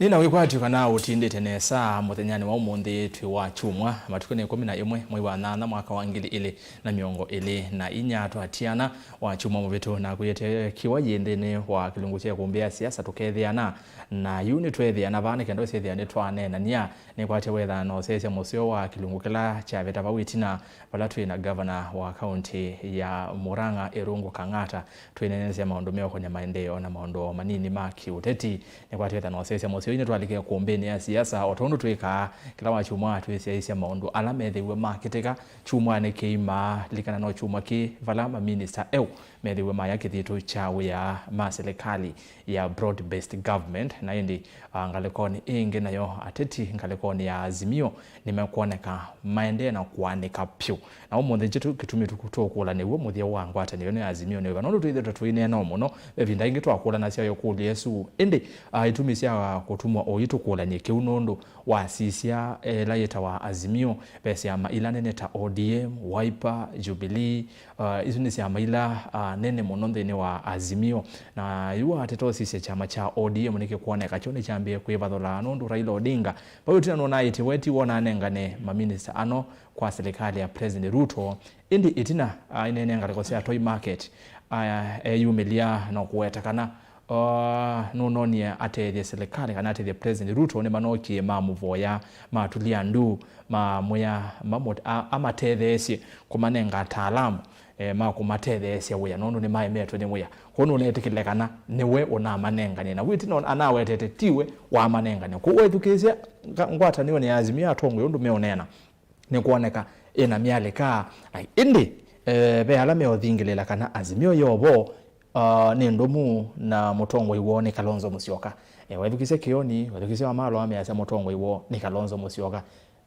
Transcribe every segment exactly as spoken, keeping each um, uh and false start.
Nĩ na wĩkwatyo kana ũtindĩte nesa mũthenyanĩ wa ũmũnthĩ twĩ wa kyumwa, matukũ nĩ ĩkũmi na ĩmwe mwei wa nyanya mwaka wa ngili ilĩ na mĩongo ĩlĩ na inya. Twatiana wa kyumwa mũvĩtu na kwĩete kĩwa yĩ nthĩnĩ wa kĩlungu kya ĩkũmbĩ ya siasa tũkethĩana, na yu nĩtweethĩana vaa nĩ kenda ũsyĩthĩa nĩtwaneenania. Nĩkwatya wethana na ũsyaĩĩsya mũseo wa kĩlungu kĩla kyavĩta vau ĩtina, vala twĩ na ngavana wa kaunti ya Murang'a, Irungu Kang'ata, twĩneenesya maũndũ meũkonya maendeeo na maũndũ o manini ma kĩũteti. Nĩkwatya wethana na ũsyaĩĩsya mũseo, yu nĩtwalike ĩkũmbĩnĩ ya siasa, o ta ũndũ twĩkaa kĩla wa kyumwa, twĩsyaĩĩsya maũndũ ala methĩiwe makĩtĩka kyumwanĩ kĩima. Lilikana no kyumwa kĩ vala maminista eũ methĩiwe maya kĩthitũ kya wĩa ma silikalĩ ya broad-based government, na ĩndĩ, ah, ngalĩkonĩ ĩngĩ nayo ateti ngalĩkonĩ ya Azimio nĩmekwoneka maendee na kũanĩka vyũ. Na ũmũnthĩ nĩkyo kĩtumi tũkũ-, tũkũlany'a w'o mũthya wa ngwatanĩo ĩno ya Azimio nĩ wĩva, nũndũ twĩthĩĩtwe tũineena o mũno, ve ĩvinda yĩngĩ twakũlanasya ĩkũlyo ĩsu. Ĩndĩ, ah, itumi sya kũtuma ũi tũkũlany'e kĩu nũndũ wasisya ĩla yĩtawa Azimio, ve syama ila nene ta O D M, Wiper, Jubilee, ah, isu nĩ syama ila, ah, nene mũno nthĩnĩ wa Azimio. Na yu wateta ũsisya kyama kya O D M nĩkĩkwoneka kyo nĩkyambĩĩe kwĩvathũla nũndũ Raila Odinga vau ĩtina nũnaĩtye we ti wonanengane maminista ano kwa silikalĩ ya President Ruto. Ĩndĩ ĩtina, ah, aineenea ngalĩko sya Toi Market, ah, eyumĩlya na kũweta kana, ah, nũnonie atethye silikalĩ kana atethye President Ruto nĩmanokie mamũvoya, matulya ndu, mamwĩa mamũ-, a-, amatetheesye kũmanenga ataalamu, eh, ma kũmatetheesya wĩa nũndũ nĩmaemetwe nĩ wĩa. Kwoou nũnetĩkĩle kana nĩwe ũnamanenganie. Na yu ĩtina anawetete tiwe wamanenganie. Kwoou wethukĩĩsya nga-, ngwatanĩonĩ ya Azimio atongoi ũndũ meũneena, nĩkwoneka ĩna myalĩka. Ai, ĩndĩ, eh, ve ala meũthingĩlĩla kana Azimio yovo, ah, nĩ ndũmu na mũtongoi woo nĩ Kalonzo Musyoka. Eh, wethukĩĩsya Kĩoni, wethukĩĩsya Wamalwa measya mũtongoi woo nĩ Kalonzo Musyoka.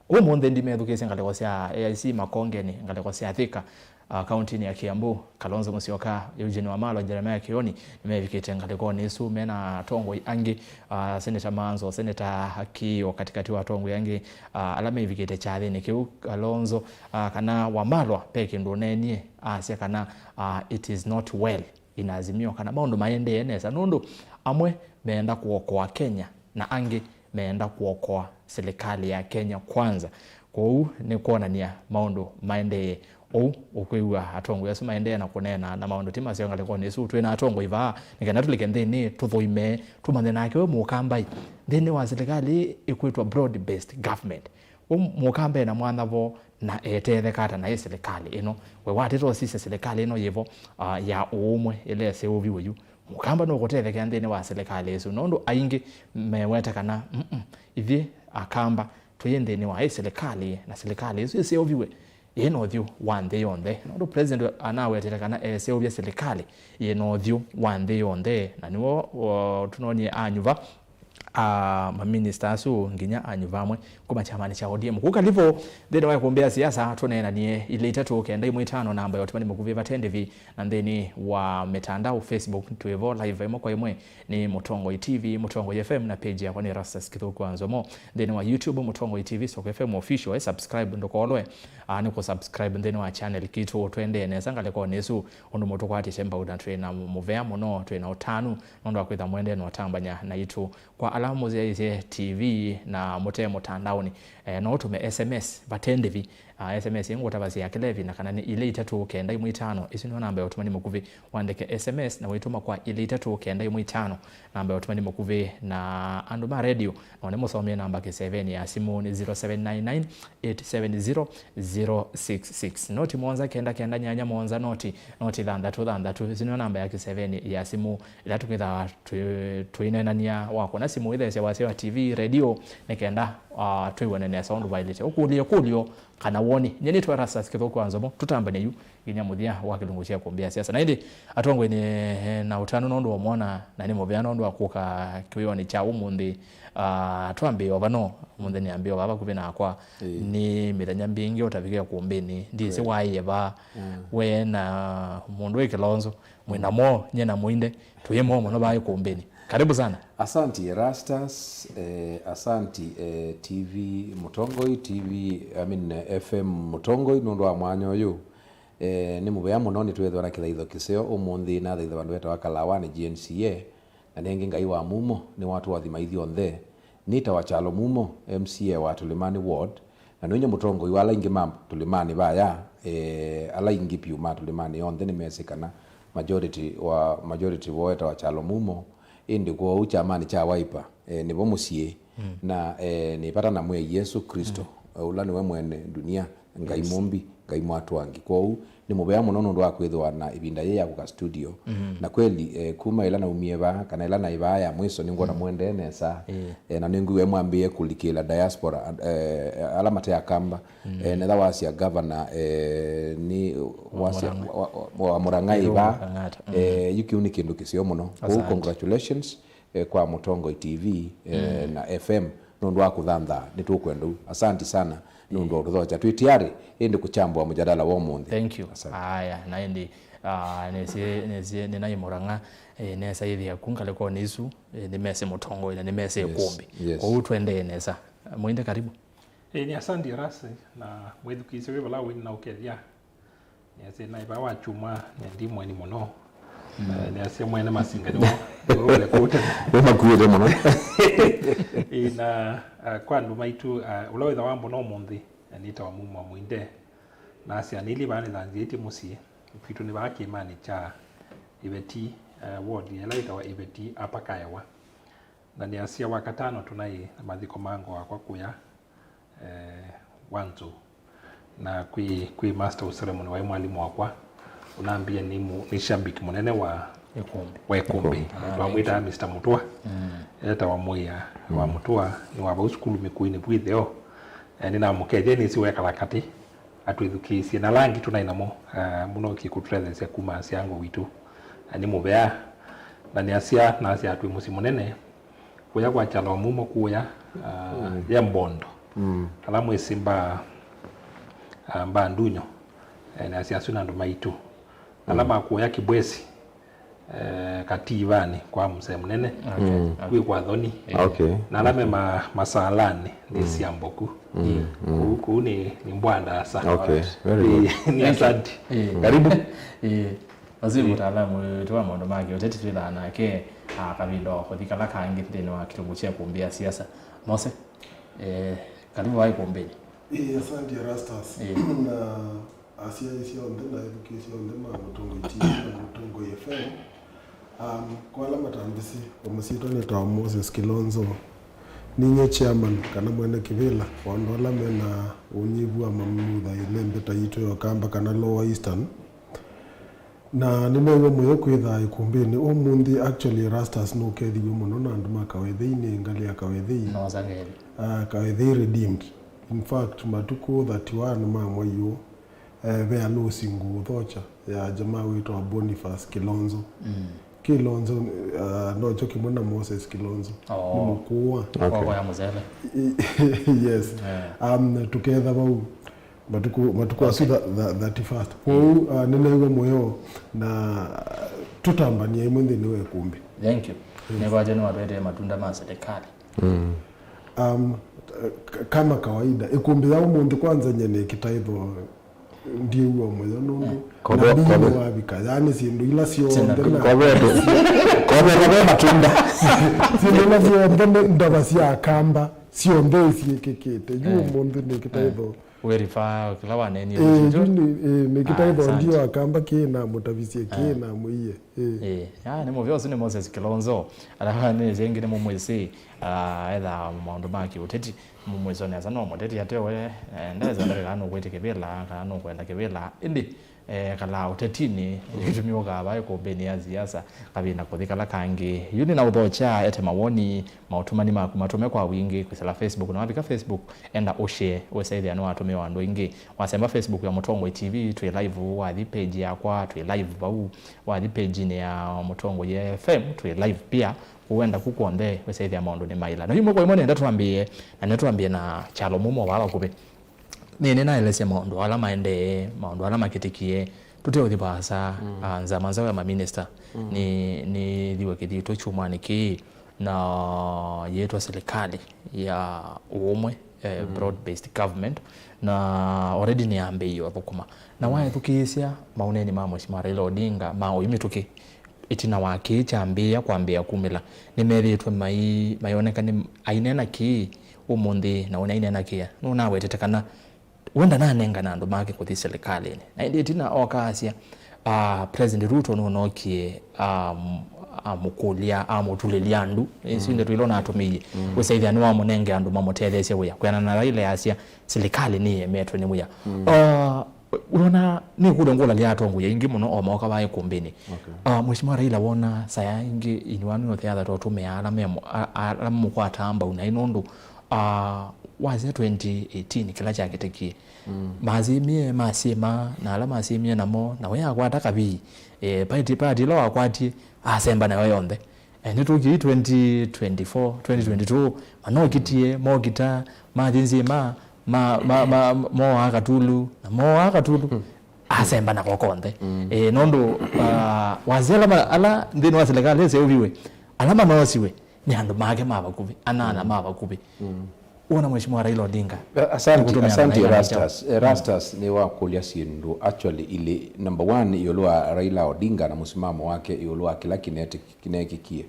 Ũmũnthĩ ndimethukĩĩsye ngalĩko sya A I C Makongeni, ngalĩko sya Thika, ah, kauntinĩ ya Kiambu, Kalonzo Musyoka, Eugene Wamalwa, Jeremiah Kĩoni, nĩmevikĩte ngalĩkonĩ ĩsu, mena atongoi angĩ, ah, Senator Manzo, Senator Akio, katĩkatĩ wa atongoi angĩ, ah, ala mevikĩte kyathĩnĩ kĩu, Kalonzo, ah, kana Wamalwa, ve kĩndũ ũneenie, asya kana, ah, it is not well in Azimio, kana maũndũ maendee nesa, nũndũ amwe meenda kũokoa Kenya, na angĩ meenda kũokoa silikalĩ ya Kenya Kwanza. Kwoou nĩ kwonany'a maũndũ maendee ũu, ũkwĩw'a atongoi asu maendee na kũneena na maũndũ ti maseo ngalĩkonĩ ĩsu. Twĩ na atongoi vaa, nĩ kenda tũlike nthĩnĩ, tũthũime, tũmanye nake we Mũkamba-ĩ, nthĩnĩ wa silikalĩ ĩkwĩtwa broad-based government, we Mũkamba ena mwanya vo na etetheka ata naĩ silikalĩ ĩno? We wateta ũsisya silikalĩ ĩno yĩvo, ah, ya ũũmwe ĩla ĩseũviw'e yu, Mũkamba nũkũtethekea nthĩnĩ wa silikalĩ ĩsu, nũndũ aingĩ meweta kana, mm, ithyĩ Akamba tũyĩ nthĩnĩ wa ĩ silikalĩ, na silikalĩ ĩsu ĩseũviw'e yĩ na ũthyũ wa nthĩ yonthe. Nũndũ President anawetete kana eseũvya silikalĩ yĩ na ũthyũ wa nthĩ yonthe, na nĩw'o, o, tũnonie anyuva, a, maminista asu nginya anyuva amwe kuma kyamani kya O D M. Kuu Kalivo, nthĩnĩ wa ĩkũmbĩ ya siasa, tũneenanie ilĩ itatũ kenda imwe itano namba ya ũtũmani mũkuvĩ vate ndĩvi, na nthĩnĩ wa mĩtandao, Facebook, twĩvo live ĩmwe kwa ĩmwe nĩ Mũtongoi T V, Mũtongoi F M, na page yakwa nĩ Erastus Kĩthũku wa Nzomo. Nthĩnĩ wa YouTube, Mũtongoi T V Soko F M Official, e subscribe, ndũkolwe, a, nĩ kũ subscribe nthĩnĩ wa channel kitũ. Tũendee nesa ngalĩkonĩ ĩsu, ũndũ mũtũkwatĩte mbau, na twĩ na mũvea mũno, twĩ na ũtanu nũndũ wa kwĩtha mũendee na ũtambany'a naitũ. Kwa ala mũsyaĩĩsye T V na mũte mũtandaonĩ, eh, no ũtũme S M S vate ndĩvi. Ah, S M S ĩngũtavasya ya kĩla ĩvinda kana nĩ ilĩ itatũ kenda imwe itano. Ĩsu nĩyo namba ya ũtũmani mũkuvĩ. Wandĩke S M S na wĩtũma kwa ilĩ itatũ kenda imwe itano, namba ya ũtũmani mũkuvĩ. Na andũ ma radio, no nĩmũsomie namba kĩseveni ya simũ nĩ zero seven nine nine eight seven zero zero six six. Noti mũonza kenda kenda nyanya mũonza noti, noti thanthatũ thanthatũ. Ĩsu nĩyo namba ya kĩseveni ya simũ ĩla tũkĩthaa twĩ-, twĩneenania. Wakũna simũ, ĩtheesya wasya wa T V, radio, nĩ kenda, ah, twĩw'ane nesa ũndũ vaĩlĩte. Ũkũlye ĩkũlyo kana woni. Nyie nĩtwa Erastus Kĩthũku wa Nzomo, tũtambane yu nginya mũthya wa kĩlungu kya kũmbĩa siasa. Na ĩndĩ atongoi nĩ na ũtanu nũndũ wa mwona, na nĩ mũvea nũndũ wa kũka kĩwĩonĩ kya ũmũnthĩ. Ah, twambĩĩe o vano, ũmũnthĩ nĩambĩĩe o vaa vakuvĩ nakwa. Ĩĩ. Nĩ mĩthenya mbingĩ ũtavikĩe kũmbĩnĩ. Ndiĩsĩ waĩe vaa. Mm. We na mũndũ wĩ Kĩlonzo, mwĩ namo, nyie na mũinde, twĩ moo mũno vaa ĩkũmbĩnĩ. Karibu sana. Asanti Erastus, eh, asanti, eh, T V Mũtongoi, T V, I mean, eh, F M Mũtongoi, nũndũ wa mwanya ũyũ. Eh, nĩ mũvea mũno nĩtwĩthwa na kĩthaitho kĩseo ũmũnthĩ, na thaitha vandũ vetawa Kalawanĩ G N C A, na nĩngĩ Ngai wa mumo nĩwatũathima ithyonthe. Nĩtawa Kyalo Mumo, M C A wa Tulimani Ward, na nĩnyie mũtongoi wa ala aingĩ ma Tulimani vaya. Eh, ala aingĩ vyũ ma Tulimani yonthe nĩmesĩ kana majority wa, majority woo etawa Kyalo Mumo, ĩndĩ kwoou kyamanĩ kya Wiper, eh, nĩvo mũsyĩ. Na, eh, nĩ vata na Mwĩai Yesũ Kristo, eh, ũla nĩwe mwene ndunia, Ngai mũmbi, Ngai mwatwangi. Kwoou nĩ mũvea mũno nũndũ wa kwĩthĩwa na ĩvinda yĩĩ ya kũka studio. Na kweli, eh, kuma ĩla naumie vaa, kana ĩla naĩ vaa ya mwiso, nĩngwona mũendee nesa. Eh, na nĩngwĩw'e mwambĩĩe kũlikĩla diaspora, eh, ala mate Akamba. Eh, netha wasya governor, eh, nĩ wasya Murang'a. Wa, wa, wa Murang'a ĩ vaa. Eh, yu kĩu nĩ kĩndũ kĩseo mũno. Kwoou congratulations, eh, kwa Mũtongoi T V, eh, na F M, nũndũ wa kũthanthaa. Nĩtũkwenda ũu. Asanti sana nũndũ wa ũtũthokya. Twĩ tayari ĩndĩ kũchambua mjadala wa ũmũnthĩ. Thank you. Asante. Aya, na ĩndĩ, ah, nesie, nesie, nĩnaĩ Murang'a, eh, nesa ĩthĩa ku ngalĩkonĩ isu, eh, nĩmesĩ mũtongoi na nĩmesĩ ĩkũmbĩ. Kwoou tũendee nesa. Mwende, karibu. Ĩĩ, nĩ asanti Erasi, na mwĩthukĩĩsya wĩ vala wĩ na ũkethya. Nĩasĩ naĩ vaa wa kyumwa, nĩ ndi mweni mũno. Eh, nĩasya mwene masinga nĩwo, nĩwe ũle kũte. Nĩmakuĩte mũno. Ĩĩ, na, ah, kwa andũ maitũ, ah, ũla wĩtha wa mbona ũmũnthĩ, eh, nĩtawa Mumo Mwinde. Nasya nĩli vaa nĩthanzĩĩtye mũsyĩ. Kwitũ nĩ vaa kĩĩmanĩ kya Iveti, eh, ward ĩla ĩtawa Iveti Apakaewa. Na nĩasya wakatano tũnaĩ na mathiko ma ngoo wakwa kũya, eh, Wanzũ. Na kwĩ, kwĩ master of ceremony waĩ mwalimũ wakwa, ũnambie nĩ mũ-, nĩ shabiki mũnene wa ĩkũmbĩ. Wa ĩkũmbĩ. Ĩkũmbĩ. Ah, twamwĩtaa Mister Mũtũa. Etawa Mũĩa wa Mũtũa, nĩ wa vau sukulu Mĩkũinĩ vu ĩtheo. Eh, nĩnamũkethya nĩsĩ wekala katĩ. Atwĩthukĩĩsye, na ala angĩ tũnaĩ namo, ah, mũno kĩkũtũtetheesya kuma asyango witũ. Na nĩ mũvea, na nĩasya, nasya twĩ mũsyĩ mũnene, kũya kwa Kyalo Mumo kũya, ah, ye Mbondo. Ala mwĩsĩ mba, ah, mba Ndunyo, eh, nasya asu nĩ andũ maitũ. Ala makũya Kĩbwesi, eh, Kativanĩ kwa mzee mũnene. Okay, okay. Kwĩ kwa Thoni. Okay. Na ala me ma-, Masalanĩ nĩ Siamboku. Kũu, kũu nĩ, nĩ mbwa ndasa. Okay, very good. Nĩ asante. Karibu. Ĩĩ, asu nĩ mũtaalamu witũ wa maũndũ ma kĩũteti twĩthaa nake, ah, kavinda wa kũthi kala kangĩ nthĩnĩ wa kĩtungu kya ĩkũmbĩ ya siasa. Mose, eh, karibu wa ĩkũmbĩnĩ. Ĩĩ, asante Erastus. Na Asyaĩĩsya onthe na ethukĩĩsya onthe ma Mũtongoi T V na Mũtongoi F M, um, kwa ala matambĩsĩ, o masyĩtwa nĩtawa Moses Kilonzo. Ninyie chairman kana mwene kĩvĩla wa andũ ala mena ũnyivu wa mamutha ĩlembeta yitũ ya Ũkamba kana Lower Eastern. Na nĩneew'a mũyo kwĩthaa ĩkũmbĩnĩ ũmũnthĩ. Actually, Erastus nũkethiw'e mũno na andũ ma Kawethei, nĩ ngalĩ ya Kawethei. Nosa ngethi. Ah, Kawethei Redeemed. In fact, matukũ thirty-one ma mwei ũũ, eh, ve alũsi ngũũ thocha ya jamaa wĩtawa Boniface Kilonzo. Kilonzo, ah, nokyo kĩmwe na Moses Kilonzo. Oh. Nĩ mũkũũ wa. Okay. Koko ya mũzeve. Yes. Um, tũketha vau matukũ, matukũ asu tha-, tha-, thirty-first. Kwoou, ah, nĩneew'a mũyo na tũtambanie ĩmwe nthĩnĩ wa ĩkũmbĩ. Thank you. Nĩkwatya nĩwatwetee matunda ma serikali. Um, k-, kama kawaida, ĩkũmbĩ ya ũmũnthĩ kwanza nye nĩ kĩtaitho ndiĩw'a mũyo nũndũ nabii nĩwavika, yaani syĩndũ ila syonthe na kovetwe, kovetwe ve matunda. Syĩndũ ila syonthe nĩ ndava sya Akamba, syonthe isyĩkĩkĩte. Yu ũmũnthĩ nĩ kĩtaitho. Wĩrifa kĩla wanenie. Ĩĩ, yu nĩ, ĩĩ, nĩ kĩtaitho ndio Akamba kĩ na mũtavisye kĩ na mwĩie. Ĩĩ. Ĩĩ, ya, nĩ mũvea ũsu nĩ Moses Kilonzo. Ala nĩ ĩngĩ nĩ mũmwĩsĩ, ah, etha maũndũ ma kĩũteti, mũmwĩsonea asa no mũteti ate we, eh, ndesa ndavĩkaa nũkwĩtĩ kĩvĩla, kana nũkwenda kĩvĩla. Ĩndĩ, eh, kalaa ũtetinĩ, kĩtumi ũkaa vaa ĩkũmbĩnĩ ya siasa, kavinda kũthi kala kangĩ. Yu nĩ na ũthokya, ete mawoni, maũtũmani maku matũme kwa wingĩ, kwĩsĩla Facebook, na wavika Facebook, enda ũshare, wĩsaĩthĩa nĩwatũmĩwa andũ aingĩ. Wasemba Facebook ya Mũtongoi T V, twĩ live, wathi page yakwa, twĩ live vau. Wathi page-inĩ ya Mũtongoi F M, twĩ live pia. Kũu wenda ku kw'onthe, wĩsaĩthĩa maũndũ nĩ maĩla. Na yu moko ĩmwe nĩenda twambĩĩe, na nĩtwambĩe na Kyalo Mumo wa vakuvĩ. Nĩ, nĩnaelesya maũndũ ala maendee, maũndũ ala makĩtĩkie, tũteũthi vaasa, ah, nzama nzaũ ya maminista. Nĩ, nĩthiwe kĩthitũ kyumwanĩ kĩĩ, na yĩtwa serikali ya ũũmwe, eh, broad based government, na already nĩyambĩĩe ũthũkũma. Na waethukĩĩsya maũneenĩ ma Mheshimiwa Raila Odinga ma ũi mĩtũkĩ, ĩtina wa kĩĩ kyambĩĩa kwambĩĩa kumĩla, nĩmethĩĩtwe mai-, mayoneka nĩ aineena kĩĩ ũmũnthĩ, na ũnĩ aineena kĩĩ. Nũnawetete kana we ndananengana andũ make kũthi silikalĩnĩ. Na ĩndĩ ĩtina oka asya, ah, President Ruto nũnokie, ah, m-, amũkũlya, amũtulĩlya ndu. Ĩsu ndeto ila ũnatũmĩie. Wĩsaĩthya nĩwamũnenge andũ mamũtetheesye wĩa. Kwĩanana na Raila yasya, silikalĩ nĩyemetwe nĩ wĩa. Ah, wĩona, nĩkũlya ngũlalya atongoi aingĩ mũno o maoka vaa ĩkũmbĩnĩ. Okay. Ah, Mheshimiwa Raila wona saya ingĩ in one way or the other tũtũmĩaa ala memo-, a-, a-, ala mamũkwataa mbau naĩ nũndũ, ah, wasya twenty eighteen kĩla kyakĩtĩkie. Masyĩmie, masyĩma, na ala masyĩmie namo, na we akwata kavii. Eh, party, party ĩla wakwatie, asemba nayo yonthe. Eh, nĩtũkiai twenty twenty-four, twenty twenty-two, manokitie, mokita, mathi nzima, ma, ma, ma, moaa katulu, na moaa katulu, asemba nako konthe. Eh, nũndũ, ah, wasya ala ma-, ala nthĩnĩ wa silikalĩ ĩseũviwe, ala manosiwe, nĩ andũ make ma vakuvĩ, anana ma vakuvĩ. Wona Mheshimiwa Raila Odinga, asante, nĩkũtũmĩa asante andũ aingĩ Erastus. Erastus nĩ wakũlya syĩndũ actually ilĩ. Number one, ĩũlũ wa Raila Odinga na mũsimamo wake ĩũlũ wa kĩla kĩneti-, kĩneekĩkie.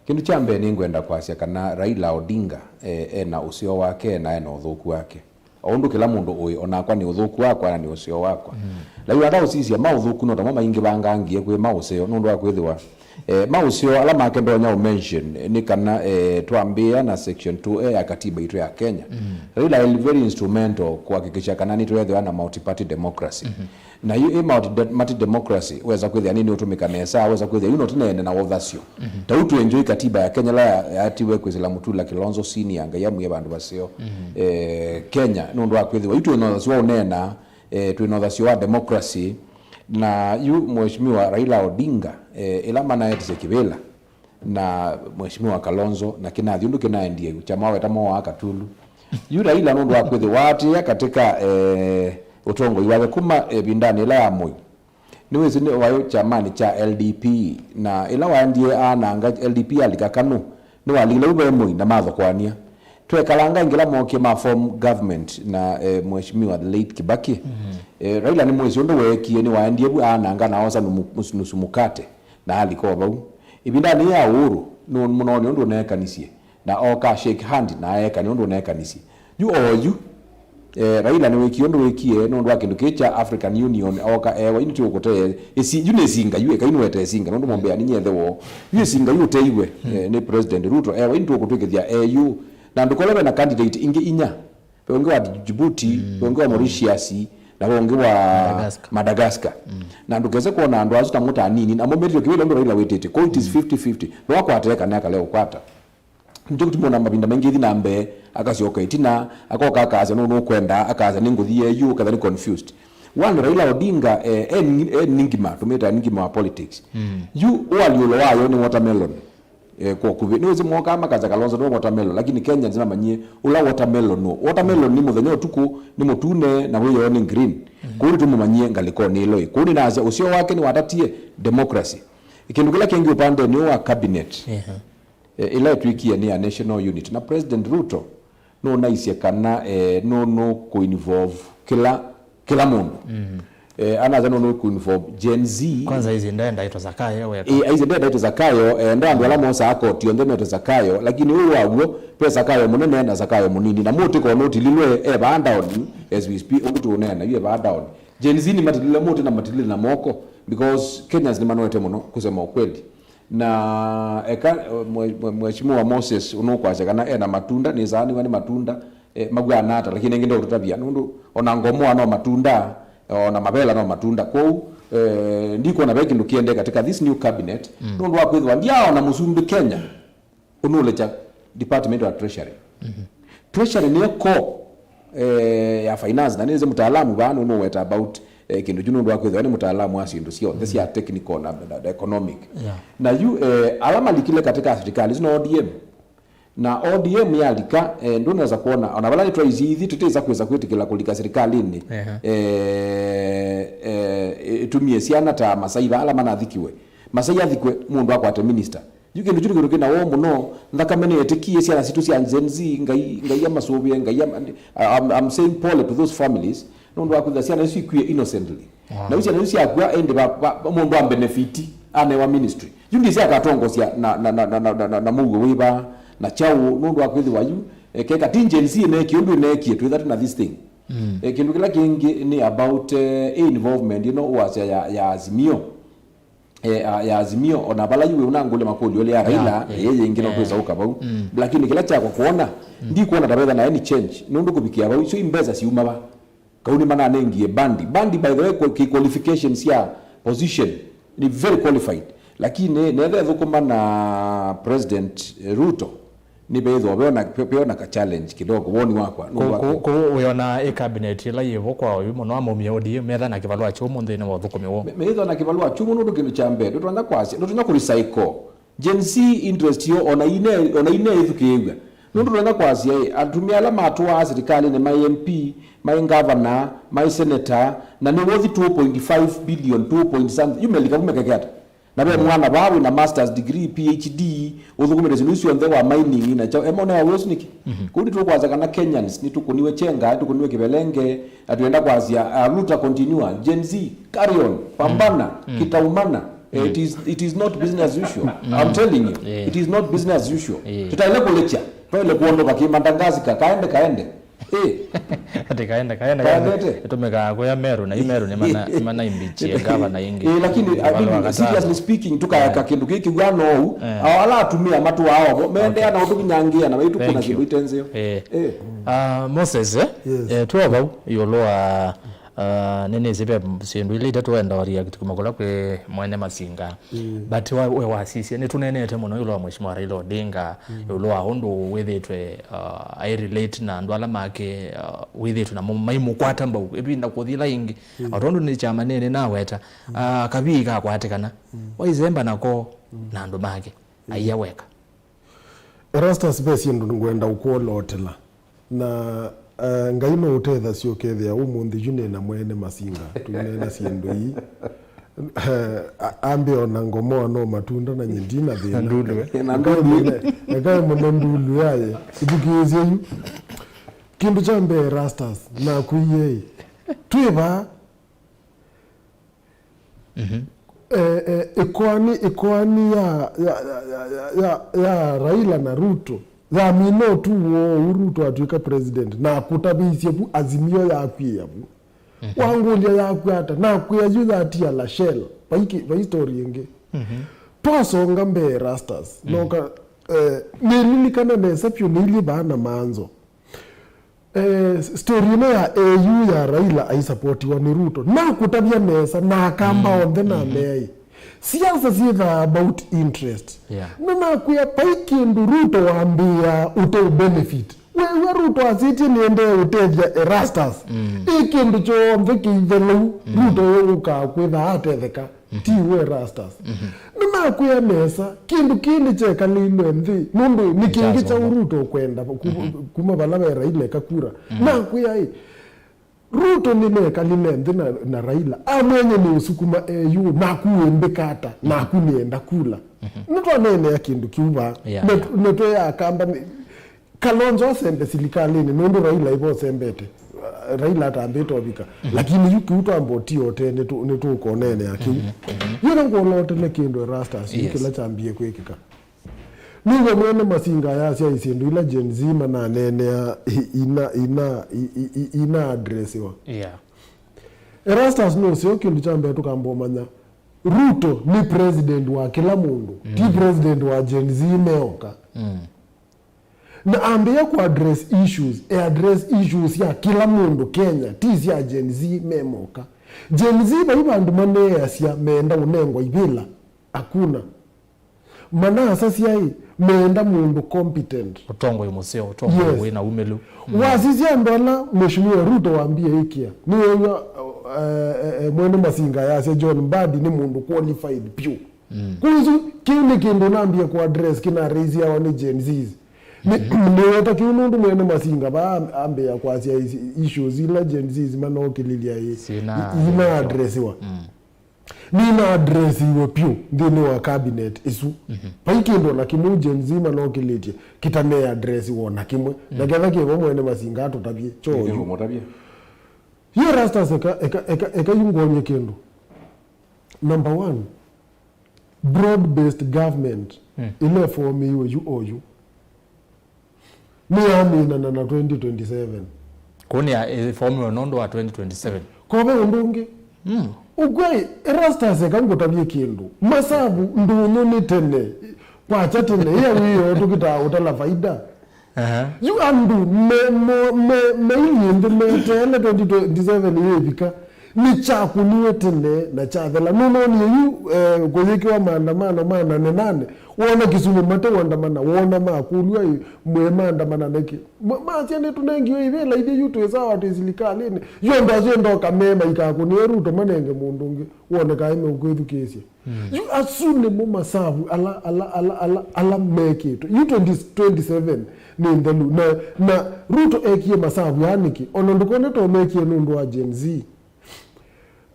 Kĩndũ kya mbee nĩngwenda kwasya kana Raila Odinga, eh, ena ũseo wake na ena ũthũku wake. O ũndũ kĩla mũndũ ũĩ, onakwa nĩ ũthũku wakwa na nĩ ũseo wakwa. Lakini wata ũsisya, maũthũku no tamo maingĩvangangie kwĩ maũseo, nũndũ wa kwĩthĩwa, eh, maũseo ala make ndonya ũmention, eh, nĩ kana, eh, twambĩĩa na section two A ya katiba itũ ya Kenya. Raila is very instrumental kuhakikisha kana nĩtweethĩwa na multi-party democracy. Na yu ĩ multi-, multi-democracy, wesa kwĩthĩa nĩ, nĩũtũmĩka nesa, wesa kwĩthĩa yu no tũneene na ũthasyo. Ta u tũenjoy katiba ya Kenya ĩla ya-, yatiwe kwĩsĩla Mutula Kilonzo Senior, Ngai amwie vandũ vaseo. Eh, Kenya, nũndũ wa kwĩthĩwa yu twĩ na ũthasyo wa ũneena, eh, twĩ na ũthasyo wa democracy, na yu Mheshimiwa Raila Odinga, eh, ĩla manaetisye kĩvĩla, na Mheshimiwa Kalonzo, na kĩnathi ũndũ kĩnaendie, kyama waweta moaa katulu. Yu Raila nũndũ wa kwĩthĩwa waatĩĩa katika, eh, ũtongoi wake kuma, eh, ĩvindanĩ ĩla ya Moi. Nĩwĩsĩ nĩ waĩ kyamanĩ kya L D P, na ĩla waendie aananga L D P yalika KANU, nĩwalikile vu ve Moi na mathokoany'a. Twekalanga ĩngĩ ĩla mookie ma form government na, eh, Mheshimiwa the late Kibaki. Eh, Raila nĩmwĩsĩ ũndũ weekie, nĩwaendie vu aananga na oosa numu-, nusu mukate na alika o vau. Ĩvindanĩ yĩĩ ya Uhuru, nũ-, nũnoonie ũndũ ũneekanisye, na ooka shake hand na aeka nĩ ũndũ ũneekanisye. Yu oyu, eh, Raila nĩwĩkie ũndũ wĩkie nũndũ wa kĩndũ kĩĩ kya African Union, ooka ewa, "Yu nĩtũkũtee ĩsi-, yu nĩ ĩsinga, yu eka yu nĩwete ĩsinga, nũndũ mũmbĩa ninyie ĩthe woo. Yu ĩsinga yu ũteiwe, eh, nĩ President Ruto, ewa, yu nĩtũkũtwĩkĩthya E U." Na andũ kola vena candidate ingĩ inya, ve ũngĩ wa Djibouti, ve ũngĩ wa Mauritius, na ve ũngĩ wa Madagascar. Madagascar. Na ndũkese kwona andũ asu ta mũta anini, na momĩtĩtwe kĩvĩla ũndũ Raila wĩtĩte. Kwoou it is fifty fifty. No akwate kana akale ũkwata. Nĩkyo kĩtumi ona mavinda maingĩ ithi na mbee, akasyoka ĩtina, akoka akasya, "No, nũkwenda," akasya, "Nĩ ngũthi yeyu," ũkethĩa nĩ confused. One, Raila Odinga, eh, e ni-, e enigma, tũmĩte enigma wa politics. Yu ũalyũlo wayo nĩ watermelon. Eh, kwa ũkuvĩ. Nĩwĩsĩ mokaa makasya Kalonzo nĩ watermelon, lakini Kenyans nĩmamanyie ũla watermelon nũ. Watermelon nĩ mũthenya ũtukũ, nĩ mũtune, na wĩoo nĩ green. Kũu nĩtũmũmanyie ngalĩkonĩ ĩlo ĩ. Kũu nĩnasya ũseo wake nĩwatatie democracy. Kĩndũ kĩla kĩngĩ ũpandenĩ ũũ wa cabinet, eh, ĩla ĩtw'ĩkie nĩ ya National Unity. Na President Ruto nũnaisye kana, eh, nũ-, nũkũ involve kĩla, kĩla mũndũ. Eh, anasya nũ-, nũkũ involve Gen Z. Kwanza hizi ndenda ito Zakayo weka. Eh, hizi ndenda ito Zakayo, eh, ndo andũ ala mosaa koti onthe mete Zakayo, lakini ũũ waw'o, ve Zakayo mũnene na Zakayo mũnini. Na mũtĩ kono ũtililwe, e vaa down, as we speak, ũndũ tũũneena, yu e vaa down. Gen Z nĩmatilile mũtĩ na matilile na moko, because Kenyans nĩmanoete mũno, kusema ukweli. Na eka, mwe-, mwe-, Mheshimiwa Moses, ũnũkwasya kana ena matunda, nĩsaa nĩw'a nĩ matunda, eh, maw'ana ata, lakini ĩngĩ ndeũtũtavya, nũndũ ona ngomoa no matunda, ona mavela no matunda. Kwoou, eh, ndikwona ve kĩndũ kĩendee katika this new cabinet, nũndũ wa kwĩthĩwa ndiaona mũsumbĩ Kenya ũnũlekya Department of Treasury. Treasury nĩyo core, eh, ya finance, na nĩnĩsĩ mũtaalamu vaa nũnũweta about, eh, kĩndũ kyu nũndũ wa kwĩthĩwa nĩ mũtaalamu wa syĩndũ syonthe sya technical na, na, na economic. Yeah. Na yu, eh, ala malikile katika serikali, isu no O D M. Na O D M yalika, eh, ndũnesa kwona, ona vala nĩtwaisye ithi, tũtĩsa kwĩsa kwĩtĩkĩla kũlika serikalĩnĩ, eh, eh, ĩtumie syana ta Masai va ala manathikiwe. Masai athikwe, mũndũ akwate minister. Yu kĩndũ kyu nĩ kĩndũ kĩna woo mũno. Nthakame nĩyetĩkie, syana sitũ sya Gen Z, Ngai, Ngai amasũvĩe, Ngai ama-, I'm, I'm saying pole to those families, nũndũ wa kwĩthĩa syana isu ikwie innocently. Na yu syana isu syakw'a, ĩndĩ va, va, va mũndũ ambenefiti, anewa ministry. Yu ndĩsĩ akatongosya na, na, na mũuo wĩva na kyaũ, nũndũ wa kwĩthĩwa yu, eh, keka ti Gen Z ĩneekie ũndũ ĩneekie, twĩtha twĩna this thing. Mm. Eh, kĩndũ kĩla kĩngĩ nĩ about, eh, involvement ĩno ũasya ya, ya Azimio. Eh, a- ya Azimio, ona vala yu wĩ ũnangũlya makũlyo ũlĩa ya Raila, yeah, eh, yĩngĩ no, yeah, twĩsa ũka vau. Mm. Lakini kĩla kyakwa kuona, mm, ndikwona ta vetha na any change. Nũndũ kũvikĩa vau, icio i mbesa siuma va? Kau nĩmananengie Bandi. Bandi, by the way, kwa- ki qualifications ya position, ni very qualified. Lakini netha ethũkũma na President, eh, Ruto, nĩvethĩwa veona, ve- veona ka challenge kidogo, woni wakwa. Nũndũ wa- kũu wĩona ĩ cabinet ĩla yĩvo kwa oyu mũno amaumie O D M, metha na kĩvalũa kyũmũ nthĩnĩ wa ũthũkũmi woo. Me- methĩwa na kĩvalũa kyũmũ nũndũ kĩndũ kya mbee, ndũtonya kwasya, ndũtonya kũrecycle. Gen Z interest yo, ona ine, ona ine ĩthukĩĩw'a. Nũndũ ndũtonya kwasya, ĩ, atumĩa ala matũaa silikalĩnĩ, maĩ M P, maĩ ngavana, maĩ senator, na nĩ worth two point five billion, two point something, yu melika vumekeke ata? Na ve mwana vaa wĩna masters degree, P H D, ũthũkũmĩte syĩndũ isu syonthe wa mining na kyaũ, ema ũnewa wĩsũ nĩkĩ? Mhm. Kũu nĩtũkwasya kana Kenyans nĩtũkũniwe kyenga, tũkũniwe kĩvelenge, na twenda kwasya, uh, Ruto continue, Gen Z, carry on, pambana, mm, kĩtaumana. Eh, it is, it is not business as usual. I'm telling you, yeah, it is not business as usual. Yeah. Tũtaĩle kũlekya, twaĩle kuondoka kĩmandangazi ka, kaende, kaende. Eh. Ati kaende, kaende, kaende. Kaendete. Ĩtũmĩkaa kũya Meru, na i Meru nĩ mana, nĩ mana imbichie gavana ingĩ. Eh, lakini, I mean, seriously speaking, tukayaka kĩndũ kĩĩ kĩw'ano ũu, eh, ao ala atumĩa matũaa ovo, meendeea na ũtũkinyangĩa na maitũkũna kĩndũ ite nzeo. Eh. Eh. Ah, Moses, eh? Yes. Eh, twĩ o vau, ĩũlũ wa, ah, nĩnĩsĩ ve syĩndũ ila itatũ wenda ũria kĩtukuma kũla kwĩ Mwene Masinga. Mm. But wa- we wasisye, nĩtũneenete mũno ĩũlũ wa Mheshimiwa Raila Odinga, mm, ĩũlũ wa ũndũ wĩthĩtwe, uh, ai relate na andũ ala make, uh, wĩthĩtwe namo maimũkwata mbau ĩvinda kũthi ĩla ĩngĩ. Mm. O tondũ nĩ kyama nene naweta, mm, uh, kavii kakwatĩkana. Mm. Waizemba nako, mm, na andũ make. Mm. Aia weka. Erastus, ve syĩndũ ngwenda ũkwolootela. Na, eh, Ngai no ũtethasya ũkethĩa ũmũnthĩ yu nĩ na Mwene Masinga, tũineena syĩndũ ii. Eh, a- ambe ona ngomoa no matunda na nyie ndina thĩna. Na ndulue. Na ndulue. Ekae mũne ndulu yaye. Ithukĩĩsye yu. Kĩndũ kya mbee, Erastus, nakwĩie ĩ, twĩ vaa. Mhm. Eh, eh, ĩkoani, ĩkoani ya, ya, ya, ya, ya, ya Raila na Ruto yamina ũtũo ũu Ruto atw'ĩka president, na kũtavĩisye vu, Azimio yakw'ĩĩa vu. Mhm. Wangũlya yakw'a ata? Nakwĩa yu yatia la Shell. Vai ki- vai story ĩngĩ. Mhm. Twasonga mbee, Erastus, mhm, noka, eh, nĩlilikana nesa vyũ nĩilyĩ vaa na manzo. Eh, story ĩno ya A U ya Raila aisapotiwa nĩ Ruto, nakũtavya nesa na Akamba, mm, onthe na, mhm, meai. Siasa syĩthaa about interest. Yeah. Na nakwĩa vai kĩndũ Ruto wambĩĩa ũte benefit. Wew'a Ruto asĩtye nĩendee ũtethya Erastus. Mm. Ĩ kĩndũ kyonthe kĩithelou, mm, Ruto ũkaa kwĩtha atetheka. Mhm. Ti we Erastus. Mhm. Nĩnakwĩa nesa, kĩndũ kĩĩ nĩkyekalĩilwe nthĩ, nũndũ nĩ kĩngĩ kyaũ Ruto ũkwenda ku- mhm, kuma vala ve Raila eka kura. Mhm. Nakwĩa ĩ, Ruto nĩnekalile nthĩ na, na Raila, amwenye nĩ ũsukuma A U, naku wĩmbĩka ata, naku nĩenda kula. Mhm. Nĩtwaneenea kĩndũ kĩu vaa. Yeah, yeah. Netwe ya Akamba nĩ- Kalonzo asembe silikalĩnĩ nũndũ Raila ivo ũsembete. Raila atambĩte ovika. Mhm. Lakini yu kĩu twamba ũtio tene nĩtũ- nĩtũkoneenea kĩu. Mhm, mhm. Yu nĩngũlotele kĩndũ, Erastus, yu, yes, kĩla kyambie kwĩkĩka. Nĩw'o Mwene Masinga ayasya syĩndũ ila Gen Z mananeenea i- ina, ina, i- i- i- ina adresiwa. Yeah. Erastus, nũseo kĩndũ kya mbee tũkamba ũmanya, Ruto nĩ president wa kĩla mũndũ, ti, mm, president wa Gen Z meoka. Mm. Na ambĩĩa kũ address issues, e address issues sya kĩla mũndũ Kenya, ti sya Gen Z me moka. Gen Z vai vandũ maneeasya meenda ũnengwa ivĩla, hakuna. Manasasya ĩ, meenda mũndũ competent. Ũtongoi mũseo, ũtongoi, yes, wĩ na umĩlu. Mm. Wasisya andũ ala Mheshimiwa Ruto wambie ĩkĩa, nĩwew'a, eh, eh, eh, Mwene Masinga yasya John Mbadi nĩ mũndũ qualified vyũ. Mm. Kwoou kĩu nĩ kĩndũ nambie kũ address kĩna raise yawa nĩ Gen Zs. Nĩ- nĩweta kĩu nũndũ Mwene Masinga vaa ambĩa kwasya is- issues ila Gen Zs manokĩlĩlya ĩ- syĩna i- ina addressiwa. Mm. Nina addressiwe pyũ nthĩnĩ wa cabinet ĩsu. Mhm. Vai kĩndũ ona kĩmwe Gen Z manokĩlĩtye kĩtane addressiwa ona kĩmwe. Na, mm, ketha kĩvo Mwene Masinga atũtavye kyoyu. Nĩngũmũtavya. Yu Erastus, eka, eka, eka, eka yu ngwony'e kĩndũ. Number one, broad-based government ĩla ĩfoomiwe yu oyu nĩyamĩnana na twenty twenty-seven. Kũu nĩ ya- ĩfoomiwe nũndũ wa twenty twenty-seven. Kove ũndũ ũngĩ. Ũkwai, Erastus, eka ngũtavye kĩndũ. Masavu ndũnyũ nĩ tene. Kwakya tene, ĩya wĩoo tũkĩtaa ũtala vaida. Aha. Yu andũ me- mo- me- mailyĩ nthĩ meteele twenty twenty-seven yĩvika. Nĩkyakũniwe tene na kyathela. Nũnonie yu, eh, kũyĩkĩwa maandamano ma nane nane. Wona Kisumu mate wandamana, wona makũlw'a ĩ, mwĩ maandamana nĩkĩ? Ma- Masya nĩtũnengiwe ivĩla ithyĩ yu twĩ sawa twĩ silikalĩnĩ. Yu andũ asu endoka me maikakũnĩe Ruto manenge mũndũ ũngĩ. Wone kaĩ meũkwĩthukĩĩsya. Yu asu nĩmo masavu ala, ala, ala, ala, ala mekĩtwe. Yu twenty twenty-seven nĩ nthelu. Na, na Ruto ekie masavu aa nĩkĩ? Ona ndũkone to mekie nũndũ wa Gen Z.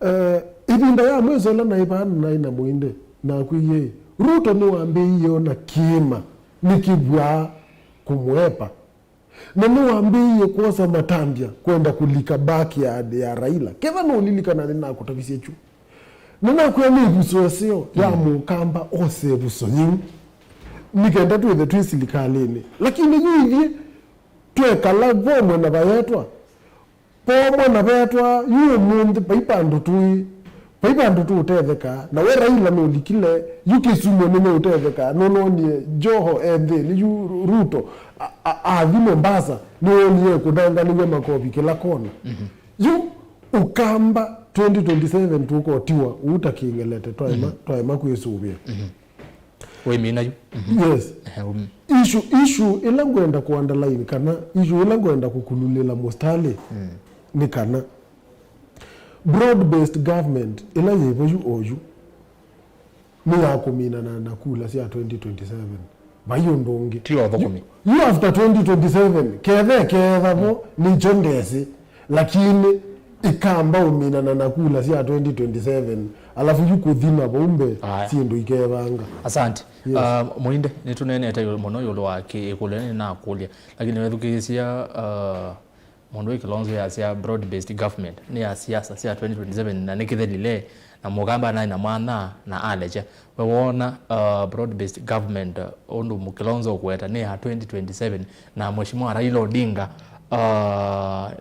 Eh, ĩvinda ya mwĩso ĩla naĩ vaa naĩ na Mũinde, nakwĩie, Ruto nĩwambĩĩie ona kĩĩma nĩkĩvw'aa kũmũepa. Na nĩwambĩĩie kwosa matambya kwenda kũlika backyard ya Raila. Ketha nũũlilikana nĩnakũtavisye kyu. Nĩnakwĩa nĩ ĩvuso ĩseo ya Mũkamba ose ĩvuso yĩu. Nĩ kenda twĩthe twĩ silikalĩnĩ. Lakini yu ithyĩ twekala vomwe na vayetwa. Pomwe na vetwa, yu ũmũnthĩ, vai vandũ tũĩ, vai vandũ tũũtethekaa, na we Raila nũlikile, yu Kisumu nĩmeũtethekaa, nũnonie Joho e nthĩnĩ, yu Ruto, a- a- athi Mombasa, nĩwonie kũnanganĩw'a makovi kĩla kona. Yu Ũkamba twenty twenty-seven tũkotiwa, ũu ta kĩngelete, twaema, twaema kwĩsũvĩa. Wĩmina yu. Yes. Ehe, um. Issue, issue ĩla ngwenda kũ underline kana issue ĩla ngwenda kũkululĩla mũstalĩ nĩ kana broad-based government ĩla yĩvo yu oyu nĩ ya kũminana na kula sya twenty twenty-seven. Vai ũndũ ũngĩ. Ti ũthũkũmi. Yu, yu after twenty twenty-seven, kethe ketha vo nĩkyo ndesĩ. Lakini ĩkamba ũminana na kula sya twenty twenty-seven, alafu yu kũthima vau mbee, aya, syĩndũ ikevanga. Asante. Yes. Uh, Mũinde, nĩtũneenete yu- mũno ĩũlũ wa kĩ- ĩkũlyo nĩnakũlya, lakini wethukĩĩsya, uh, mũndũ wĩ Kilonzo yasya broad-based government nĩ ya siasa sya twenty twenty-seven na nĩ kĩthelile, na Mũkamba naĩ na mwanya na alekya. We woona, uh, broad-based government, uh, ũndũ Mkilonzo ũkũweta nĩ ya twenty twenty-seven na Mheshimiwa Raila Odinga, uh,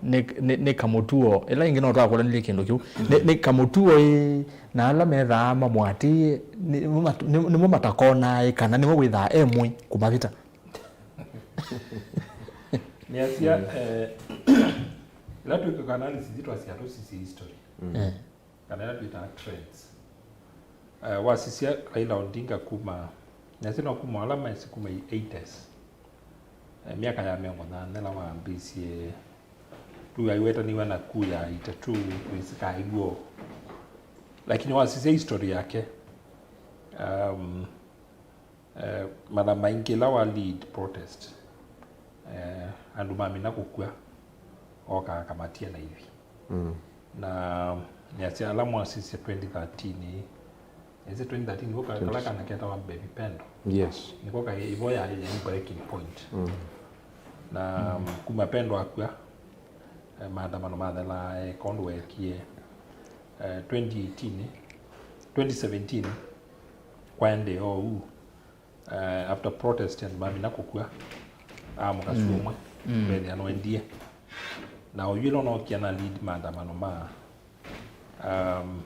nĩ, nĩ, nĩ kamũtuo, ĩla ĩngĩ no twakũlanĩlye kĩndũ kĩu, nĩ, nĩ kamũtuo ĩ, na ala methaa mamũatĩĩe, nĩ- nĩmo mat- nĩ- nĩmo matakonaa ĩ, kana nĩmo wĩthaa e mũĩ kũmavĩta? Nĩasya, eh, ĩla twĩka analysis twasya tũsisye history. Eh. Kana ĩla twĩtaa trends. Eh, wasisya Raila Odinga kuma, nĩasya no kuma ala maisye kuma eighties. Eh, myaka ya mĩongo nana ĩla wambĩĩsye, tu aiwetanĩw'a na kuu ya eighty-two, twĩsĩ kaĩ w'o. Lakini wasisya history yake, um, eh, mara maingĩ ĩla wa lead protest, eh, andũ mamina kũkw'a, okaa akamatia na ivi. Mm. Na nĩasya ala mwasisye twenty thirteen, ĩsĩ twenty thirteen nĩko ka- kala kana ketawa Baby Pendo. Yes. Nĩko ka ivo ya, ya breaking point. Mm. Na, mm, kuma Pendo akw'a, eh, maandamano mathelaa, eh, kaũndũ weekie, eh, twenty eighteen, twenty seventeen, kwaendee oou. Eh, after protest and mamina kũkw'a, amũka, mm, ũmwe, mm, mbethĩa noendie. Na oyu ĩla ũnookia na lead maandamano ma, um,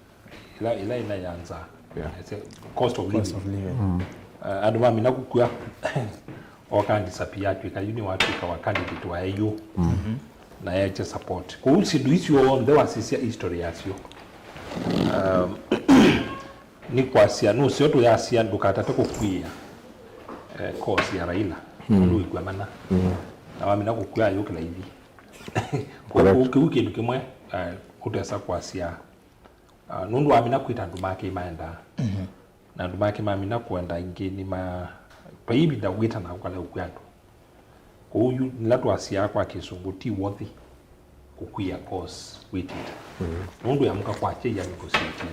ĩla, ĩla ĩna ya nza. Yeah. It's a cost of living. Cost of living. Mm. Eh, andũ mamina kũkw'a, oka disappear, atw'ĩka yu nĩwatw'ĩka wa candidate wa A U. Mm-hmm. Na ekye support. Kwoou syĩndũ isu onthe wasisya history yasyo. Um, Nĩ kwasya, nũseo tũyasya ndũkatate kũkw'ĩĩa, eh, cause ya Raila, mm, nũndũ wĩkw'a mana. Mm. Na wamina kũkw'a ayũkĩla ithi. Correct. Kũu kĩu kĩndũ kĩmwe, eh, ũtesa kwasya, ah, nũndũ wamina kwĩta andũ make maendaa. Mm-hmm. Na andũ make mamina kũenda ingĩ nĩma, vai ĩvinda wĩtana ũkale ũkw'a andũ. Kwoou yu nĩla twasyaa kwa Kĩsũngũ, ti worthy kũkw'ĩa cause wĩtĩte. Mm. Nũndũ yamũka kwakya ya negotiate.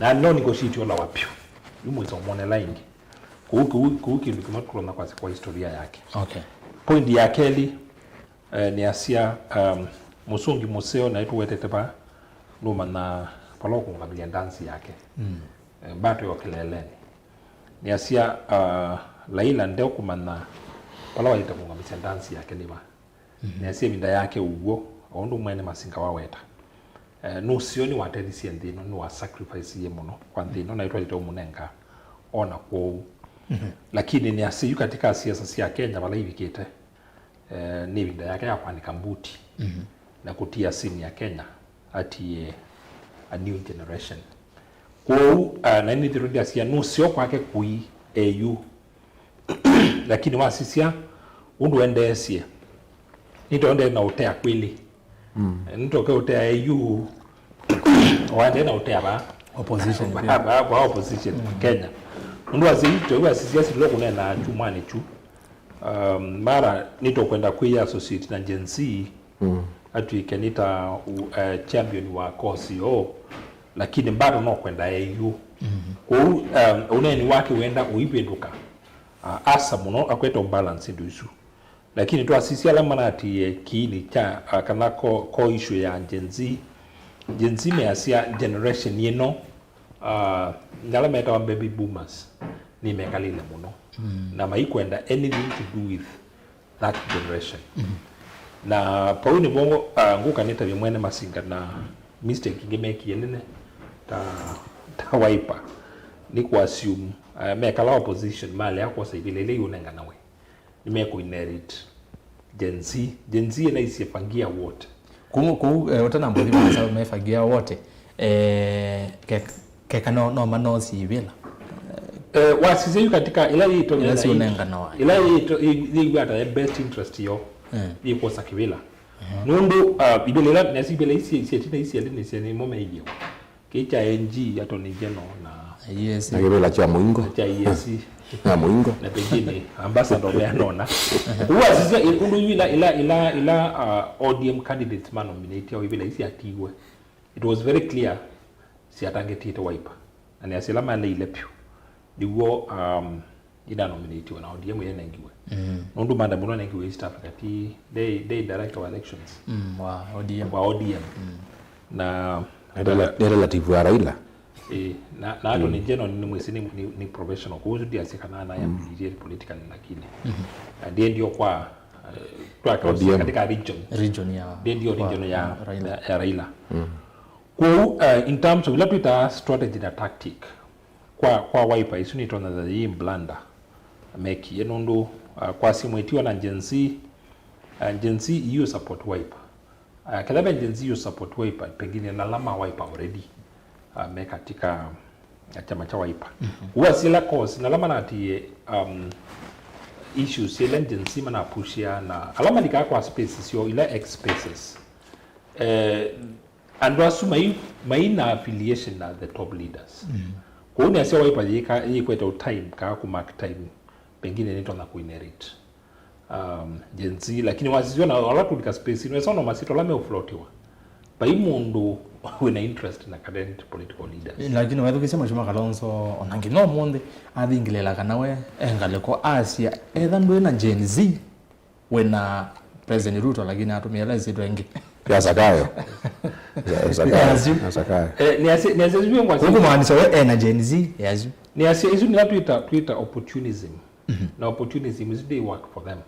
Na no negotiate olawa pyũ. Yu mwĩsa ũmonela ĩngĩ. Kwoou kĩu, kĩu kĩndũ kĩmwe tũtonya kwasya kwa historia yake. Okay. Point ya kelĩ, eh, nĩasya, um, mũsũngi mũseo naĩ tũwetete va, nũmanya vala ũkũngamĩlya dance yake. Mm. Eh, mbato yo kĩleleni. Nĩasya, uh, Laila ndeũkũmanya vala waĩlĩte kũũngamĩsya ndansi yake nĩ va. Nĩasya ĩvinda yake ũw'o, o ũndũ mwene Masinga waweta. Eh, nũseo nĩwatethisye nthĩ ĩno, nĩwa sacrifice mũno kwa nthĩ ĩno, na ĩtwaĩlĩte ũmũnenga ona kwoou. Lakini nĩasya yu katika siasa sya Kenya vala ivikĩte, eh, nĩ ĩvinda yake ya kwanĩka mbuti na kũtia scene ya Kenya atie a new generation. Kwoou, ah, na nĩthĩrwo ndyasya nũseo kwake kũi eyu. Lakini wasisya ũndũ endeesye, nĩtondee na ũtea kwĩlĩ. Nĩtoke ũtea eyu, waendee na ũtea va opposition va, pia. Va, va opposition Kenya. Nũndũ wasisya, wasisya silo kũnena kyumwanĩ kyu. Um, mara nĩtũkwenda kwĩ associate na Gen Z, atw'ĩke nĩ ta u- eh, champion wa cause yo, lakini bado no kwenda eyu. Kwoou, um, ũneeni wake wenda ũivĩndũka, uh, asa mũno akwete ũbalance indo isu. Lakini twasisya ala manatie kiini kya, uh, kana ko, ko issue ya Gen Z, Gen Z measya generation ĩno, uh, ala metawa baby boomers, nĩmekalĩle mũno na maikwenda anything to do with that generation. Na vau nĩvo, uh, ngũka nĩtavye mwene Masinga na mistake ingĩ mekie nene ta, ta Wiper, nĩ kũ assume, uh, mekala opposition malea kwosa ivĩla ila iũnenganawe, nĩmekũinherit Gen Z. Gen Z ĩnaisye fagia wote. Kũu, kũu, eh, ũtanamba ũthi masawa me fagia wote, eh, ke- Keka no, no manosi ivĩla. Eh, wasisya yu katika ila yĩto Ila siũnenganawa. Ila yĩto yĩw'a ata the best interest yo. Mm. Yĩkwosa kĩvĩla. Nũndũ, uh, ivĩla ila, nasi ivĩla isi isi tina isi ali nisi nimo meithio. Kĩ kya N G Attorney General na Yes. Na kĩvĩla kya mũingo. Kya E A C. Na mũingo. Na pengine ambassador meanona. Wasisya i- ũndũ yu ila ila ila ila, uh, O D M candidates manominate ivĩla isi atiwe. It was very clear siatangĩtĩte Wiper. Na nĩasya ĩla maleile vyũ nĩw'o, um, inanominatiwe na O D M yenengiwe. Mm. Nũndũ mandamũno anengiwe East Africa ti they, they director wa elections Mm, wa O D M. Wa O D M. Mm. Na Nĩ rela- nĩ relative wa Raila. Eh, na, na Attorney General nĩ mwĩsĩ nĩ, nĩ, nĩ professional. Kwa hiyo ndiasya kana anayambirie politically lakini. Na ndiendio kwa, eh, kwa O D M. Katika region. Region ya Ndiendio kwa region ya, Raila. Ya, ya Raila. Kwoou, uh, in terms of ila twĩtaa strategy na tactic, kwa, kwa Wiper, isu nĩtwona ta yĩ blunder mekie, nũndũ, uh, kwa simwĩtiwa na Gen Z, uh, Gen Z yu support Wiper. Uh, kethwa ve Gen Z yu support Wiper, pengine na ala ma Wiper already, uh, me katika, uh, chama cha Wiper. Kwoou asila cause, na ala manatie, um, issues ila Gen Z manapushia, na ala malikaa kwa spaces syo, ila X spaces. Eh, Andũ asu mai, mai na affiliation na the top leaders. Kwoou nĩasya Wiper yĩka, yĩkwete time kaa kũmark time, pengine nĩtonya kũinherit, um, Gen Z, lakini wasisya na ala kũlika space ino, esa no masito ala meũflotiwa. Vai mũndũ wĩna interest na current political leaders. Lakini wethukisya Mheshimiwa Kalonzo, ona nginya ũmũnthĩ, athingĩlĩla kana we e ngalĩko asya, etha ndwĩ na Gen Z, wĩna President Ruto, lakini atumia ĩla ĩsyĩtwa ĩngĩ. Ya Zakayo. Ya Zakayo. Yes, you. Ya Zakayo. Eh, nĩasya, nĩasya, sijui ngwa Ũkũmaanisha we ena Gen Z, yes, you. Nĩasya, isu nĩla twĩta, twĩta opportunism. Na opportunism is they work for them.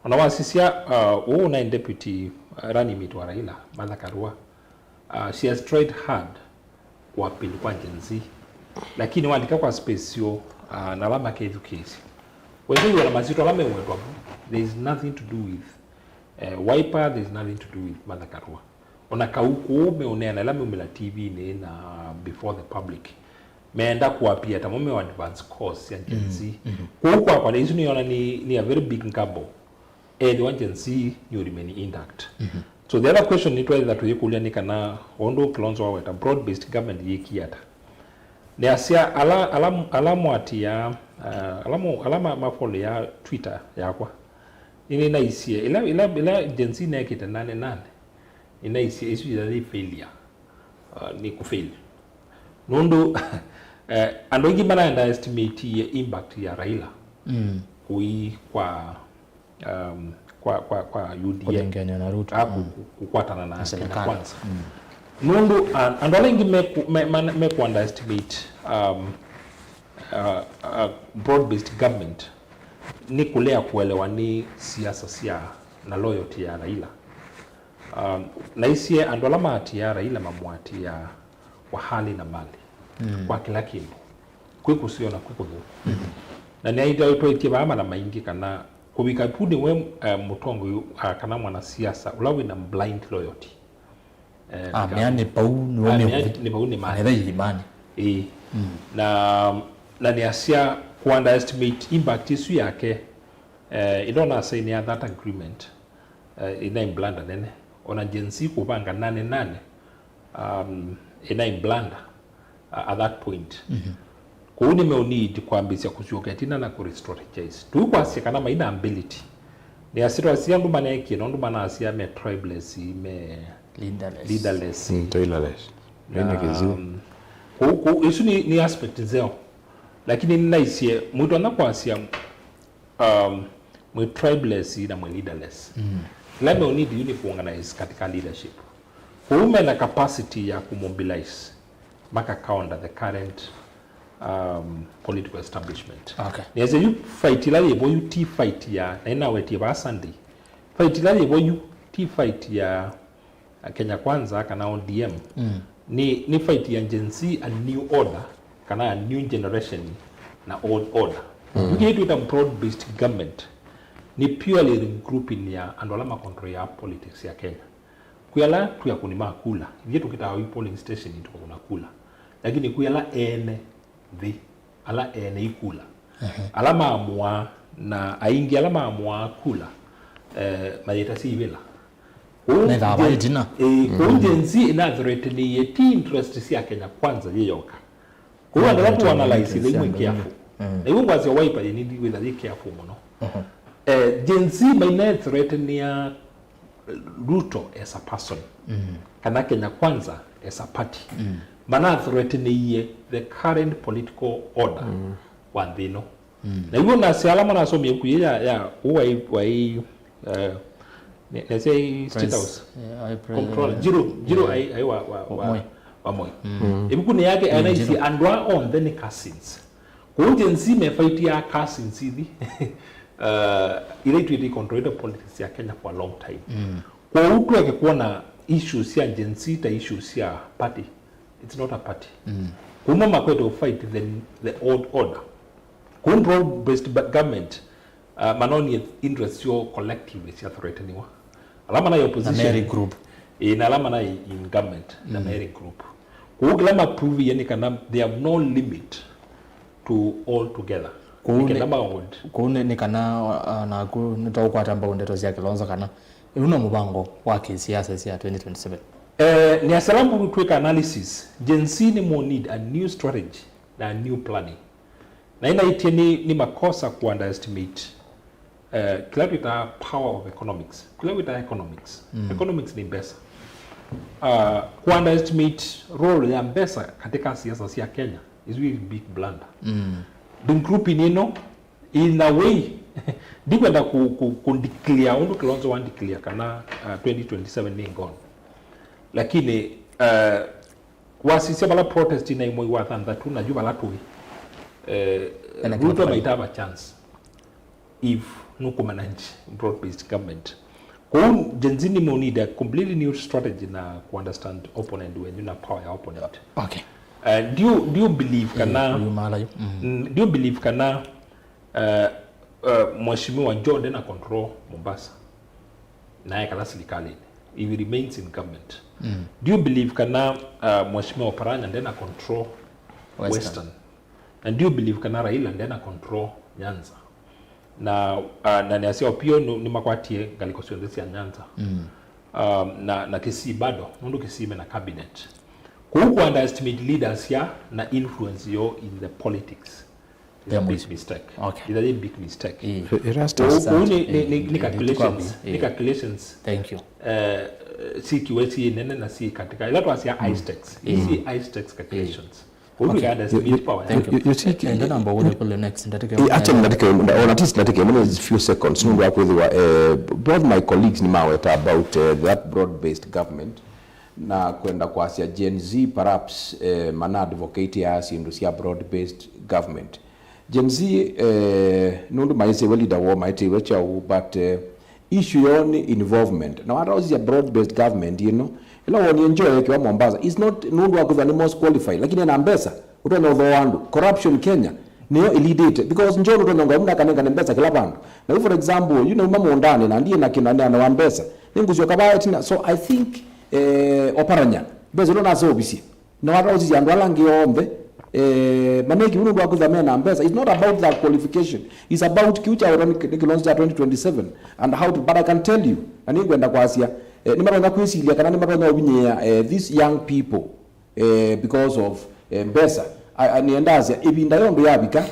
Ona wasisya, uh, ũũ na deputy, uh, running mate wa Raila, Martha Karua. Uh, she has tried hard kũappeal kwa Gen Z. Lakini walika kwa space syo, uh, na ala makethukĩĩsya. Wethĩwa na masitwa ala mewetwa vu, there is nothing to do with, uh, Wiper, there is nothing to do with Martha Karua. Ona kau kũũ meũneena ĩla meumĩla T V-inĩ na before the public. Meenda kũappear tamo me advance cause ya Gen Z. Kũu kwakwa, isu nĩona nĩ, nĩ a very big gamble. Ethĩwa Gen Z nĩ remain intact. So the other question nĩtwaĩtha tũyĩkũlya nĩ kana, ũndũ Kalonzo waweta, broad based government yĩkie ata? Nĩasya ala, ala, ala mwatia, uh, ala mo, ala ma, ma follow ya Twitter yakwa, nĩnĩnaisye ila, ila, ila Gen Z nekĩte nane nane, nĩnaisye isu yĩla yĩ failure, uh, nĩ kũfail. Nũndũ, eh, andũ aingĩ mara underestimate impact ya Raila kũi kwa, um, kwa, kwa, kwa U D A. Kũthengeanĩa na Ruto. Ah, kũ-, kũ-, kũkwatana na Kenya Kwanza. Nũndũ, ah, andũ ala aingĩ meku-, me-, ma-, meku underestimate, um, uh, uh, Broad-based government nĩ kũlea kũelewa nĩ siasa sya na loyalty ya Raila. Um, naisye andũ ala maatĩĩaa Raila mamũatĩĩaa kwa hali na mali, mm, kwa kĩla kĩndũ, kwĩ kũseo na kwĩ kũthũku. Mm-hmm. Na nĩaitwaĩtye vaa mala maingĩ kana kũvika vu nĩwe, eh, mũtongoi, ah, kana mwanasiasa ũla wĩna blind loyalty. Eh, ah, mea nĩ pau nĩwe ah, mea nĩ pau nĩ mali. Nĩtha imani. Ĩĩ. Mm. Na, na nĩasya kũ underestimate impact ĩsu yake, eh, ĩla ũnasainĩa that agreement, eh, ĩnaĩ blanda nene. Ona Gen Z kũvanga nane nane, um, ĩnaĩ blanda, uh, at that point. Mhm. Kwoou nĩ meũneed kwambĩĩsya kũsyoka ĩtina na kũrestrategize. Tũikwasya kana maina ability. Nĩasya twasya andũ maneekie, nũndũ manasya me tribeless, me leaderless. Leaderless. Mm, tailorless. Maina kĩzio. Um, kwoou, kwoou, ĩsu nĩ, nĩ aspect nzeo. Lakini nĩnaisye, mwĩtwanya kwasya, um, mwĩ tribeless na mwĩ leaderless. Mm. Kĩla meũneed yu nĩ kũorganize katika leadership. Kwoou mena capacity ya kũmobilize maka counter the current, um, political establishment. Okay. Nĩasya yu fight ĩla yĩvo yu ti fight ya, na nĩnawetie vaa Sunday. Fight ĩla yĩvo yu ti fight ya Kenya Kwanza kana O D M. Mm. Nĩ, nĩ fight ya Gen Z, a new order, kana a new generation na old order. Mm. Yu kĩĩ twĩta broad-based government nĩ purely regrouping ya andũ ala makontroyaa politics ya Kenya. Kwĩ ala twĩ akũni ma kula, ithyĩ tũkĩtaa yu polling station tũkakũna kula. Lakini kwĩ ala ene nthĩ, ala ene ikula, ehe, ala maamũaa, na aingĩ ala maamũaa kula, eh, mayĩtasya ivĩla. Kwoou methaa Gen-, ĩtina. Eh, kwoou, mm, Gen Z ĩnathreateniie ti interest sya Kenya Kwanza yĩ yoka. Kwoou andũ ala tũ analyze ĩla imwe careful. Mm. Na iu ngwasya Wiper yĩnindi wĩtha yĩ careful mũno. Mhm. Eh, Gen Z mainathreatenia Ruto as a person, mm, kana Kenya Kwanza as a party, mm, manathreateniie the current political order, mm, wa nthĩ ĩno. Mm. Na iw'o nasya ala manasomie ĩvuku yĩĩ ya, ya, ũ waĩ, waĩ, eh, ne-, nesya i State House. Eh, aĩ pre-, control, eh, Njirũ, Njirũ, eh, aĩ, aĩ wa, wa, wa Moi. Wa Moi. Mm. Mm. Ĩvukunĩ yake, mm, anaisye andũ aa onthe nĩ cousins. Kwoou Gen Z mefaitia cousins ithi, uh, ila itwĩte icontrolĩte politics ya Kenya for a long time. Mm. Kwoou tweke kwona issues sya Gen Z ta issues sya party. It's not a party. Mm. Kuma makwete to fight the, the old order. Kuma broad-based ba-, government, uh, manonie interests syoo collectively sya threateniwa. Ala mana opposition. Na Mary group. Ĩĩ, na ala mana in government, na, mm, Mary group. Kwoou kĩla maprovie nĩ kana they have no limit to all together. Kwoou nĩ kenda nĩ, maũnd. Kwoou nĩ, nĩ kana, uh, naku nĩtwaũkwata mbau ndeto sya Kilonzo kana ĩu no mũvango wa kĩsiasa sya twenty twenty-seven? Eh, nĩ asya ala mũndũ twĩka analysis, Gen Z nĩ mũ need a new strategy na a new planning. Na ĩnaĩtye nĩ, nĩ makosa ku underestimate, eh, kĩla twĩtaa power of economics. Kĩla wĩtaa economics. Mm. Economics nĩ mbesa. Uh, ku underestimate role ya mbesa katika siasa sya Kenya is really big blunder. Mm. Regrouping ĩno, in a way, ndikwenda ku, ku, ku declare ũndũ Kilonzo wa declare kana, uh, twenty twenty-seven nĩ gone. Lakini, uh, wasisya vala protest ina mwei wa thanthatũ, na yu vala tũĩ, eh, ena Ruto kĩla might have a chance if nũkũmanage broad-based government. Kwoou Gen Z nĩ mũ need a completely new strategy na ku understand opponent wenyu na power ya opponent. Okay. Eh, do you, do you believe kana, mm, do you believe kana, eh, eh, Mheshimiwa Joe ndena control Mombasa? Na ekala silikalini. If he remains in government. Mm. Do you believe kana, uh, Mheshimiwa Oparanya ndena control Western? Western. And do you believe kana Raila ndena control Nyanza? Na, uh, na nĩasya Opio nĩ, nĩmakwatie ngalĩko syonthe sya Nyanza. Mm. Um, na, na Kisii bado, nũndũ Kisii mena cabinet. Kwoou ku underestimate leaders ya na influence yo in the politics is a big mistake. Okay. Is a big mistake. Ĩĩ. Erastus. Kwoou, kwoou nĩ, nĩ, nĩ, nĩ calculations, nĩ calculations. Thank you. Eh, sikiwe si nene na si katika. Ila twasya high stakes. Isi high stakes calculations. Kwoou we underestimate power. Thank you. You, you see, eh, ndona mbau ule kule next, ndatike. Eh, acha ndatike, ona at least ndatike, mwana is few seconds. Nũndũ wa kwĩthĩwa, eh, both my colleagues nĩ maweta about, eh, that broad-based government. Na kwenda kwasya Gen Z perhaps, eh, mana advocate ya syĩndũ sya broad-based government. Gen Z, eh, nũndũ maĩsĩwe leader woo maĩtĩwe kyaũ, but, eh, issue yoo nĩ involvement. Na wataũsisya broad based government ĩno, ĩla wonie nzeo yekiwa Mombasa, is not nũndũ wa kwĩthwa nĩ most qualified, lakini ena mbesa, ũtonya ũthooa andũ. Corruption Kenya, nĩyo ĩlidĩte, because nzeo nũtonya ngwa mna kanengane mbesa kĩla vandũ. Na yu, for example, yu nauma mũũndanĩ na ndiĩ na kĩna neana wa mbesa, nĩngũsyoka vaa ĩtina. So I think, eh, Oparanya, mbesa ĩla naseũvisye, na wataũsisya andũ ala angĩ onthe, eh, maneki ũndũ wa kwĩthwa mena mbesa. It's not about that qualification. It's about kĩu kyawetwa nĩ, nĩ kĩlonzo kya twenty twenty-seven and how to, but I can tell you, na nĩngwenda kwasya, eh, nĩmatonya kwĩsilya kana nĩmatonya ũvinyĩĩa, eh, these young people, eh, because of, eh, mbesa. A- a- nĩendasya ĩvinda yonthe yavika,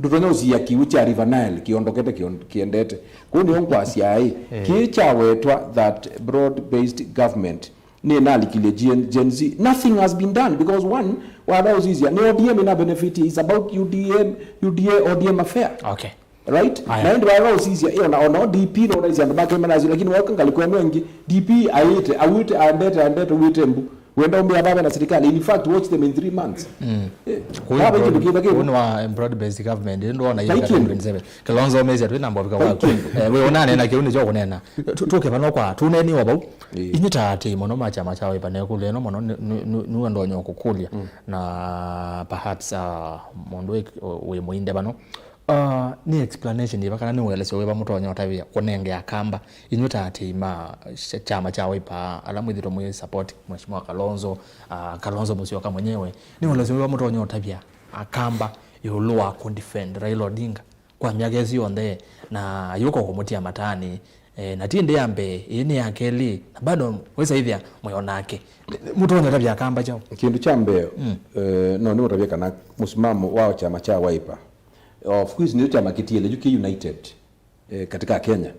ndũtonya ũsia kĩw'ũ kya River Nile kĩondokete kĩon- kĩendete. Kũu nĩyo ngwasya ĩ, kĩĩ kyawetwa that broad based government nĩnalikilye Gen, Gen Z. Nothing has been done because one, wathaũsisya, nĩ O D M ina benefit, it's about U D M, U D A, O D M affair. Okay. Right? Aya. Na ĩndĩ wathaũsisya, ĩ, ona, ona D P no ũnaisya andũ make manasyo, lakini waka ngalĩko ĩno ĩngĩ, D P aĩte, awĩte, andete, andete, wĩte mbu. Wenda ũmbĩa vave na serikali. In fact, watch them in three months. Mm. Eh, vave kĩndũ kĩtha kĩu. Kũu nĩ wa broad based government, ĩndĩ wona hiyo twenty twenty-seven. Kalonzo Musyoka twĩ na mbovika waku. Eh, we onane na kĩu nĩkyo kũnena. Tu- Tuke vano kwa, tuneni wa vau. Ĩĩ. Inyu ta atĩ mũno ma kyama kya Wiper, nekũlya ĩno mũno nĩ- nĩ- nĩ- nĩwe ndonya kũkũlya. Mm. Na perhaps, uh, mũndũ wĩ- wĩ mũinde vano. Uh, nĩ explanation yĩva kana nĩ ũelesyo wĩva mũtonya ũtavĩa kũnenge Akamba? Inyu ta atĩ ma ch- kyama kya Wiper, ala mwĩthĩtwe mwĩ support Mheshimiwa Kalonzo, uh, Kalonzo Musyoka mwenyewe, nĩ ũelesyo wĩva mũtonya ũtavya Akamba ĩũlũ wa kũdefend Raila Odinga kwa myaka ĩsu yonthe, na yũka kũmũtia matanĩ, eh, na ti ĩndĩ ya mbee, ĩĩ nĩ ya kelĩ, na bado wĩsa ĩthĩa mwĩo nake. Mũtonya ũtavya Akamba kyaũ? Kĩndũ kya mbee, mm, eh, no nĩũtavye kana mũsimamo wa kyama kya Wiper, of course, nĩyo kyama kĩtiele yu kĩ united, eh, katika Kenya.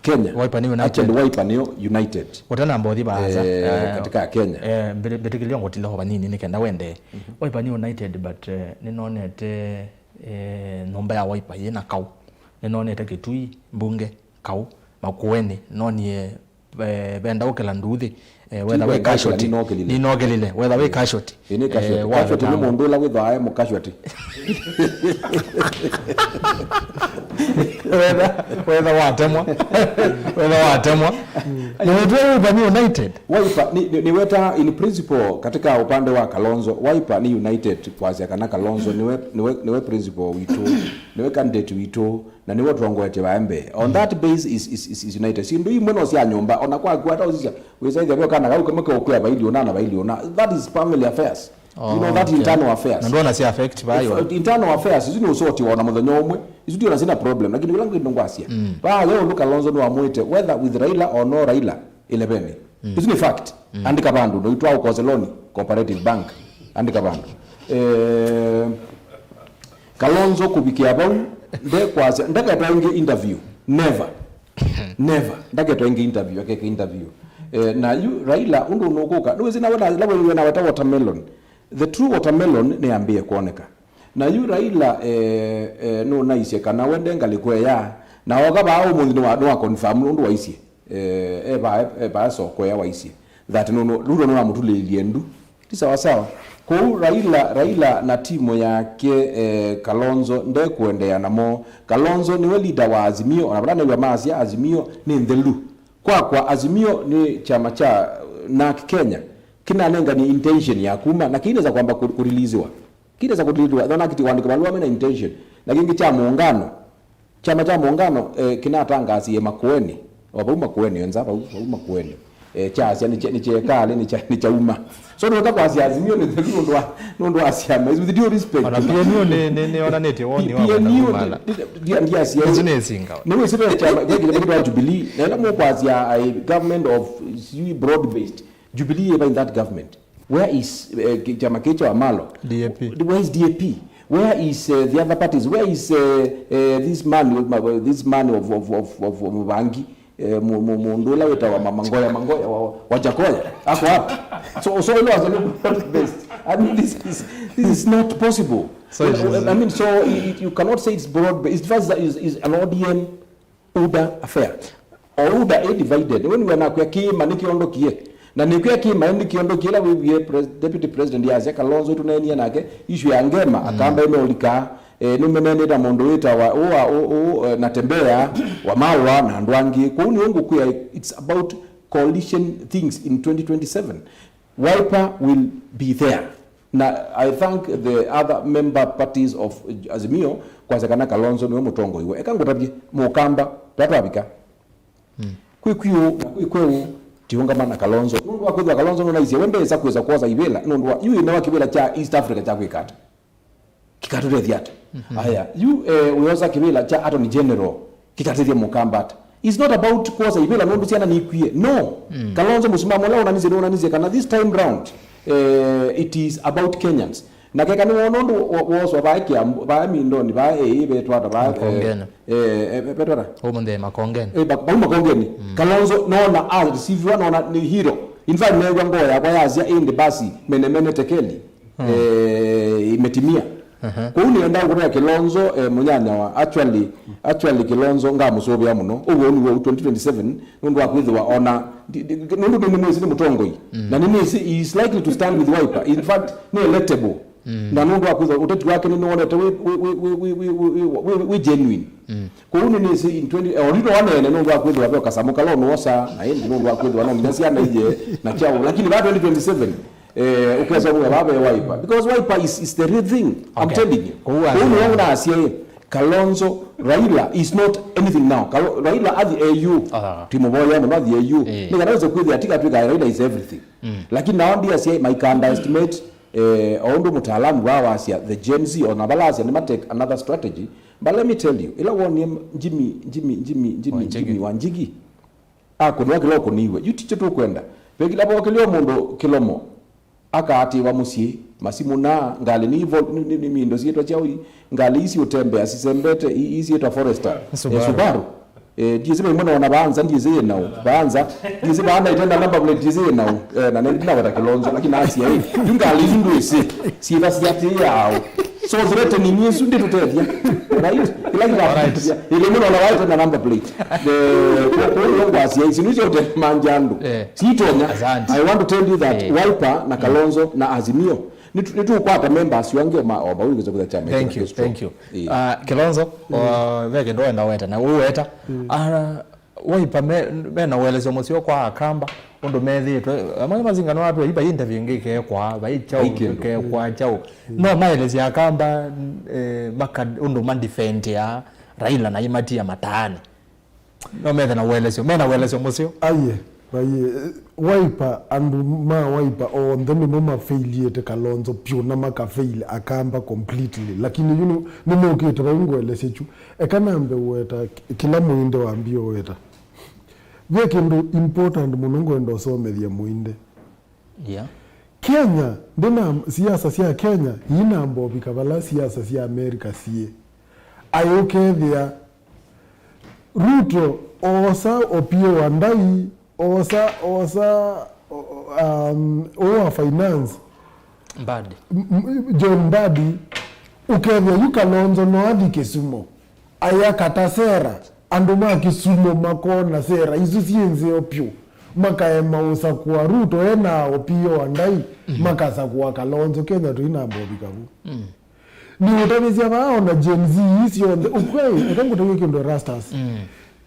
Kenya. Wiper nĩ united. Actually, Wiper nĩyo united. Ũtanamba ũthi vaasa. Eh, eh, katika Kenya. Eh, mbĩtĩ- mbĩtĩkĩlya ngũtila o vanini nĩ kenda wende. Mhm. Wiper nĩ united, but, eh, nĩnonete, eh, nyũmba ya Wiper yĩ na kaũ. Nĩnonete Kitui, mbunge, kaũ. Makueni, nonie, eh, venda ũkĩla nduthi, eh, wetha wĩ casualty. Nĩnokĩlile. Nĩnokĩlile, wetha wĩ casualty. Ĩ, nĩ casualty. Eh, wa casualty nĩ mũndũ ũla wĩthwaa e mũ casualty. Wetha, wetha watemwa. Wetha watemwa. Na nĩtwĩ Wiper nĩ united. Wiper, nĩ, nĩ, nĩweta in principle katika upande wa Kalonzo, Wiper nĩ united kwasya kana Kalonzo nĩwe, nĩwe, nĩwe principal witũ, nĩwe candidate witũ, na nĩwe ũtongoetye vaa mbee. On that base is, is, is, is united. Syĩndũ imwe no sya nyũmba, ona kwaku ata ũsisya, wĩsaithya vyo kana kau kamwe keũkwĩa vaili ũna na vaili ũna. That is family affairs. You know, that internal affairs. Na ndwona si affect bayo. Internal affairs, isu nĩ ũsoti wa ona mũthenya ũmwe. Isu ndio na sina problem, lakini kila kitu ngwasia. Ba leo ndo Kalonzo no amwite, whether with Raila or no Raila, eleven. Isu nĩ fact. Andika vandu, no itwa ukoze loan, Cooperative Bank. Andika vandu. Eh, Kalonzo kuvikia vau, ndekwasya, ndaketwa ingi interview. Never. Never. Ndaketwa ingi interview, akeke interview. Eh, na yu Raila, undu nukuka, nduwezi nawe na, nawe nawe ta watermelon. The true watermelon nĩ ambie kuoneka. Na yu Raila, eh, eh, nunaisye kana wende ngalĩko ĩya, na oka vaa ũmũnthĩ nĩwa, nĩwa confirm nũndũ waisye. Eh, e vaa, e vaa soko ĩya waisye. That no, no, Ruto nũnamũtulĩĩlye ndu. Ti sawa sawa. Kwoou Raila, Raila na timu yake, eh, Kalonzo ndekũendeea namo. Kalonzo nĩwe leader wa Azimio, ona vala new'a maasya Azimio nĩ nthelu. Kwakwa, Azimio nĩ kyama kya, eh, NARC Kenya, kĩnanenganie intention ya kuma, na kĩinesa kwamba kũ-, kũriliziwa. Kĩinesa kũriliziwa, thona kĩti kũandĩka valũa mena intention. Na kĩngĩ kya mũũngano, kyama kya mũũngano, eh, kĩnatangaasie Makueni, o vau Makueni, o nza vau, vau Makueni. Eh, kyasya nĩ kya, nĩ kyekalĩ, nĩ kya, nĩ kyauma. So, nĩweka kwasya Azimio nĩ thelu nũndũ wa, nũndũ wa syama isu, with due respect. Ona P N U nĩ, nĩ, nĩyonanĩtie woni wa P N U kwenda kumala. Ndi-, ndi-, ndi-, ndiasya. Isu nĩ singa. Nĩ wĩsĩ ve kyama, ve kĩlĩma kĩtwa Jubilee, na ĩla mũkwasya, a government of, sijui, broad based, Jubilee ĩva in that government? Where is, eh, ki-, kyama kĩĩ kya Amolo? D A P. Where is D A P? Where is, eh, the other parties? Where is, eh, eh, this man, ma-, this man of, of, of, of, of Muvangi? Eh, mu-, mu-, mũndũ ũla wĩtawa Mama Ngoya, Mangoya wa, wa Jakoya. Ako wapi? So, so, ilo was a little best. I mean, this is, this is not possible. So it is. I mean, so it, you cannot say it's broad, but it's, it's, it's an O D M UDA affair. O UDA ĩ divided. Nĩwe nĩwe nakwĩa kĩĩma nĩkĩondokie. Na nĩkwĩa kĩĩma nĩkĩondokie ĩla wĩwie pres-, deputy president yasya Kalonzo ĩtũneenie nake issue ya ngema, mm, Akamba ĩmeũlikaa. Eh, nĩmeneenĩte na mũndũ wĩtawa ũũ wa ũũ, ũũ, eh, Natembeya, Wamalwa na andũ angĩ. Kwoou nĩw'o ngũkwĩa, it's about coalition things in twenty twenty-seven. Wiper will be there. Na I thank the other member parties of Azimio kwasya kana Kalonzo nĩwe mũtongoi woo. Eka ngũtavye, Mũkamba, twa twavika. Kwĩ kwĩũ na kwĩ kweũ, tiũngama na Kalonzo. Nũndũ wa kwĩthĩwa Kalonzo nũnaisye we ndesa kwĩsa kwosa ivĩla, nũndũ wa yu ĩna wa kĩvĩla kya East Africa kya kwĩka ata? Kĩkatũtethya ata? Aya, yu, eh, wĩosa kĩvĩla kya Attorney General, kĩkatethya Mũkamba ata? It's not about kwosa ivĩla nũndũ syana nikwie. No. Kalonzo mũsimamo ũla ũnanisye nũnanisye kana this time round, eh, it is about Kenyans. Na keka nĩwona ũndũ wo-, woswa vaa Kiambu, vaa Mindoni, vaa, eh, vetwata, vaa, eh, Makongeni. Eh, eh, vetwata? Ũmũnthĩ Makongeni. Eh, bak-, vau Makongeni. Kalonzo nona a receiviwa, nona nĩ hero. In fact, neew'a ngoo yakwa yasya, "Ĩndĩ basi, mene mene tekeli." Eh, imetimia. Kwoou nĩenda kũtũĩa Kilonzo, eh, mũnyanyawa. Actually, actually Kilonzo ngamũsũvĩa mũno. Ũw'o nĩw'o twenty twenty-seven, nũndũ wa kwĩthĩwa ona, ndi-, ndi-, nũndũ nĩ, nĩnĩmwĩsĩ nĩ mũtongoi. Na nĩnĩsĩ he is likely to stand with Wiper. In fact, nĩ electable. Na nũndũ wa kwĩthĩwa ũteti wake nĩnĩwonete wĩ, wĩ, wĩ genuine. Kwoou nĩnĩsĩ in twenty, eh, Orito waneene nũndũ wa kwĩthĩwa ve kasamũ kala ũnũosa, na ĩndĩ nũndũ wa kwĩthĩwa no nginya syana iye na kyaũ. Lakini va twenty twenty-seven, eh, ũkesa ũmwe vave Wiper. Because Wiper is, is the real thing. I'm telling you. Kwoou nĩw'o nasya, Kalonzo, Raila is not anything now. Kalo-, Raila athi A U. Ti mũvoya mũno athi A U. Nĩ kana wĩse kwĩthĩa tika twĩka Raila is everything. Lakini nao ndiasya, maika underestimate, eh, o ũndũ mũtaalamu wa wasya, the Gen Z, ona vala asya nĩ ma take another strategy. But let me tell you, ĩla wonie Jimmy, Jimmy, Jimmy, Jimmy, Wanjigi. Jimmy Wanjigi, akũnĩwa kĩla ũkũnĩiwe. Yu tikyo tũkwenda. Ve kĩla vokĩlyo mũndũ kĩlomo, akaatĩĩwa mũsyĩ, masimũ na ngalĩ nĩ ivo-, nĩ, nĩ, nĩ mindo syĩtwa kyaũ, ngalĩ ii siũtembea, sisembete, ii, ii syĩtwa Forester, eh, Subaru. Subaru. Eh, ndiĩsĩ vaimwe nona vaanza, ndiĩsĩ yĩ naũ. Vaanza, ndiĩsĩ vaana itenda number plate, ndiĩsĩ yĩ naũ. Eh, na nĩndinaweta Kilonzo, lakini asia, eh, yu ngalĩ isu ndwĩsĩ. Syĩtha siatĩĩaũ. So threatening ĩsu ndĩtũtethya. Right? Kĩla kĩla. Alright. Ĩlĩ mũno na waĩte na number plate. Eh, kwa, kwa hiyo ngwasia ici nĩcio ũtemanja andũ. Eh. Sitonya. Asante. I want to tell you that, eh, Wiper na Kalonzo na Azimio, nĩtu-, nĩtũkwata members asu angĩ o ma, o ma, wĩkĩsa kũtha chama. Thank you, thank you. Eh. Ah, Kilonzo, uh, ve kĩndũ wenda weta, na ũweta. Ah, Wiper me, mena ũelesyo mũseo kwa Akamba, ũndũ methĩĩtwe, amwe mazinga no atwe, ipa interview ĩngĩ ĩkekwa, vai kyaũ, ĩkekwa kyaũ. No maelesya Akamba, eh, maka, ũndũ ma defendia Raila na imatia mataani. No methe na ũelesyo, mena ũelesyo mũseo. Aye, aye, eh, Wiper, andũ ma Wiper onthe nĩmo mafeiliĩte Kalonzo pyũ na makafail Akamba completely. Lakini yu nĩ, nĩnũkĩte vau ngũelesye kyu. Eka nambe ũweta k-, kĩla mũinde wambie ũweta. Ve kĩndũ important mũno ngwenda ũsomethya mũinde. Yeah. Kenya, ndĩna, siasa sya Kenya iinamba ũvika vala siasa sya America syĩ. Aĩ ũkethĩa Ruto oosa Opiyo Wandayi, oosa, oosa, o-, um, ũũ wa finance. Mbadi. M-, m-, John Mbadi, ũkethĩa yu Kalonzo no athi Kisumu. Aya kata sera, andũ ma Kisumu makona sera isu syĩ nzeo pyũ, makaema ũsakũa Ruto ena Opiyo Wandayi, makasakũa Kalonzo. Kenya tũinamba ũvika vu. Nĩũtavĩsya vaa ona Gen Z ii syonthe, ũkwai, eka ngũtavye kĩndũ Erastus.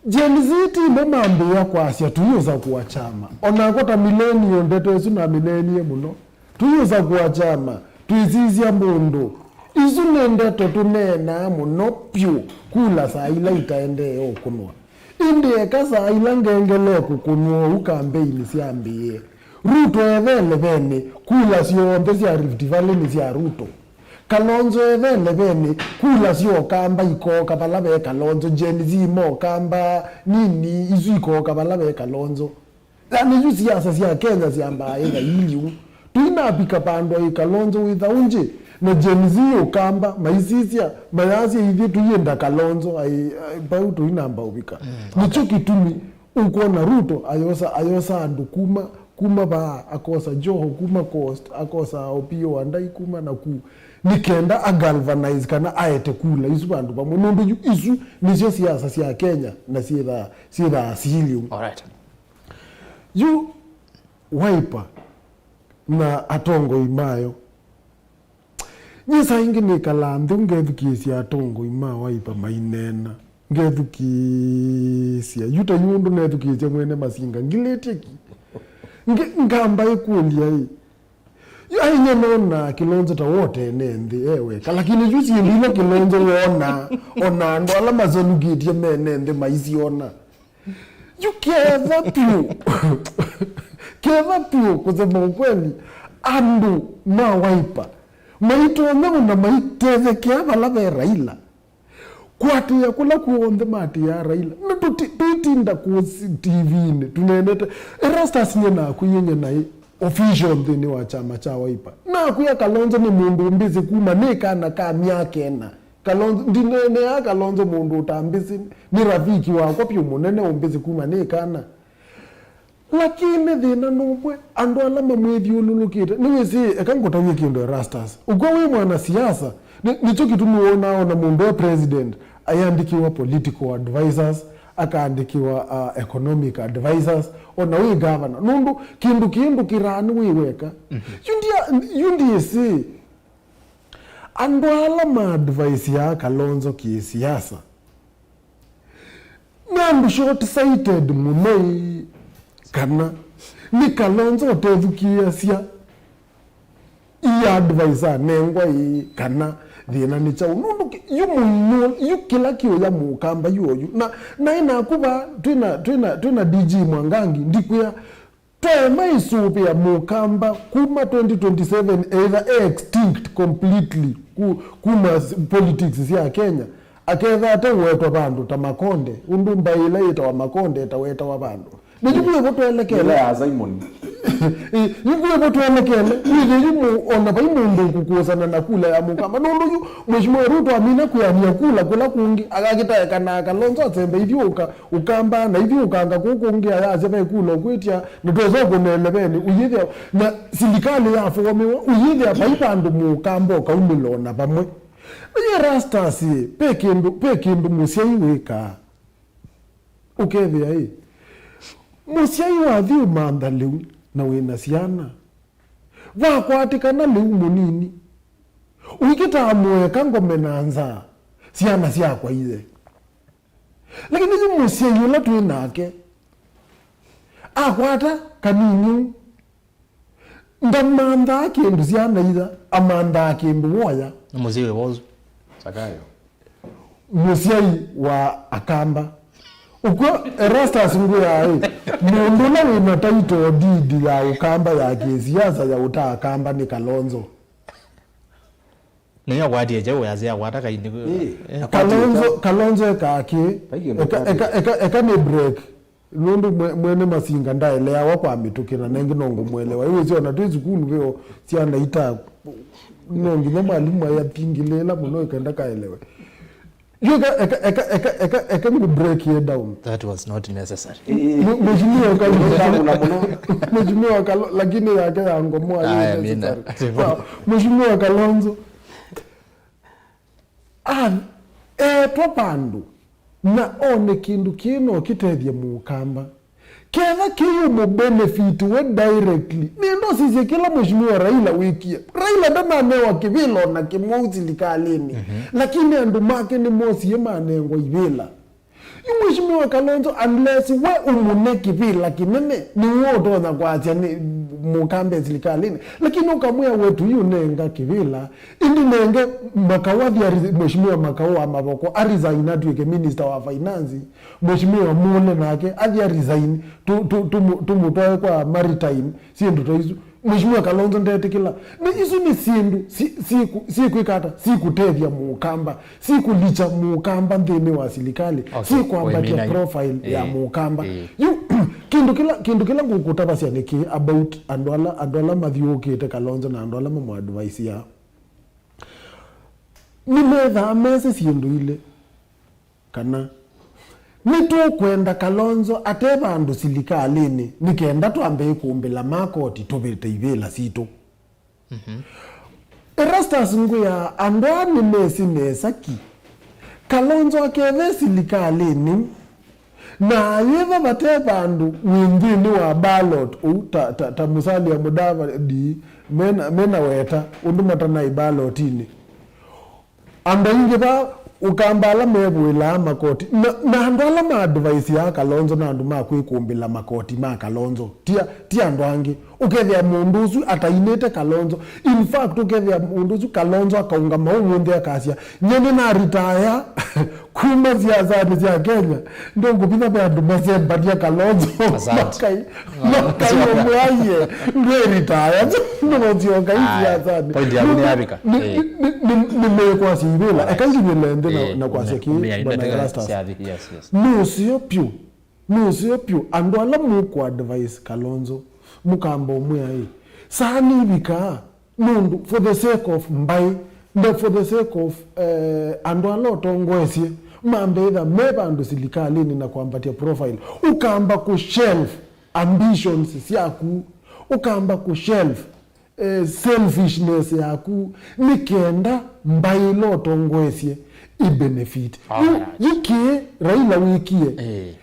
Gen Z ti mo mambĩĩa kwasya tũiũsakũa kyama. Onakwa ta millennial ndeto ĩsu namĩneenie mũno. Tũiũsakũa kyama, twĩsisya mũndũ. Isu nĩ ndeto tũneenaa mũno vyũ kula saa ila itaendee ũkũnwa. Ĩndĩ eka saa ila ngengele ĩkũkũnw'a ũu kambeini syambĩĩe, Ruto ethe levenĩ, kula syonthe sya Rift Valley nĩ sya Ruto. Kalonzo ethe levenĩ, kula sya Ũkamba ikooka vala ve Kalonzo, Gen Z mokamba, nini isu ikooka vala ve Kalonzo. Yaani, yu siasa sya Kenya syambaa ĩtha iliu. Tũinavika vandũ aĩ Kalonzo wĩtha ũngĩ, na Gen Z Ũkamba, maisisya, mayasya ithyĩ tũienda Kalonzo, aĩ, aĩ, vau tũinamba ũvika. Nĩkyo kĩtumi ũkwona Ruto ayosa, ayosa andũ kuma, kuma vaa, akosa Joho, kuma Coast, akosa Opiyo Wandayi, kuma na ku, nĩ kenda a galvanize kana aete kula isu vandũ vamwe, nũndũ yu, isu nĩsyo siasa sya Kenya na syĩthaa, syĩthaa siliu. Alright. Yu Wiper na atongoi mayo, Nyie saa ingĩ nĩkalaa nthĩ ngethukĩĩsya atongoi ma Wiper maineena. Ngethukĩĩsya. Yu ta yu ũndũ nethukĩĩsya mwene Masinga. Ngilĩtye ki. Nge-, ngamba ĩkũlya ĩ. Yu ainya nonaa Kilonzo ta wotene nthĩ e weka. Lakini yu syĩndũ ila Kilonzo wonaa, ona andũ ala masenukĩtye mene nthĩ maisyona. Yu ketha vyũ, ketha vyũ, kusema ukweli, andũ ma Wiper maitonya ona maitethekea vala ve Raila, kũatĩĩa kũla kw'onthe maatĩĩaa Raila. Na tũti-, tũitinda kũũ TV-inĩ tũneenete. Erastus, nyie nakwĩie nyie naĩ official nthĩnĩ wa kyama kya Wiper. Nakwĩa Kalonzo nĩ mũndũ mbĩsĩ kuma nĩ kana ka myaka ĩna. Kalonzo, ndineeneaa Kalonzo mũndũ ũtambĩsĩ, nĩ rafiki wakwa vyũ mũnene ũmbĩsĩ kuma nĩ kana. Lakini thĩna nũmwe, andũ ala mamwĩthyũlũlũkĩte, nĩwĩsĩ, eka ngũtavye kĩndũ Erastus. Ũkw'a wĩ mwanasiasa, nĩ, nĩkyo kĩtumi wonaa ona mũndũ e president, ayandĩkĩwa political advisors, akaandĩkĩwa, uh, economic advisors, ona wĩ governor. Nũndũ kĩndũ kĩĩ ndũkĩraa nĩ wĩ weka. Mhm. Yu ndia-, yu ndiĩsĩ, andũ ala ma adviseaa Kalonzo kĩsiasa, nĩ andũ short-sighted mũno ĩ, kana nĩ Kalonzo ũtethukĩĩasya ii advice anengwa ĩ, kana thĩna nĩ kyaũ? Nũndũ kĩ-, yu mũinyũ, yu kĩla kĩũya mũkamba yu oyu. Na, naĩ naku vaa, twĩna, twĩna, twĩna D G Mwangangi, ndikwĩa, twaema ĩsũvĩa mũkamba kuma twenty twenty-seven, either e extinct completely ku-, kuma s-, politics sya Kenya, aketha ate ũetwa vandũ ta Makonde, ũndũ mbaĩ ĩla yĩtawa Makonde ĩtawetawa vandũ. Nĩ yu kwĩvo twelekele. Ĩla ya Simon. Ĩ, yu kwĩvo twelekele, wĩthĩ yu mũ-, ona vai mũndũ ũkũkũsana na kula ya mũkamba. Nũndũ yu, Mheshimiwa Ruto amina kwĩanĩa kula kũla kũngĩ, akakĩtaeka na Kalonzo asembe ithyũũka, ũkamba, na ithyũũkanga kũũ kũngĩ ayasya ve kula ũkwĩtya, na twesa kũneleveni, ũyĩthĩa, na silikalĩ yafoomiwa, ũyĩthĩa vai vandũ mũkamba ũkaumĩla ona vamwe. Na yu Erastus, ve kĩndũ, ve kĩndũ mũsyai wĩkaa. Ũkethĩa ĩ, mũsyai wathi ũmantha lĩu na wĩna syana, vakwatĩkana lĩu mũnini, ũikĩtaa mũeka ngome na nzaa, syana syakwa ithe. Lakini yu mũsyai ũla twĩ nake, akwata kanini ũu, ndamanthaa kĩndũ syana itha, amanthaa kĩndũ woya. Nĩ mũsyai wĩva ũsu? Sakayo. Mũsyai wa Akamba. Ũkw'o Erastus ngwĩaa ĩ, mũndũ ũla wĩna title deed ya Ũkamba ya kĩsiasa ya ũta Akamba nĩ Kalonzo. Nĩyo akwatie kyaũ yasya akwata kaini. Ĩĩ, eh, akwata Kalonzo, kyaũ? Kalonzo ekaa kĩ? Vai kĩndũ eka, akwatĩte. Eka, eka, eka nĩ break. Nũndũ mwe-, mwene Masinga ndaeleawa kwa mĩtũkĩ, na nengĩ no ngũmwelewa. Ĩwĩsĩ ona twĩ sukulu veo syana ita, no nginya mwalimũ ayathingĩlĩĩla mũno ĩkenda kaelewe. Yu eka, eka, eka, eka, eka, eka nĩ break ye down. That was not necessary. Ĩ, ĩ, Mwe-, Mheshimiwa Kalonzo. Ĩtavũla mũno. Mheshimiwa Kalo-, lakini yake ya ngomoa yu necessary. Aya, mina. Sawa. Mheshimiwa Kalonzo. A-, eetwa vandũ na one kĩndũ kĩĩ no kĩtethye mũkamba. Ketha kĩyũmũbenefit we directly, nĩenda ũsisye kĩla Mheshimiwa Raila wĩkie. Raila ndananewa kĩvĩla ona kĩmwe ũu silikalĩnĩ, mhm, lakini andũ make nĩmosie manengwa ivĩla. Yu Mheshimiwa Kalonzo, unless we ũmũne kĩvĩla kĩnene, nĩwe ũtonya kwasya nĩ mũkambe silikalĩnĩ. Lakini ũkamwĩa we tũiũnenga kĩvĩla, ĩndĩ nenge Makau athi ari-, Mheshimiwa Makau wa Mavoko a resign atw'ĩke minister wa finance, Mheshimiwa Mule nake athi a resign, tũ-, tũ-, tũmũ-, tũmũtwae kwa maritime, syĩndũ ta isu. Mheshimiwa Kalonzo ndetĩkĩla. Na isu nĩ syĩndũ si-, siku-, sikwĩka ata? Sikũtethya mũkamba, sikũlicha mũkamba nthĩnĩ wa silikalĩ, okay, sikwambatya ũimina yu, profile ya, eh, mũkamba. Eh. Yu, kĩndũ kĩla, kĩndũ kĩla ngũkũtavasya nĩ kĩ about andũ ala, andũ ala mathiũũkĩte Kalonzo na andũ ala mamũadvaisia. Nĩmethaa mesĩ syĩndũ ilĩ. Kana nĩtũkwenda Kalonzo ate vandũ silikalĩnĩ nĩ kenda twambe ĩkũmbĩla makoti tũvĩte ivĩla sitũ. Mhm. Erastus ngwĩaa andũ aa nĩmesĩ nesa ki. Kalonzo akethe silikalĩnĩ na ayĩtha vate vandũ wĩ nthĩnĩ wa ballot ũu ta, ta, ta Musalia Mudavadi mena, mena weta ũndũ matanaĩ ballotinĩ. Andũ aingĩ va ũkamba ala mevũĩlaa makoti, na, na andũ ala ma advice ya Kalonzo na andũ ma kwĩkũmbĩla makoti ma Kalonzo, ti a- ti andũ angĩ. Ũkethĩa mũndũ ũsu atainĩte Kalonzo. In fact, ũkethĩa mũndũ ũsu Kalonzo akaũngama ũmũnthĩ akasya, "Nyie nĩnaritaya kuma siasanĩ sya Kenya, ndũngũvitha ve andũ masembania Kalonzo." Asante. Makai- Makai ũmwaie, ndwĩritaya, ndũnasyoka ĩ siasanĩ. Point yaku nĩyavika. Nĩ- nĩ- nĩ- nĩ- Nĩmekwasya ivĩla. Eka nginyĩle nthĩ na- na kwasya kĩ, Bwana Erastus. Nũseo pyũ. Nũseo pyũ. Andũ ala mũkũ advise Kalonzo, mũkamba ũmwĩa ĩ, saa nĩivikaa, nũndũ for the sake of mbaĩ, na for the sake of, eh, andũ ala ũtongoesye, mambĩtha me vandũ silikalĩnĩ na kwambatya profile, ũkamba kũ shelf ambitions syaku, ũkamba kũ shelf eh, selfishness yaku, nĩ kenda mbaĩ ĩla ũtongoesye ĩ benefit. Yu- yu kĩĩ Raila wĩkie,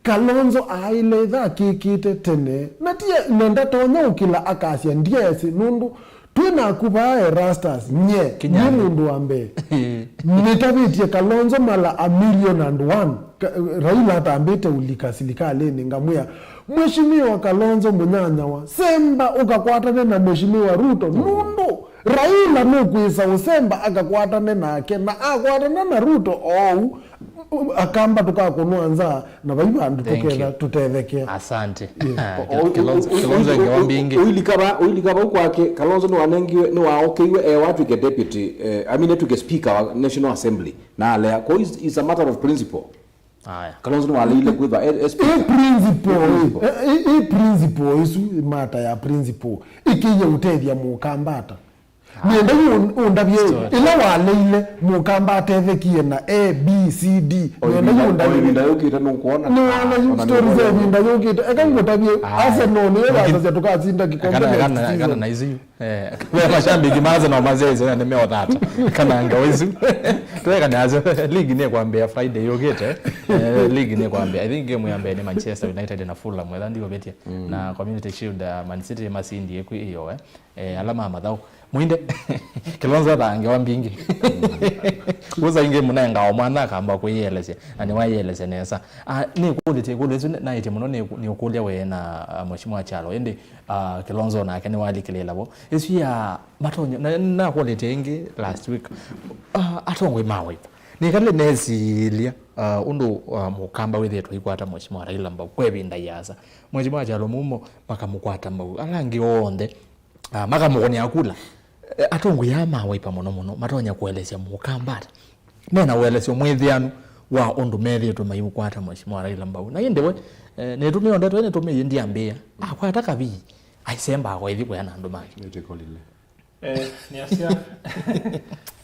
Kalonzo aaĩle ĩtha akĩkĩte tene, na ti na ndatonya ũkĩla akasya, "Ndiesĩ," nũndũ twĩ naku vaa Erastus, nye nĩ mũndũ wa mbee nĩtavĩtye Kalonzo mala a million and one. Ka- Raila atambĩte ũlika silikalĩnĩ, ngamwĩa, "Mheshimiwa Kalonzo Mũnyanyawa, semba ũkakwatane na Mheshimiwa Ruto, nũndũ Raila nũkwĩsa ũsemba akakwatane nake, na akwatana na Ruto oou, akamba tũkakũnwa nza, na vai vandũ tũketha tũtethekea." Asante. Yes. Ah, Kalonzo, Kalonzo ngewa mbingĩ. Ũilika va- ũilika vau kwake, Kalonzo nĩwanengiwe, nĩwaokeiwe ewa atw'ĩke deputy, eh, I mean, atw'ĩke speaker wa National Assembly. Na alea, kwa hiyo it's, it's a matter of principle. Aya. Kalonzo nĩwaleile kwĩthwa e- e speaker. Ĩ principle, ĩ- ĩ- ĩ principle ĩsu, mata ya principle ĩkĩie ũtethya mũkambata. Nĩenda yu ũndavye ĩla waleile mũkamba atethekie na A B C D. Nĩenda yu ũndavye. Ĩvinda yũkĩte nũkwona. Nĩwona yu story za ĩvinda yũkĩte. Eka ngũtavye, Arsenal nĩyo yasasya tũkasinda kĩkombe next season. Kana na isu. Eh, ve mashabiki maze no mazeze na nimeothata. Kana ngao isu. Tweka nazo, league nĩ kwambia Friday yũkĩte. Eh, league nĩ kwambia. I think game ya mbee nĩ Manchester United na Fulham, wetha ndikũvĩtya. Na Community Shield, uh, Man City masindi ĩkwi iyo, eh. Eh, ala ma mathaũ. Mwinde, Kalonzo thange wa mbingĩ. Ũsa ingĩ mũnenga o mwana akamba kwĩyelesya. Na nĩwayelesya nesa. Ah, nĩ kũlĩtye kũlĩtye naĩtye mũno nĩ nĩ ũkũlya we na, ah, Mheshimiwa Kyalo. Ĩndĩ Ah, Kalonzo nake nĩwalikĩlĩĩla vo. Ĩsu ya matonya, na nakũlĩtye ĩngĩ last week. Ah, atongoi ma waipa. Nĩkalĩ nesilya, ah, ũndũ, ah, mũkamba wĩthĩĩtwe aikwata Mheshimiwa Raila mbau kwa ĩvinda yĩasa. Mheshimiwa Kyalo Mumo makamũkwata mbau. Ala angĩ onthe, ah, makamũkũnĩa kula. Eh, atongoi aa ma waipa mũno mũno matonya kũelesya mũkamba ata? Mena ũelesyo mwĩthĩanu wa ũndũ methĩĩtwe maiũkwata Mheshimiwa Raila mbau. Na ĩndĩ we, eh, nĩtũmĩondetwe nĩtũmĩie ndiambĩĩa. Akwata kavii, aisembaa kwa ĩthi kũya na andũ make. Nĩtĩkolile. Eh, nĩasya,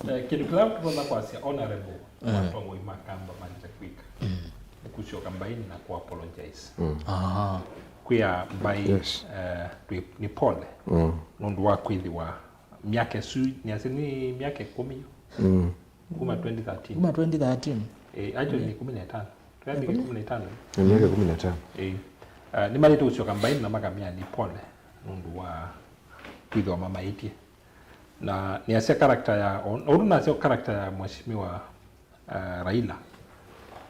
eh, kĩndũ kĩla tũtonya kwasya honorable, mm, atongoi ma kamba malĩte kwĩka, mm, nĩ kũsyoka mbaĩnĩ na kũ apologize. Mm. Aha. Kwĩa mbaĩ, yes, eh, twĩ, nĩ pole, mm, nũndũ wa kwĩthĩwa myaka ĩsu, nĩasya nĩ myaka ĩkũmi yu. Mm. Kuma twenty thirteen. Kuma twenty thirteen. Eh, actually, mm, nĩ ĩkũmi na ĩtano. Twambĩka ĩkũmi na ĩtano. Nĩ myaka ĩkũmi na ĩtano. Eh. Ah, nĩmalĩte kũsyoka mbaĩnĩ na makamea nĩ pole nũndũ wa kwĩthĩwa mamaĩtye. Na nĩasya character ya, o- ũndũ nasya character ya Mheshimiwa, ah, Raila,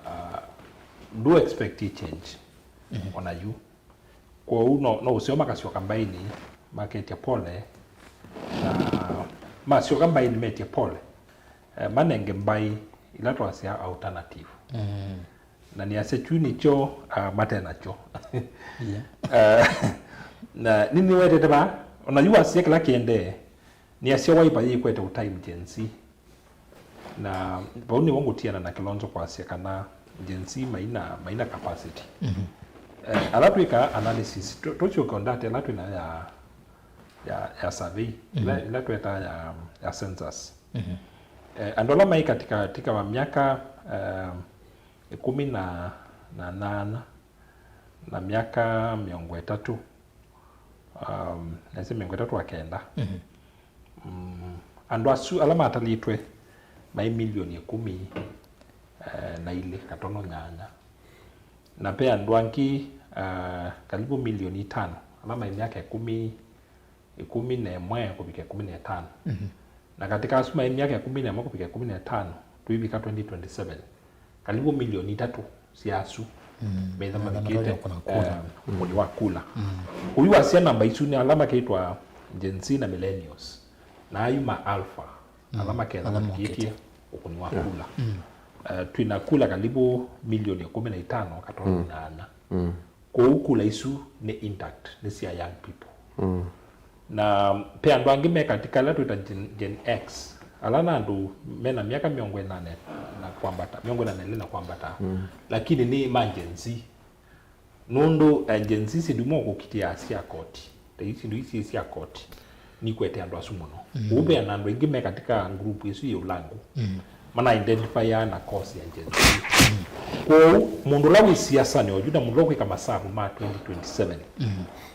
ah, do expect change, mhm, ona yu. Kwoou no, no ũseo makasyoka mbaĩnĩ maketya pole, na masyoka mbaĩnĩ metye pole, eh, manenge mbaĩ ila twasya alternative. Mm. Na nĩasya kyu nĩkyo, ah, mate nakyo. Yeah. Eh, na nĩ- nĩwetete vaa, ona yu wasya kĩla kĩendee, nĩasya Wiper yĩkwete ũtime Gen Z. Na vau nĩvo ngũtiana na Kalonzo kwasya kana Gen Z maina, maina capacity. Mhm. Eh, ala twĩkaa analysis, tũ- tũsyoke ondate ala twĩna ya, ya, ya survey, ila, mhm, ila twetaa ya, ya census. Mhm. Eh, andũ ala mai katika, katika wa myaka, eh, ĩkũmi na, na nana na myaka mĩongo ĩtatũ, um, nĩsĩ mĩongo ĩtatũ na kenda. Mhm. Mm, andũ asu ala matalĩtwe maĩ milioni ĩkũmi, eh, na ilĩ katono nyanya. Na ve andũ angĩ, eh, karibu milioni itano ala maĩ myaka ĩkũmi, ĩkũmi na ĩmwe kũvika ĩkũmi na ĩtano. Mhm. Na katika asu maĩ myaka ĩkũmi na ĩmwe kũvika ĩkũmi na ĩtano, tũivika twenty twenty-seven, kalivu milioni itatũ sya asu metha mavikĩte, eh, ũkũni wa kula. Ũyu wasya namba isu nĩ ala makeitwa Gen Z na millennials, na ayu ma alpha, ala maketha mavikĩtye ũkũni wa kula. Eh, twĩna kula kalivu milioni ĩkũmi na itano katono na ana. Kwoou kula isu nĩ intact, nĩ sya young people. Na ve andũ angĩ me katika ala twĩta Gen, Gen X, ala na andũ mena myaka mĩongo ĩnana na kwambata, mĩongo ĩnana na ĩlĩ na kwambata, lakini nĩ ma Gen Z. Nũndũ, eh, Gen Z syĩndũ imwe ũkũkitĩa sya koti, ta ii syĩndũ ii syĩ sya koti, nikwete andũ asu mũno. Kwoou ve na andũ aingĩ me katika group ĩsu yĩ ũlangu, mana identifya na cause ya Gen Z. Kwoou mũndũ ũla wĩ siasanĩ oyu na mũndũ ũla ũkwĩka masavu ma twenty twenty-seven,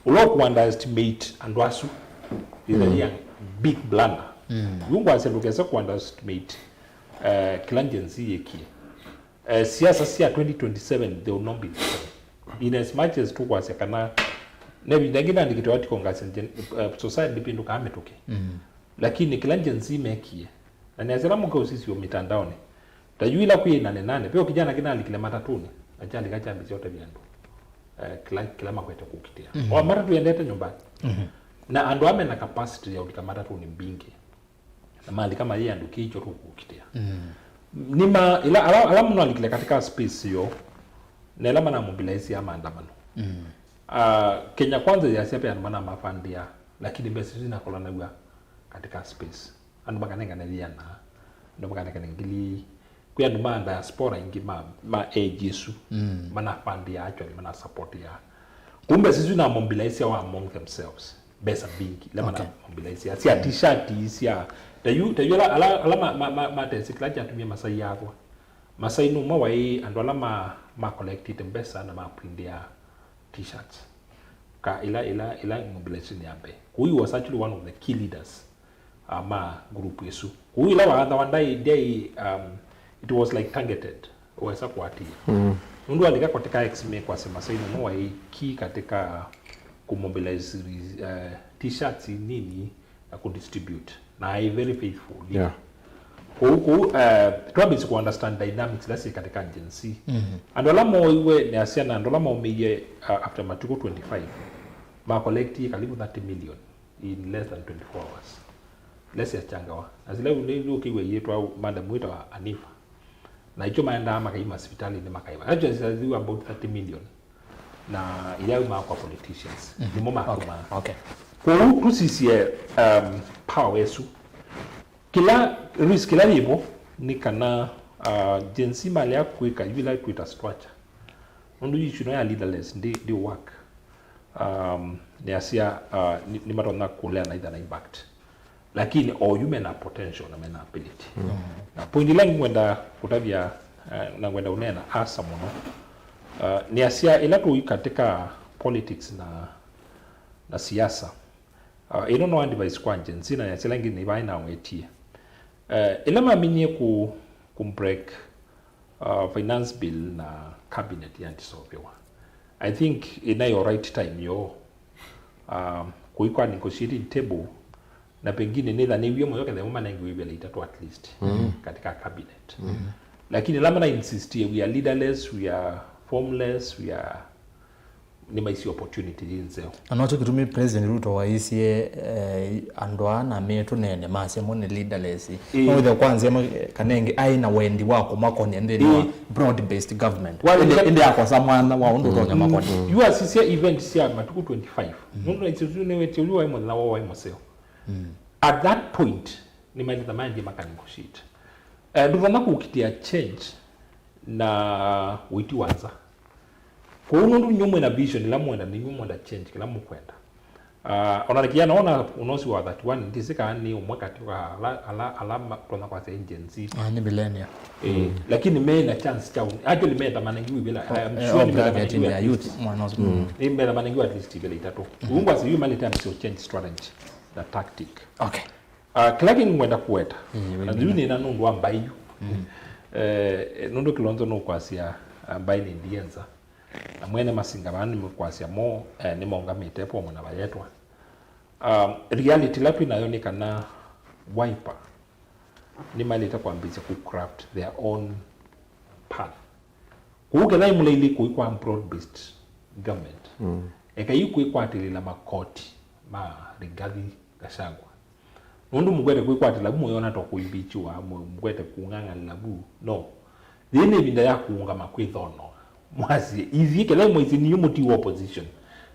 ũla ũkũ underestimate andũ asu is a big blunder. Yu ngwasya ndũkese kũ underestimate, eh, kĩla Gen Z yĩkie. Eh, siasa sya twenty twenty-seven, they will not be the same. In as much as tũkwasya kana ne vinda ĩngĩ nandĩkĩtwe article ngasya Gen, eh, society ndĩpindũkaa mĩtũkĩ. Lakini kĩla Gen Z mekie, na nĩasya ĩla mũke ũsisyo mĩtandaonĩ, ta yu ĩla kwĩ nane nane, ve kijana kĩnalikile matatũnĩ, na kyalika kyambĩsya ũtavya andũ, eh, kĩla, kĩla makwete kũkitĩa. O matatũ yendete nyũmbanĩ. Na andũ aa mena capacity ya ũlika matatũnĩ mbingĩ. Na malika mayĩ andũ kĩĩ kyo tũkũkitĩa. Nĩma, ĩla, ala, ala mũno alikile katika space yo, na ĩla manamobilize ya maandamano. Ah, Kenya Kwanza yasya ve andũ manamafandia, lakini mbesa isu inakolanaw'a katika space. Andũ makanengane yĩana, andũ makanengane ngili, kwĩ andũ ma diaspora ingĩ ma, ma age ĩsu, manafandia actually, manasupportia. Kũu mbesa isu inamobilize among themselves. Mbesa mbingĩ, ila mana mobilize sya t-shirt, sya, ta yu, ta yu ala, ala, ala ma, ma, ma, matesi kĩla kyatumie Masai yathwa. Masai nũmwe waĩ andũ ala ma, ma collectĩte mbesa na ma printia t-shirts. Ka ila, ila, ila mobilization ya mbee. Kũu he was actually one of the key leaders, uh, ma group ĩsu. Kũu ila waathawa ndai, ndai, um, it was like targeted. Wesa kũatĩĩa. Nũndũ alika katika X mekwasya Masai nũmwe waĩ key katika kũmobilize, eh, t-shirts nini na kũdistribute. Na aĩ very faithful leader. Kũu, kũu, eh, twambĩĩsye kũ understand dynamics ila syĩ katika Gen Z. Andũ ala mooiwe nĩ asyana, andũ ala maumĩie, uh, after matukũ twenty-five, ma collectie karibu thirty million in less than twenty-four hours. Ila syachangawa. Na sila yu nĩ ũkĩw'a ĩyĩtwa madam wĩtawa Anifa. Na ikyo maendaa makaima sivitalĩnĩ makaiva. Actually, sila yu about thirty million. Na ila yu makwa politicians. Nĩmo makũmaa. Okay. Kwoou tũsisye, um, power ĩsu. Kĩla risk ĩla yĩvo nĩ kana, uh, Gen Z malea kwĩka yu ila twĩta structure. Nũndũ yu ĩsu no ya leaderless, ndi, ndi work. Um, nĩasya, uh, nĩ, nĩmatonya kũlea na either na impact. Lakini oyu mena potential na mena ability. Na point ila ngwenda kũtavya, uh, na ngwenda ũneena asa mũno, uh, nĩasya ĩla tũi katika politics na, na siasa. Uh, ĩno no advice kwa Gen Z na nĩasya ĩla ĩngĩ nĩvaa inawetie. Uh, ĩla maminie ku, ku break uh, finance bill na cabinet yandisovewa. I think ĩnaĩ o right time yo, um, kũikwa negotiating table, na pengine nĩthanĩw'e mũyo kethĩwa manengiwe ivĩla itatũ at least katika cabinet. Lakini ĩla mana insistie we are leaderless, we are formless, we are nĩmaisye opportunity yĩ nzeo. Na nokyo kĩtumi President Ruto waisye, eh, andũ aa na metũneene masya mo nĩ leaderless. Ĩĩ. No wĩthĩe kwa nzĩa ma-, kana ĩngĩ aĩ na wendi wa kũmakonya nthĩnĩ wa broad-based government. Ĩndĩ, ĩndĩ akosa mwanya wa ũndũ ũtonya makonya. Yu asisya event sya matukũ twenty-five. Nũndũ na isu nĩwĩtie ũyu waĩ mũthenya woo waĩ mũseo. At that point, nĩmaendete maendie makanegotiate. Eh, ndũtonya kũkitĩa change na ũiti wa nza. Kwoou nũndũ nĩnyuĩ mwĩna vision ĩla mwenda, nĩnyuĩ mwenda change kĩla mũkwenda. Ah, ona nĩkĩana ona ũnosi wa thirty-one, ndĩsĩ kana nĩ ũmwe katĩ wa ala, ala, ala ma-, tonya kwasya Gen Z. Ah, nĩ millennial. Eh, lakini mena chance chao. Actually, mena manengiwe ivĩla. I am sure nĩ mena manengiwe at least. Mwana ũsu. Nĩ mena manengiwe at least ivĩla itatũ. Kwoou ngwasya yu malĩte ambĩsya change strategy na tactic. Okay. Ah, kĩla kĩngĩ ngwenda kũweta, na yu nĩna nũndũ wa mbaĩ yu. Eh, nũndũ Kilonzo nũkwasya, ah, mbaĩ nĩ ndienza. Na mwene masinga vaa nĩmũkwasya mo, eh, nĩmaũngamĩte pomwe na vayetwa. Ah, reality ĩla twĩ nayo nĩ kana Wiper nĩmaĩlĩte kwambĩĩsya kũ craft their own path. Kũu kethai mũlailĩ kũi kwa broad based government, ekai kwĩkwatĩlĩla makoti ma Rigathi Gachagua. Nũndũ mũkwete kwĩkwatĩla vu mũyona ta kũimbichiwa, mũ- mũkwete kũng'ang'anĩla vu. No. Yĩĩ nĩ ĩvinda ya kũũngama kwĩthonoa. Mwasye, ithyĩ kethai mwaisye nĩnyũ mũtiwa opposition.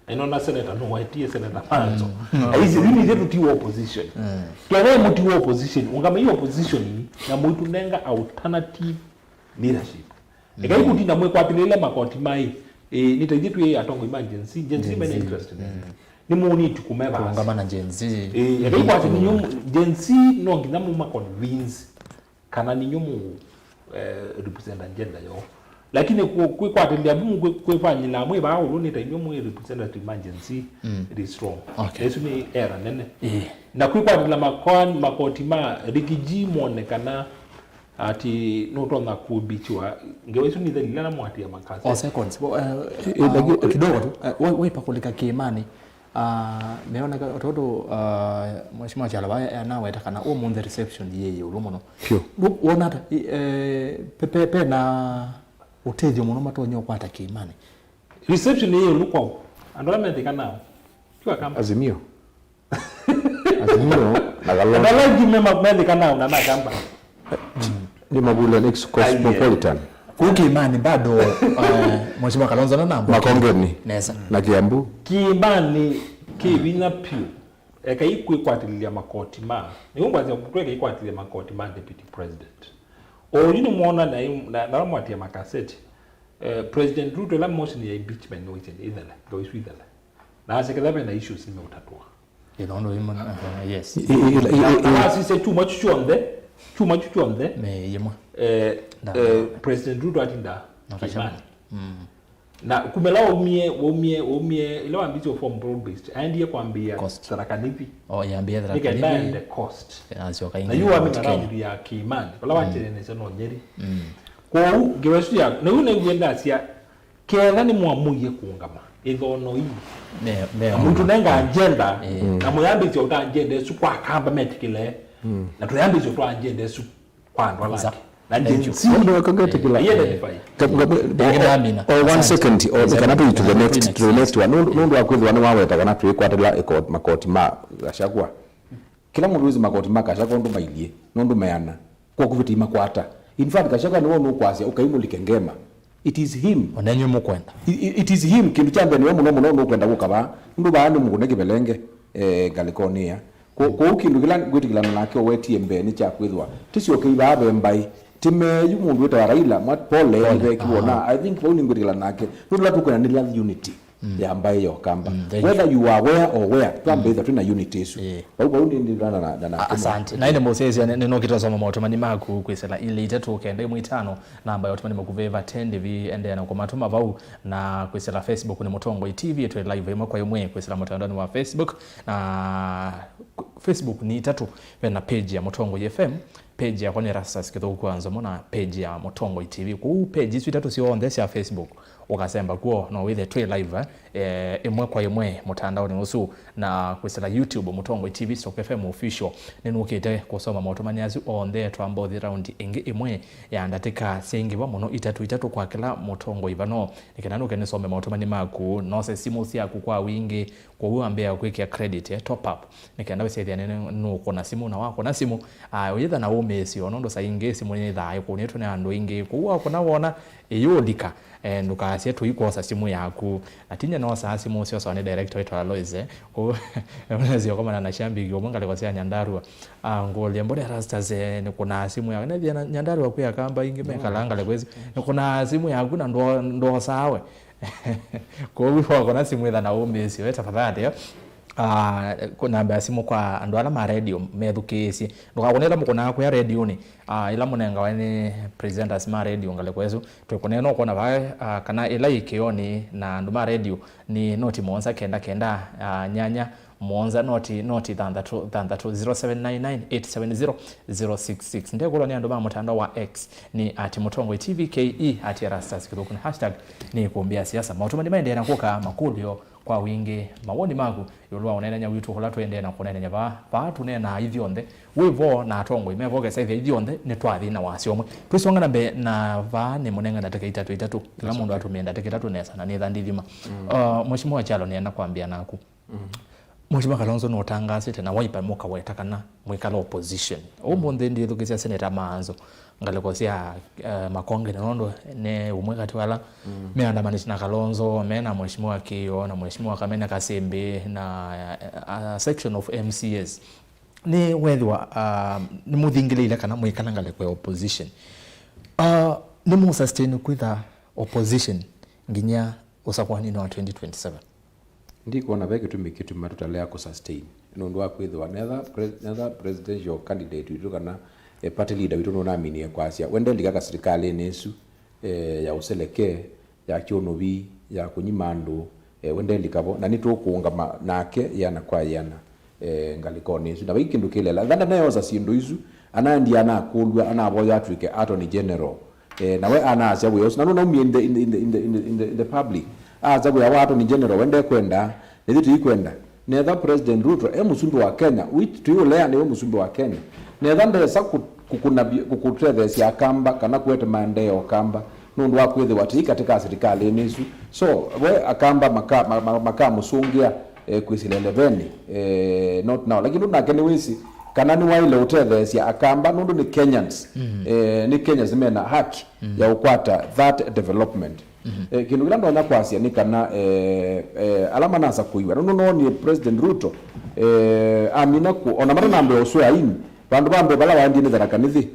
Na ĩnona seneta nũwetie seneta Manzo. Aisye, ithyĩ nĩthyĩ tũtiwa opposition. Kethai mũtiwa opposition, ũngamai opposition na mũitũnenga alternative leadership. Ekai kũtinda mwĩkwatĩlĩle makoti mai. Ĩ, nĩ ta ithyĩ twĩ atongoi ma Gen Z. Gen Z mena interest nene. Nĩ mũniti kũmevasa. Kũũngama na Gen Z. Ĩ, ekai kwasya nĩnyũ Gen Z no nginya mũma convince kana nĩnyũ mũ eh, represent agenda yoo. Lakini ku- kwĩkwatĩlĩa vu kwĩ- kwĩvanyĩla mwĩ vaa ũlũ nĩ ta inyw'ĩ mwĩ representative ma Gen Z, it is wrong. Okay. Ĩsu nĩ error nene. Ĩĩ. Na kwĩkwatĩlĩa makoa- makoti ma Rigiji mwone kana ati nũtonya kũmbichiwa ngewa isu nithelile na mwatia makasi. Oh, seconds. Well, uh, Ĩ- ĩ- uh, lakini- kidogo tu. Uh, wai- waipa kũlika kĩĩmanĩ. Ah, meoneka tondũ, ah, Mheshimiwa Kyalo vaya anaweta kana ũmũnthĩ reception yĩ ĩũlũ mũno. Sure. Ndũ- wona ata, i- eh, pe- pe- pe na ũtethyo mũno matonya ũkwata kĩĩmanĩ? Reception yĩ ĩũlũ kwao. Andũ ala methĩka nao. Tiwa kama. Azimio. Azimio na Kalonzo. Andũ ala angĩ me- methĩka nao na nakamba. Nĩ Mavula next Cosmopolitan. Kũu kĩĩmanĩ bado, eh, Mheshimiwa Kalonzo na namba. Makongeni. Nesa. Na Kiambu. Kĩĩmanĩ kĩ vinya piũ. Ekai kwĩkwatĩlĩlya makoti ma. Nĩw'o ngwasya tweke ikwatĩlĩlya makoti ma deputy president. Oyu nĩmwona na, na, na mwatia makaseti. Eh, President Ruto ĩla motion ya impeachment nĩwaisye ĩthele, ndo isu ithele. Na aseketha vena issues nĩmeũtatũa. Ĩno nĩ ĩmwe, aha, yes. I- i- i- i- i- Na wasisya kyuma kyu kyonthe, kyuma kyu kyonthe, me yĩmwe. Eh, Nda- eh, President Ruto atinda na Gachagua. Kĩĩmanĩ. Mm. Na kumela waumie, waumie, waumie, ila wambĩtie form broad based, aendie kwambia Coast. Tharaka Nithi. Oh, yambia Tharaka Nithi. Nĩkenda ende Coast. Asyoka na yu wamina round ya Kĩĩmanĩ, vala wanjelenese no Nyeri. Mm. Kwoou, ngewa isu ya, na yu naigua ndasya, Ketha nĩmwamũie kũũngama ĩthono ii, me- me- na mũitũnenga agenda, eh, na mũyambĩĩsya ũta agenda ĩsu kwa Akamba metĩkĩle, na tũyambĩĩsya ũtwa agenda ĩsu kwa andũ ala angĩ. Na Gen Z, nĩngetĩkĩla. Identify. Ka- ka- Ndamina. Oh, one second, oh, kana tũi to the next, to the next one. Nũndũ nũndũ wa kwĩthĩwa nĩwaweta kana twĩkwatĩla ĩko- makoti ma Gachagua. Kĩla mũndũ wĩsĩ makoti ma Gachagua ũndũ mailyĩ, nũndũ meana. Kwa kũvĩta imakwata. In fact, Gachagua nĩwe ũnũkwasya ũkaimũlike ngema. It is him. Onenyu mũkwenda. I- i- It is him. Kĩndũ kya mbee nĩwe mũno mũno ũnũkwenda kũka vaa. Nũndũ vaa nĩ mũkũne kĩvelenge, eh, ngalĩkonĩ ĩa. Kwo- Kwoou kĩndũ kĩla ngwĩtĩkĩlana nake ũwetie mbee nĩ kya kwĩthwa tĩsyokei vaa ve mbaĩ. Tĩmeeyu mũndũ wĩtawa Raila, mwa pole, pole, nĩvekiwona. I think vau nĩngwĩtĩkĩlana nake. Nũndũ la tũkwenda nĩ la unity ya mbaĩ ya Ũkamba. Mm, thank you. Whether you are where or where, twambĩĩthwa twĩ na unity ĩsu. Ĩĩ. Vau, vau nĩ, nĩ, na, na, na, na, asante. Na ĩndĩ mũsyaĩĩsya, nĩ- nĩnũkĩte ũsoma maũtũmani maku kwĩsĩla ilĩ itatũ kenda ĩmwe itano, namba ya ũtũmani mũkuvĩ ĩva ten ndĩvi, endeea na kũmatũma vau, na kwĩsĩla Facebook nĩ Mũtongoi T V, twĩ live ĩmwe kwa ĩmwe kwĩsĩla mũtandaonĩ wa Facebook, na Facebook nĩ itatũ, ve na page ya Mũtongoi F M, page yakwa nĩ Erastus Kĩthũku wa Nzomo, na page ya Mũtongoi T V. Kũu page isu itatũ syonthe sya Facebook, ũkasemba kw'o, no wĩthe twĩ live, eh, ĩmwe kwa ĩmwe mũtandaonĩ ũsu, na kwĩsĩla YouTube, Mũtongoi T V stroke F M official. Nĩnũkĩte kũsoma maũtũmani asu onthe twamba ũthi raundi ĩngĩ ĩmwe ya ndatĩka syaingĩva mũno itatũ itatũ kwa kĩla mũtongoi vano. Nĩ kana nũke nĩsome maũtũmani maku, nose simũ syaku kwa wingĩ, kwoou ambĩa kwĩkĩa credit, eh, top up. Nĩ kenda wĩsethĩa nĩ- nũkũna simũ, na wakũna simũ, ah, ũyĩtha na ũmĩĩsyo, nũndũ saa ingĩ simũ nĩyĩthaa ĩkũnĩtwe nĩ andũ aingĩ, kwoou wakũna wona ĩyũlika, eh, ndũkasye tũikwosa simũ yaku. Na tinya noosaa simũ syosawa nĩ director wĩtawa Lois, eh, kwoou nĩsyokomana na shambiki ũmwe ngalĩko sya Nyandarua, ah, ngũlya, "Mbona Erastus, eh, nĩkũnaa simũ yaku?" Nethĩa na Nyandarua kwĩ Akamba aingĩ mekalaa ngalĩko ĩsu, "Nĩkũnaa simũ yaku na ndwo- ndwosaa we." Kwoou wakona simũ ĩtha na ũmĩĩsyo, eh, tafadhali, eh. Ah, kũ- namba ya simũ kwa andũ ala ma redio methukĩĩsye. Ndũkakũne ĩla mũkũnaa kũya redionĩ, ah, ĩla mũnengawa nĩ presenters ma redio ngalĩko ĩsu. Twĩkũne no kwona vaa, ah, kana ĩla ĩ kĩonĩ na andũ ma redio nĩ noti mũonza kenda kenda, ah, nyanya mũonza noti noti thanthatũ thanthatũ, zero seven nine nine eight seven zero zero six six. Ndekũlwa nĩ andũ ma mũtandao wa X nĩ at Mũtongoi T V K E, at Erastus Kĩthũku, na hashtag nĩ kũmbĩa siasa. Maũtũmani maendeea na kũka, makũlyo kwa wingĩ mawoni maku ĩũlũ wa ũneenany'a witũ ũla tũendee na kũneenany'a vaa. Vaa tũneenaa ithyonthe, wĩ vo na atongoi me vo, kesa ĩthĩa ithyonthe nĩtwathi na wasya ũmwe. Twĩsonga na mbee na vaa, nĩ mũnenga ndatĩka itatũ itatũ, kĩla mũndũ atũmĩe ndatĩka itatũ nesa na nĩtha ndithima. Uh, Mheshimiwa Kyalo, nĩenda kwambĩa naku. Mheshimiwa Kalonzo nũtangaasĩte na Wiper mũkaweta kana mwĩkala opposition. Ũmũnthĩ ndithukĩsya Senator Maanzo ngalĩko sya, eh, Makonge, na nũndũ nĩ ũmwe katĩ wa ala meandamanĩte na Kalonzo, me na Mheshimiwa Kĩo na Mheshimiwa Kamene Kasimbi na, eh, a section of M C As. Nĩ wethĩwa, ah, nĩmũthingĩlĩile kana mwĩkala ngalĩko ya opposition. Ah, nĩmũsustain kwĩtha opposition nginya ũsakũanĩnĩ wa twenty twenty-seven? Ndikwona ve kĩtumi kĩtuma tũtalea kũ sustain. Nũndũ wa kwĩthĩwa netha pre-, netha presidential candidate witũ kana, eh, party leader witũ nũnaminie kwasya we ndelika kasilikalĩnĩ ĩsu, eh, ya ũseleke, ya kyũnũvi, ya kũnyima andũ, eh, we ndelika vo, na nĩtũkũũngama nake yĩana kwa yĩana, eh, ngalĩkonĩ ĩsu. Na vai kĩndũ kĩlela. Ethanda neyosa syĩndũ isu, anaendie anakũlw'a, anavoya atw'ĩke Attorney General. Eh, na we anaasya wĩa ũsu, na nũnaumie in the, in the, in the, in the, in the, in the, in the public. Aasya wĩa wa Attorney General, we ndekwenda, nĩthi tũikwenda. Netha President Ruto e mũsumbĩ wa Kenya, which tũiũlea nĩwe mũsumbĩ wa Kenya. Netha ndesa kũ-, kũkũna bi-, kũkũtetheesya Akamba kana kũete maendeeo Akamba, nũndũ wa kwĩthĩwa tĩi katĩ ka silikalĩnĩ ĩsu. So, we Akamba maka-, ma-, ma-, makamũsũngĩa, eh, kwĩsĩla elevenĩ, eh, not now. Lakini nake nĩwĩsĩ kana nĩwaĩle ũtetheesya Akamba nũndũ nĩ Kenyans. Eh, nĩ Kenyans mena haki ya ũkwata that development. Eh, kĩndũ kĩla ndonya kwasya nĩ kana, eh, eh, ala manasakũiwa, nũndũ noonie President Ruto, eh, amina ku, ona matanambĩa ũsweaini, vandũ va mbee vala waendie nĩ Tharaka Nithi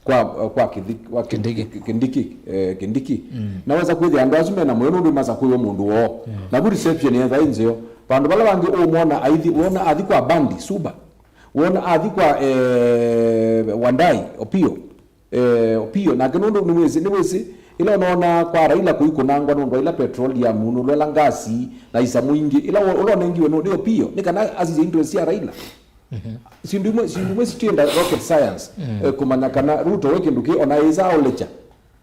kwa, kwa Kithi-, kwa Ki-, Kindiki. Ki-, Kindiki, eh, Kindiki. Na wesa kwĩthĩa andũ asu mena mũyo nũndũ masakũiwe mũndũ woo. Na vu reception yetha ĩ nzeo. Vandũ vala vangĩ ũmwona aithi, wona athi kwa Bandi, Suba. Wona athi kwa, eh, Wandai, Opio. Eh, Opio, nake nũndũ nĩwĩsĩ, nĩwĩsĩ, ĩla ũnoona kwa Raila kũikũnangwa nũndũ wa ila petrol ya munũlwa, ila ngasi, na isamu ingĩ, ila wo-, ũla ũnengiwe nũ-, nĩ Opio, nĩ kana asisye interest sya Raila. Syĩndũ imwe, syĩndũ imwe sitienda rocket science, eh, kũmanya kana Ruto we kĩndũ kĩ, ona ĩsa aũlekya.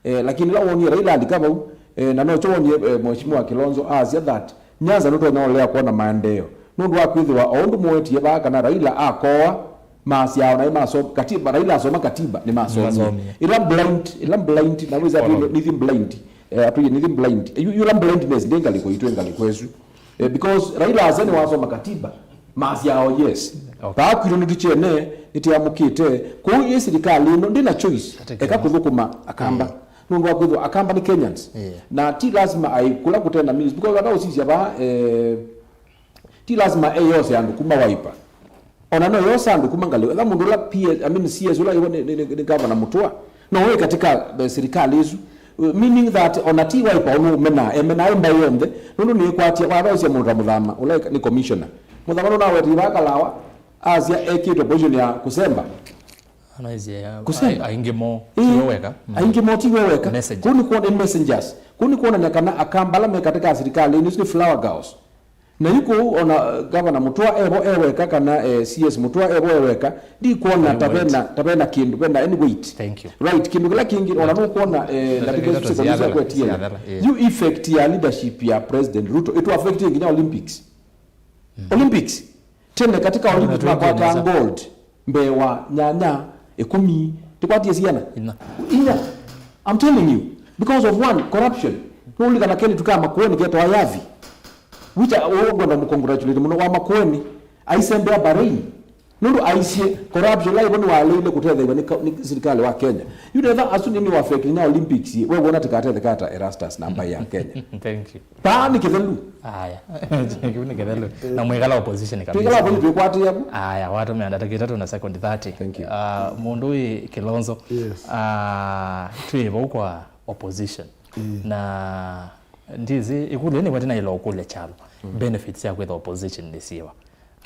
Eh, lakini ĩla wonie Raila alika vau, eh, na nokyo wonie, eh, Mheshimiwa Kilonzo aasya that Nyanza nũtonya ũlea kwona maendeeo. Nũndũ wa kwĩthĩwa o ũndũ mũwetie vaa kana Raila akoa, maasyaa naĩ masom-, katiba, Raila asoma katiba, nĩmasomie. Nĩmasomie. Ĩla blind, ĩla blind, na wĩsa atwĩe nĩthi blind. Eh, atwĩe nĩthi blind. Yu, yũla blindness ndĩ ngalĩko itũ, ngalĩko ĩsu. Eh, because Raila asa nĩwasoma katiba, maasyaa o yes. Okay. Vaa kwitũ nĩtũkyene, nĩtĩamũkĩte. Kũu ĩ silikalĩ ĩno, ndĩ na choice. Eka kũthũkũma Akamba. Nũndũ wa kwĩthĩwa Akamba nĩ Kenyans. Na ti lazima ai kũla kũtena ministry. Because vata ũsisya vaa, eh, ti lazima eyose andũ kuma Wiper. Ona no yose andũ kuma ngalĩ. Etha mũndũ ũla P S, I mean, C S ũla iwe nĩ, nĩ, nĩ, nĩ Governor Mutua. No wĩ katika, eh, sirikali ĩsu. Uh, meaning that ona ti Wiper ũnũ ũmenaa, emenaa ĩ mbaĩ yonthe. Nũndũ nĩĩkwatia, wathaũsya mũndũ ta Mũthama, ũla nĩ commissioner. Mũthama nũnawetie vaa Kalawa, asya ekĩtwe position ya kũsemba. Anaisye, a-, Kusema. Ai-, aingĩ moo, Ĩĩ, tiwe weka. Aingĩ moo tiwe weka. Messenger. Kũu nĩ kuona, nĩ messengers. Kũu nĩ kuonania kana Akamba ala me katika sirikali, nĩ, nĩ flower girls. Na yu kũu ona, uh, Governor Mutua evo e weka kana, eh, C S Mutua evo e weka, ndikuona ta vena, ta vena kĩndũ, vena any weight. Thank you. Right, kĩndũ kĩla kĩngĩ, ona nũkuona, eh, ndatĩka isu sekondi sya kwetia. Yu effect ya leadership ya President Ruto, ĩtũ affect nginya Olympics. Olympics. Tene katika Olympics makwataa gold mbee wa nyanya, ĩkũmi, tũkwatie siana? Inya. Inya. I'm telling you, because of one, corruption. Nũlikana keni tukaa Makueni ketawa Yavi. Which I, ũũ ngwenda mũcongratulate mũno wa Makueni. Aisembea Bahrain. Nũndũ aisye corruption ĩla ĩvo nĩwaleile kũtetheew'a nĩ ka-, nĩ sirikali wa Kenya. Yu netha asu nĩ, nĩ affect na Olympics, we wona tikatetheka ata Erastus na mbaĩ ya Kenya? Thank you. Paa nĩ kĩthelu. Aya. Kĩu nĩ kĩthelu. Na mwĩkala opposition kabisa. Twĩkala opposition twĩkwatĩĩa vu. Aya, watumia ndatĩka itatũ na second thirty. Thank you. Ah, mũndũ wĩ Kilonzo. Yes. Ah, twĩ vau kwa opposition. Na ndizi, ĩkũlyo nĩ wati na ĩla ũkũlya Kyalo. Benefits ya kwĩtha opposition nĩ syĩva?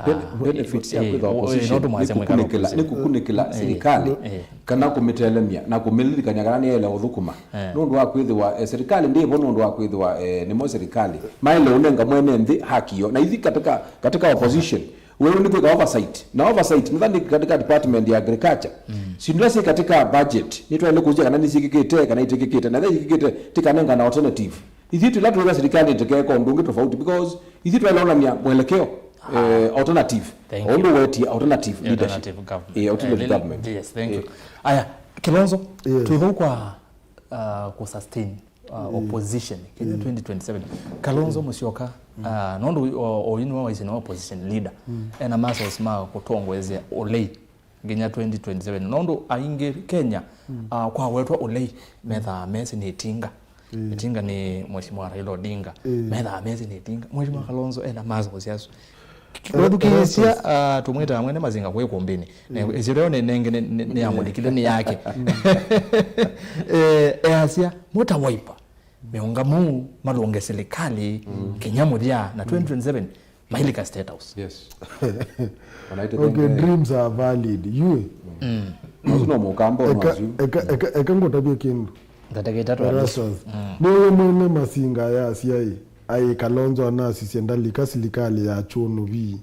Bene-, ah, benefits ya eh, kwĩtha eh, opposition no tũmwasya nĩ mwĩkala kũkunĩkĩla, opposition. Nĩ kũkunĩkĩla sirikali, eh, kana kũmĩtelemya na kũmĩlilikany'a kana nĩyaĩle ũthũkũma. Eh. Nũndũ wa kwĩthĩwa, eh, sirikali ndĩvo nũndũ wa kwĩthĩwa, eh, nĩmo sirikali. Maĩle ũnenga mwene nthĩ haki yo. Na ithi katika, katika opposition, wewe nĩ kwĩka oversight. Na oversight, nĩtha nĩ katika department ya agriculture. Syĩndũ ila syĩ katika budget, nĩtwaĩle kũsya kana nĩsyĩkĩkĩte, kana itĩkĩkĩte. Na ĩla itikĩkĩte, tikanenga na alternative. Ithyĩ tũla twĩka sirikali tũkeka ũndũ ũngĩ tofauti, because ithyĩ twaĩle onania mwelekeo, eh, alternative. Thank you. Ũndũ wetie alternative leadership. Alternative government. Eh, alternative Eh, government. Yes, thank you. Eh. Aya, Kilonzo, Yeah. twĩthau kwa uh, kũsustain uh, opposition Kenya twenty twenty-seven. Kalonzo Musyoka, uh, nũndũ o- oyu nĩwe waisye nĩwe opposition leader, ena muscles ma kũtongoesya ũlei nginya twenty twenty-seven. Nũndũ aingĩ Kenya, uh, kwawetwa ũlei, methaa mesĩ nĩ ĩtinga. Ĩtinga nĩ Mheshimiwa Raila Odinga. Methaa mesĩ nĩ ĩtinga. Mheshimiwa Kalonzo ena muscles asu. Wathukĩĩsya, ah, tũmwĩtaa mwene Mazinga kwĩ kũmbĩnĩ. Na ĩsio leo nĩ nenge nĩ, nĩ, nĩ yamũlikile nĩ yake. Eh, easya, mũta Wiper, mĩũngamũ malũnge silikalĩ, kinya mũthya, na twenty twenty-seven, mailika State House. Yes. Wanaitethenge. Okay, dreams are valid. You? Ũsu no mũkamba Eka, ũnwasu. eka, eka, eka ngũtavye kĩndũ. Ndatĩkĩte twathiĩ. Erastus. Nĩwe mwene Mazinga ya asyai, aĩ Kalonzo anasisye ndalika silikalĩ ya Chũnũvi.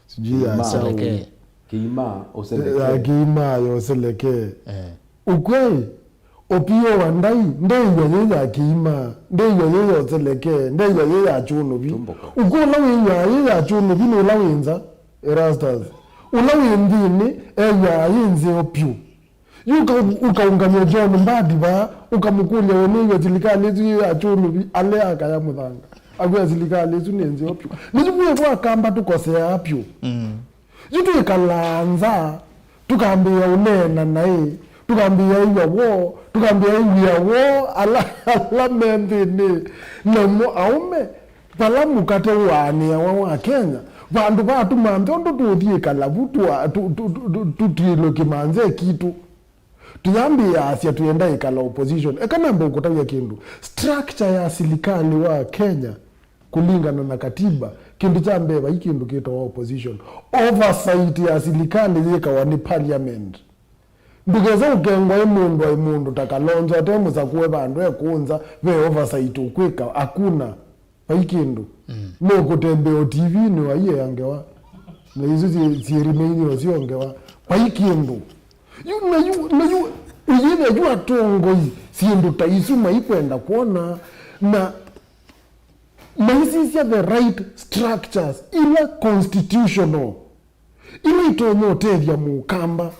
Sijui ya Kĩima. Saũ. Seleke. Kĩima, ya ũseleke. Kĩima, ya ũseleke. Eh. Ũkwai, Opiyo wa ndai, ndeiwa yĩ ya Kĩima, ndeiwa yĩ ya ũseleke, ndeiwa yĩ ya Chũnũvi. Tumbuka. Ũkwai ũla wĩw'aa yĩ ya Chũnũvi nĩ ũla wĩ nza, Erastus. Ũla wĩ nthĩnĩ, ew'aa yĩ nzeo pyũ. Yu ũka-, ũkaũngamya John Mbadi vaa, ũkamũkũlya we nĩw'a silikalĩ ĩsu yĩ ya Chũnũvi, ale akaya mũthanga. Akwĩa silikalĩ ĩsu nĩ nzeo pyũ. Nĩsu kwĩ kwa Akamba tũkoseaa pyũ. Yu twĩkalaa nza, tũkambĩĩa ũneena naĩ, tũkambĩĩa ĩw'a woo, tũkambĩĩa ĩw'ĩa woo, ala, ala me nthĩnĩ. Namo aũme, vala mũkate ũaanĩawa wa Kenya, vandũ va tũmanthe ũndũ tũũthiĩ kalavu tũa-, tũ-, tũ-, tũ-, tũ-, tũtilwe kĩmanze kitũ. Tũyambĩĩasya twĩenda ĩkala opposition. Eka nambe ũkũtavya kĩndũ. Structure ya silikalĩ wa Kenya, kũlingana na katiba, kĩndũ kya mbee vai kĩndũ kĩtawa opposition. Oversight ya silikalĩ yĩkawa nĩ parliament. Ndũkesa ũkengwa ĩ mũndũ aĩ mũndũ ta Kalonzo ate mũsakũe vandũ ekũnza ve oversight ũkwĩka, hakuna. Vai kĩndũ. No kũtembea o T V-inĩ waiea ngewa. Na isu syĩ, syĩ remain o syo ngewa. Vai kĩndũ. Yu, na yu, na yu, ũyĩthĩa yu atongoi syĩndũ ta isu maikwenda kwona, na maisisya the right structures ila constitutional. Ila itonya ũtethya mũkamba.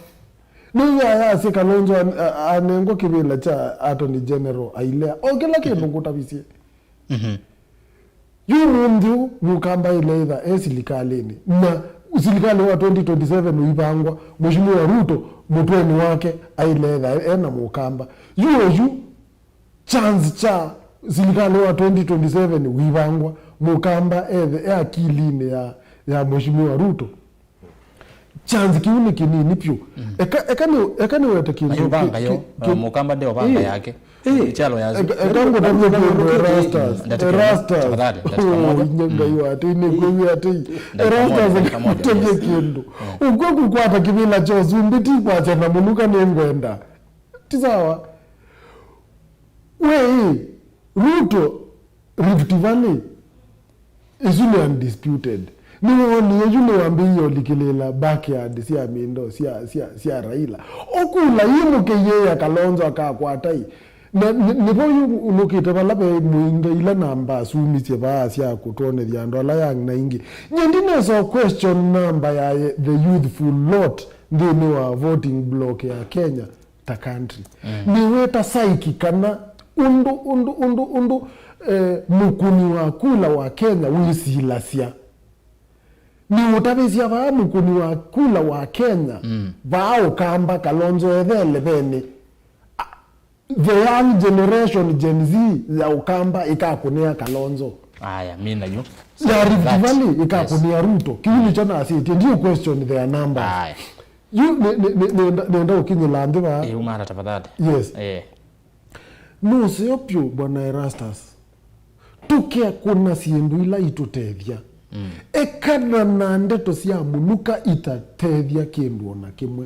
Nĩw'aa yasya Kalonzo an-, a-, anengwa kĩvĩla kya Attorney General ailea. O kĩla kĩndũ ngũtavisye. Yu mũnthĩ ũũ mũkamba ailea ĩtha e silikalĩnĩ. Na silikalĩ wa twenty twenty-seven ũivangwa, Mheshimiwa Ruto mũtwenĩ wake ailea ĩtha e na mũkamba. Yu oyu chance kya silikalĩ wa twenty twenty-seven wivangwa, mũkamba ethe e akilinĩ ya, ya Mheshimiwa Ruto. Chance kĩu nĩ kĩnini vyũ. Eka, eka nĩ, eka nĩwete kĩndũ. Ayũvanga kĩ-, yo, kĩ-, kĩ-, mũkamba ndeovanga yake. Ĩĩ. Chalo ya eka, eka ngũtavye kĩndũ Erastus. Ndatĩka Erastus. Tafadhali, ndatĩka moja. Oh, inya Ngai wa atĩ, nĩ kwĩw'a atĩ. Ndatĩka moja, Erastus, ndatĩka moja, ngũtavye kĩndũ. Ũkw'a kũkwata kĩvĩla kya ũsumbĩ ti kwasya na mũnuka nĩ ngwenda. Ti sawa. We, Ruto, Rift Valley, ĩsu nĩ undisputed. Nĩwoonie yu nĩwambĩĩie ũlikĩlĩĩla backyard sya mĩndo sya, sya, sya Raila. Ũkula yĩ mũkĩyĩĩa Kalonzo akakwatai. Na nĩ-, nĩvo yu nũkĩte vala ve mũinga ila namba asumisye vaa sya kũtwonethya andũ ala young na ingĩ. Nyie ndinesa question namba ya the youthful lot nthĩnĩ wa voting block ya Kenya ta country. Nĩweta psyche kana ũndũ, ũndũ, ũndũ, ũndũ, eh, mũkũni wa kula wa Kenya wĩsilasya. Nĩũtavĩsya vaa mũkũni wa kula wa Kenya, vaa ũkamba Kalonzo ethele vene. A-, the young generation, Gen Z ya ũkamba ĩkakũnĩa Kalonzo. Aya, mina yu. Ya Rift Valley ĩkakũnĩa Ruto. Kĩu nĩkyo nasĩtie. Ndiũ question their numbers. Aya. Yu nĩ, nĩ, nĩ, nĩenda, nĩenda ũkinyĩla nthĩ vaa. Ĩ, umana tafadhali. Yes. Eh. Nũseo pyũ, Bwana Erastus. Tũkekũna syĩndũ ila itũtethya. Ekana na ndeto sya mũnuka itatethya kĩndũ o na kĩmwe.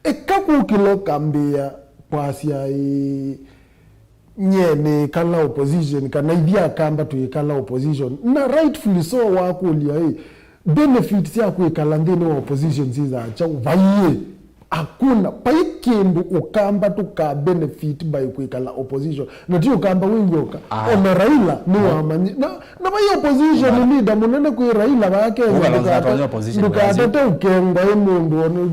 Eka kũkĩla ũkambĩĩa kwasya, ĩ, nyie nĩĩkala opposition, kana ithyĩ Akamba twĩĩkala opposition. Na rightfully so wakũlya, ĩ, benefit sya kwĩkala nthĩnĩ wa opposition syĩthaa kyaũ? Vaiĩ. Hakuna, vai kĩndũ Ũkamba tũka benefit by kwĩkala opposition. Na ti Ũkamba wĩ w'oka. Ah. Ona Raila nĩwamanyi. Na, na vai opposition leader mũnene kwĩ Raila vake. Ndũkatate ũkengwa ĩ mũndũ ona.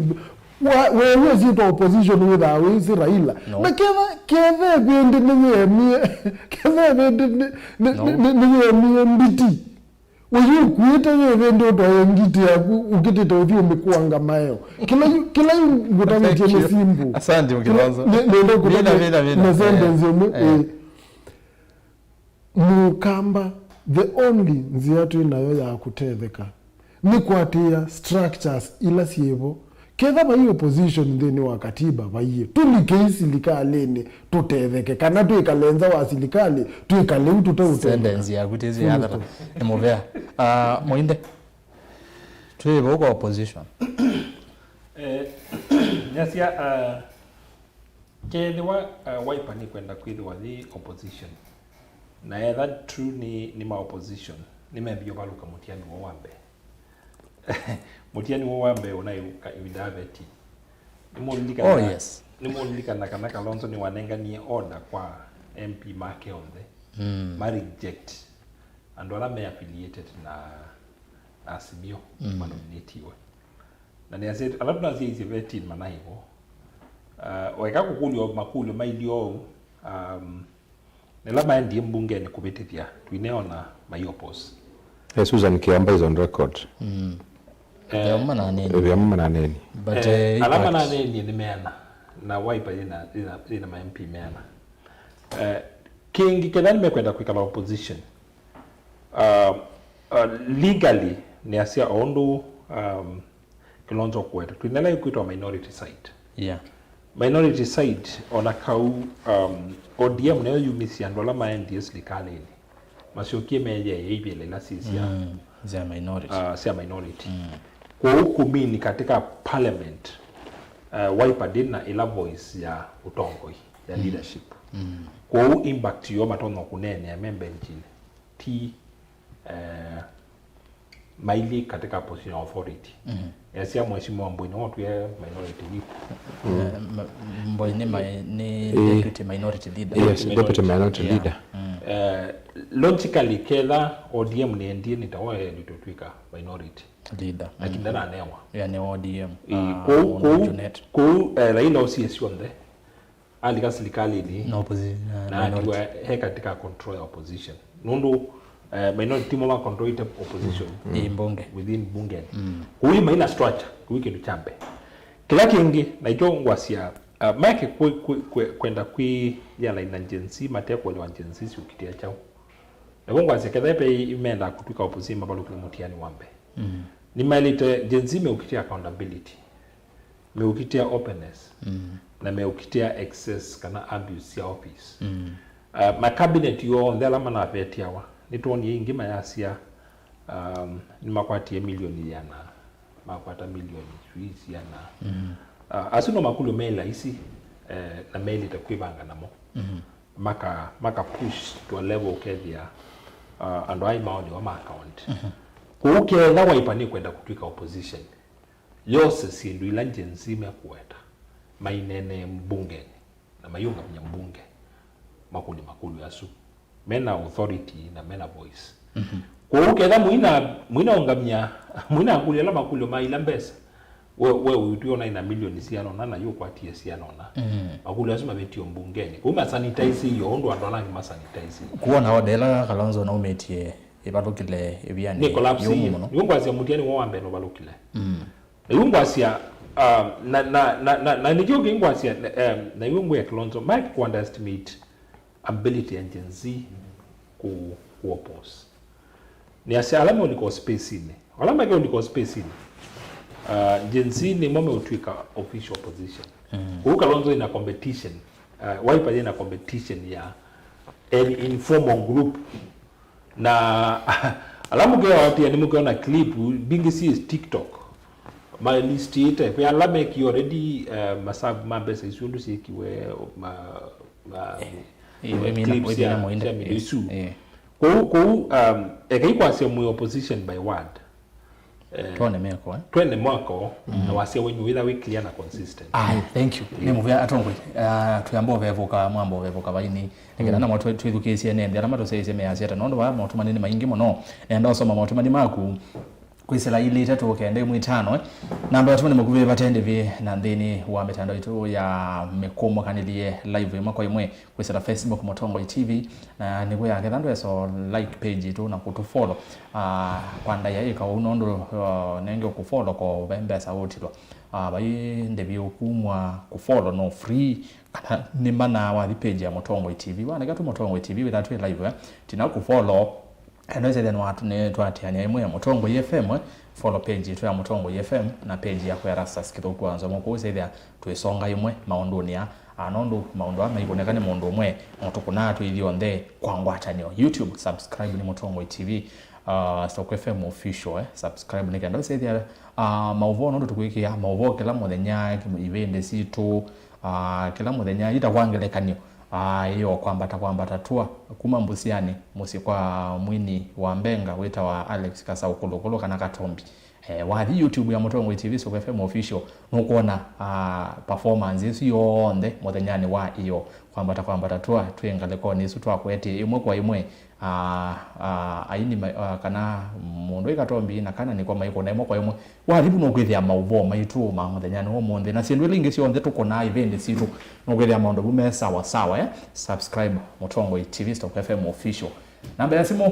Wewe syĩtwa opposition wĩthaa wĩsĩ Raila. No. Na ketha, ketha ĩvĩndĩ nĩyĩemie, ketha ĩvĩndĩ nĩ, nĩ, no, nĩ, nĩ, nĩyĩemie mbiti. Ũyu ũkuĩte wĩ ĩvĩndĩ ũtwae ngiti yaku, ũkĩtĩte ũthiĩ ũmĩkuanga maeo. Kĩla yu, kĩla yu ngũtavĩtye nĩ simple. Asante, Mkilonzo. Nĩ, nĩenda kũtavya na sentence ĩmwe. Eh. Mũkamba, the only nzĩa twĩ nayo ya kũtetheka nĩ kũatĩĩa structures ila syĩvo. Ketha vai opposition nthĩnĩ wa katiba vaiĩ, tũlikei silikalĩnĩ tũtetheke, kana twĩkale nza wa silikalĩ, twĩkale u tũteũtetheka. Sentence yaku tĩsĩ yathela. Nĩ mũvea. Ah, Mũinde, twĩ vau kwa opposition. Eh, nyasya, ah, Kethĩwa, uh, Wiper nĩkwenda kwĩthĩwa yĩ opposition, na etha true nĩ, nĩ ma opposition, nĩmembie ũvalũka Mũtiani woo wa mbee. Mũtiani woo wa mbee ũnaĩ ĩvinda ya vetting. Nĩmũlilikana, oh, yes, nĩmũlilikana kana Kalonzo nĩwanenganie order kwa M P make onthe, mm, ma reject andũ ala me affiliated na, na Azimio, mm, manominatiwe. Na nĩasya, ala tũnasyaisye vetting manaivo. Uh, waeka kũkũlya makũlyo mailye ũu, um, nĩla maendie mbungenĩ kũvĩtĩthya, tũineona mai oppose. Eh, Susan Kiamba is on record. Mm. Eh, ethĩwa mananeni. Ethĩwa mananeni. But, eh, eh, ala but mananenie nĩ meana, na Wiper yĩna, yĩna, yĩna ma M P meana. Eh, kĩngĩ ketha nĩmekwenda kwĩkala opposition, uh, uh, legally nĩasya o ũndũ, um, Kilonzo kũweta. Twĩna ĩla ĩkwĩtwa minority side. Yeah. Minority side, ona kau, um, O D M nĩyo yumisye andũ ala maendie silikalĩnĩ. Masyokie meyĩe ivĩla ila syĩ sya, mm, sya minority. Uh, sya minority. Mm. Kwoou kumini katika parliament, uh, Wiper ndĩna ĩla voice ya ũtongoi, ya, mm, leadership. Mm. Kwoou impact yoo matonya kũneenea me benchinĩ ti, eh, mailyĩ katika position of authority. Mhm. Esya Mheshimiwa Mbũi nĩwe ũtwĩe minority whip. Eh, ma-, Mbũi nĩ ma-, nĩ, eh, deputy minority leader. Yes, deputy minority leader. Mm. Eh, logically, ketha O D M nĩendie nĩ ta waendie tũtwĩka minority leader. Lakini ndananewa. Yeah, nĩ O D M. Eh, ah, kũu, kũu, Junet. Kũu, eh, Raila osie syonthe. Alika silikalĩnĩ. Na opposi-, na, na minority. Atiwa he katika control ya opposition. Nũndũ, eh, minority timo ma controlite opposition. Mm. Ĩ mbunge. Within bunge. Mm. Kũu maina structure, kũu kĩndũ kya mbee. Kĩla kĩngĩ, na ikyo ngwasya, uh, make kwe-, kwe-, kwe-, kwenda kwĩyĩana na Gen Z, mate kũelewa Gen Z syũkĩtĩa kyaũ. Nĩvo ngwasya ketha ve imendaa kũtw'ĩka opposition mavalũkĩle Mũtiani wa mbee. Mm. Nĩmaĩlĩte Gen Z meũkĩtĩa accountability. Meũkitĩa openness, mm, na meũkitĩa excess kana abuse sya office. Mm. Uh, ma cabinet onthe ala manavetiawa, nĩtwonie ingĩ mayasya, um, nĩmakwatie milioni ĩana, makwata milioni sijui siana. Mm. Uh, asu no makũlyo me laisi, eh, na meĩlĩte kwĩvanga namo. Mm. Maka, maka push to a level ũkethĩa, uh, andũ ai maonewa ma account. Mm. Kwoou ketha Wiper nĩkwenda kũtw'ĩka opposition, yose syĩndũ ila Gen Z mekũweta, maineenee mbungenĩ, na maiũngamya mbunge, makũlye makũlyo asu. Mena authority na mena voice. Mhm. Kwoou ketha mũina, mũinaũngamya, mũinakũlya ala makũlyo ma ila mbesa, we, we ũitw'ĩona ina milioni siana ũna na yũkwatie siana ũna. Mhm. Makũlyo asu mavĩtio mbungenĩ. Kwoou masanitize yo ũndũ andũ ala angĩ masanitize. Kuona order ĩla Kalonzo naumĩtie ĩvalũkĩle ĩvianĩ. Nĩ collapse yĩũmũ ii mũno. Nĩw'o ngwasya Mũtiani woo wa mbee nũvalũkĩle. Mm. Na yu ngwasya, um, na, na, na, na, na nĩkyo kĩ ngwasya, um, na yu ngwĩa Kilonzo, Mike kũ underestimate ability ya Gen Z ku, ku oppose. Nĩasya ala meũlika space-inĩ. Ala make ũlika space-inĩ. Uh, Gen Z nĩmo meũtw'ĩka official opposition. Mm. Kũu Kalonzo ina competition. Uh, Wiper ina competition ya an informal group. Na ala mũkeoatia nĩmũkeona clip mbingĩ syĩ TikTok. Malistĩte kwĩ ala mekie already, eh, masavu ma mbesa isu ũndũ syĩkiwe, ma, ma, eh, eh, clips sya, sya mĩndũ isu. Eh. Kũu, kũu, um, ekai kwasya mwĩ opposition by word. Eh, twone meko, eh? Twene mwako, mm, na wasya wenyu wĩtha wĩ clear na consistent. Ai, thank you. Nĩ mũvea atongoi. Ah, twĩamba ũvevũka, mwamba ũvevũka vaini. Nĩkenda, mm, namo twĩ-, twĩthukĩĩsye nende ala matũsyaĩĩsye measya ata, nũndũ vaa maũtũmani nĩ maingĩ mũno. Nenda ũsoma maũtũmani maku kwĩsĩla ilĩ itatũ kenda ĩmwe itano, eh. Namba ya ũtũmani mũkuvĩ vate ndĩvi na nthĩnĩ wa mĩtandao itũ ya mĩkũmũkanĩlye live ĩmwe kwa ĩmwe. Kwĩsĩla Facebook Mũtongoi T V, na nĩw'o yaketha ndweso like page itũ na kũtũfollow. Ah, kwa ndaĩa ĩka ũu nũndũ, uh, nenge ũkũfollow ko ve mbesa ũtilwa. Ah, vai ndĩvi ũkumwa kũfollow no free, kana nĩ mana wathi page ya Mũtongoi T V. Waneka tu Mũtongoi T V wĩtha twĩ live, eh. Tina kũfollow, endo ĩsethĩa nĩwatũ-, nĩtwatĩanĩa ĩmwe ya Mũtongoi F M, eh. Follow page itũ ya Mũtongoi F M na page ya Erastus Kĩthũku wa Nzomo. Kũu ĩsethĩa twĩsonga ĩmwe maũndũnĩ aa. Ah, nũndũ maũndũ aa maikũneka nĩ mũndũ ũmwe, no tũkũnaa twĩ ithyonthe kwa ngwatanĩo. YouTube, subscribe nĩ Mũtongoi T V, ah, Stock F M Official, eh, subscribe nĩ kenda ũsethĩa, ah, maũvoo, nũndũ tũkwĩkĩa maũvoo kĩla mũthenya, ivĩndĩ sitũ, ah, kĩla mũthenya, ita kwa ngelekany'o, ah, ĩyo kwambata kwambata tour, kuma Mbũsianĩ, mũsyĩ kwa mwini wa Mbenga wĩtawa Alex Kasaũ Kũlũkũlũ kana Katombi. Eh, wathi YouTube ya Mũtongoi T V Stock F M Official, nũkwona, ah, performance ĩsu yonthe mũthenyanĩ wa ĩyo. Kwambata kwambata tour, twĩ ngalĩkonĩ ĩsu twakwetee ĩmwe kwa ĩmwe, ah, ah, aini ma-, ah, kana mũndũ ĩ Katombi na kana nĩko maikũna ĩmwe kwa ĩmwe. Wathi vu nũkwĩthĩa maũvoo maitũ ma mũthenyanĩ wa ũmũnthĩ, na syĩndũ ila ingĩ syonthe tũkũnaa ivĩndĩ sitũ, nũkwĩthĩa maũndũ vu me sawa sawa, eh? Subscribe Mũtongoi T V Stock F M Official. Namba ya simũ,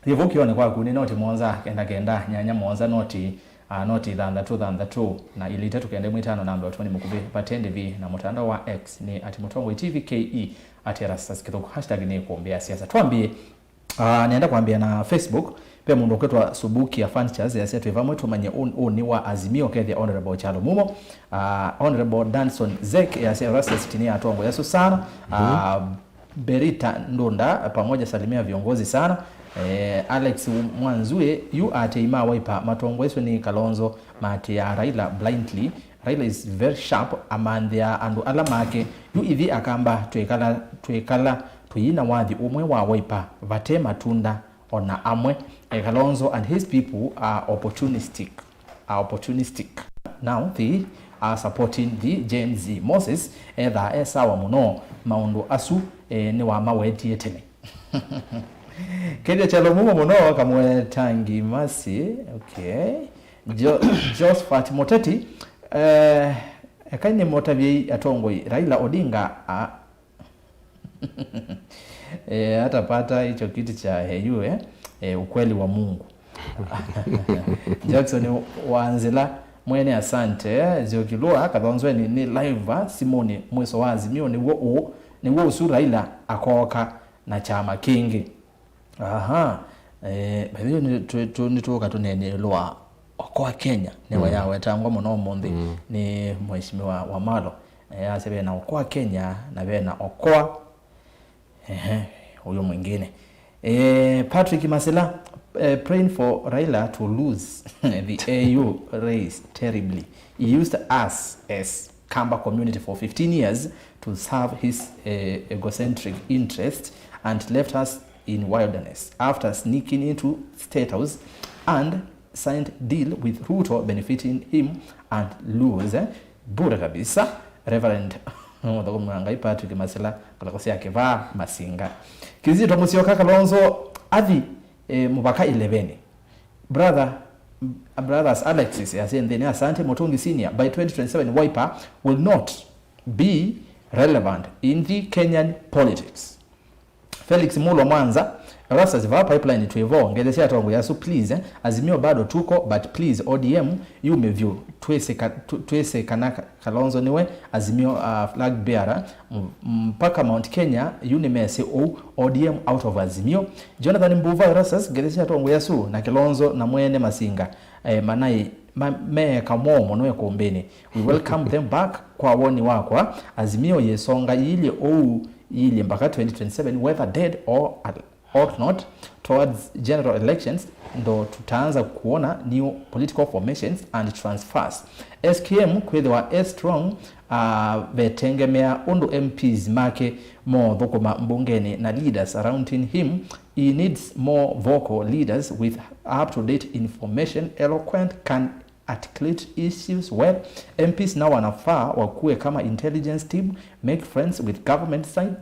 yĩ vau kĩonĩ kwaku nĩ noti mũonza kenda kenda nyanya mũonza noti, ah, noti thanthatũ thanthatũ na ilĩ itatũ kenda ĩmwe itano, namba ya ũtũmani mũkuvĩ vate ndĩvi, na mũtandao wa X nĩ at Mũtongoi T V K E, at Erastus Kĩthũku, hashtag nĩ kũmbĩa siasa. Twambie, ah, nenda kwambia na Facebook. Ve mũndũ ũkwĩtwa Subukia Fanchas yasya twĩ vamwe tũmanye ũ-, ũnĩ wa Azimio kethĩa Honorable Kyalo Mumo. Ah, Honorable Danson Zek yasya Erastus tini ya atongoĩ asu sana. Ah, Berita Ndunda pamoja salimia viongozi sana. Eh, Alex Mwanzue yu atei ma Wiper matongoeswe nĩ Kalonzo maatĩaa Raila blindly. Raila is very sharp, amanthĩaa andũ ala make. Yu ithyĩ Akamba twĩkala, twĩkala tũyina wathi ũmwe wa Wiper vate matunda ona amwe. Eh, Kalonzo and his people are opportunistic, are opportunistic. Now they are supporting the Gen Z. Moses ethaa e sawa mũno, maũndũ asu, eh, nĩwamawetie tene. Kethĩa Kyalo Mumo mũno, kamwe tangi masi. Okay. Jo-, Josephat Muteti, eh, ekai nĩmũtavyei atongoi Raila Odinga a-, eh, atapata hicho kiti cha A U, eh? Eh, ukweli wa Mungu. Jackson Wanzila, mwene asante, eh, Ziokilua, Kathonzweni nĩ live, ah, simũnĩ, mwiso wa Azimio nĩw'o ũ-, nĩw'o ũsu Raila akooka na kyama kĩngĩ. Aha. Eh, by the way, nĩ tũ-, tũ-, nĩtũũka tũneene ĩũlũ wa Okoa Kenya, nĩwe yawetangwa mũno ũmũnthĩ nĩ Mheshimiwa Wamalo. Eh, asya vena Okoa Kenya na vena Okoa. Ehe, huyo mwingine. Eh, Patrick Masila, eh, praying for Raila to lose the A U race terribly. He used us as Kamba community for fifteen years to serve his, eh, egocentric interest and left us in wilderness after sneaking into State House and signed deal with Ruto benefiting him and Luos, eh? Bure kabisa. Reverend Mũthũkũmi wa Ngai Patrick Masila, ngalĩko sya Kĩvaa, Masinga. Kizito Musyoka Kalonzo athi, eh, mũvaka ileveni. Brother, brothers Alexis yasya nthĩnĩ, asante Mutungi Senior, by twenty twenty-seven Wiper will not be relevant in the Kenyan politics. Felix Mulwa Mwanza, Erastus, vaa pipeline twĩ vo, ngelesya atongoi asu please, eh? Azimio bado tuko, but please O D M yume vyũ, twĩsĩ ka-, tw-, twĩsĩ kana Ka-, Kalonzo nĩwe Azimio, uh, flag bearer, m-, mpaka Mount Kenya yu nĩmesĩ ũu, O D M out of Azimio. Jonathan Mbuva, Erastus, ngelesya atongoi asu na Kalonzo na mwene Masinga, eh, manaĩ, ma-, meeka moo mũno ĩkũmbĩnĩ. We welcome them back. Kwa woni wakwa, Azimio yĩsonga yĩilye ũu, yĩilye mpaka twenty twenty-seven, whether dead or al-, ought not towards general elections, ndo tutaanza kuona new political formations and transfers. S K M kwĩthĩwa e strong, uh, vetengemea ũndũ M Ps make mothũkũma mbungeni na leaders surrounding him. He needs more vocal leaders with up-to-date information, eloquent, can articulate issues well. M Ps nao wanafaa wakuwe kama intelligence team, make friends with government side,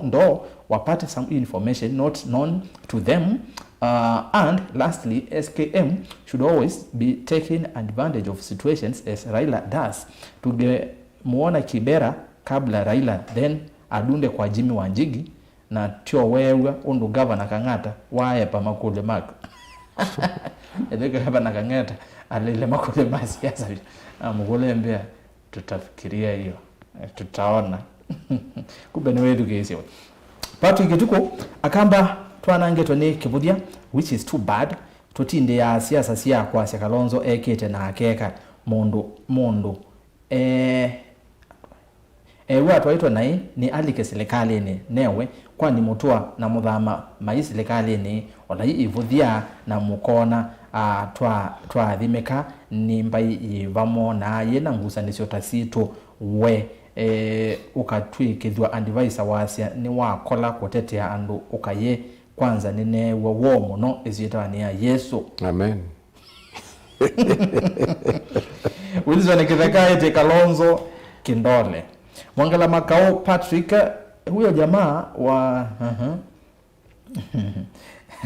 ndo wapate some information not known to them. Uh, and lastly, S K M should always be taking advantage of situations as Raila does. Tungemuona Kibera kabla Raila, then adunde kwa Jimmy Wanjigi, na tyo weew'a ũndũ Gavana Kang'ata waepa makũlyo maku. Ethĩwa Gavana Kang'ata alile makũlyo ma siasa vyũ, amũkũlya mbĩa, tutafikiria hiyo. Eh, tutaona. Kumbe nĩwĩthukĩĩsye we. Patrick Kĩtukũ, Akamba twanangĩtwe nĩ kĩvũthya, which is too bad. Tũtindĩaa siasa sya kwasya Kalonzo ekĩte na akeka. Mũndũ, mũndũ, eh, ew'a atwaĩtwe naĩ nĩ alike silikalĩnĩ newe, kwani Mũtua na Mũthama mai silikalĩnĩ, olai ivũthya na mũkona, a, twa, twaathimĩka nĩ mbaĩ yĩ vamo na yĩ na ngusanĩsyo ta sitũ. We, e, ũkatw'ĩkĩthw'a advisor wasya nĩwakola kũtetea andũ ũkaye. Kwanza nĩneew'a woo mũno ĩsyĩtanĩ ya Yesũ. Amen. Wilson Kitheka ĩtĩ Kalonzo Kindole. Mwangala Makau Patrick, huyo jamaa wa, aha.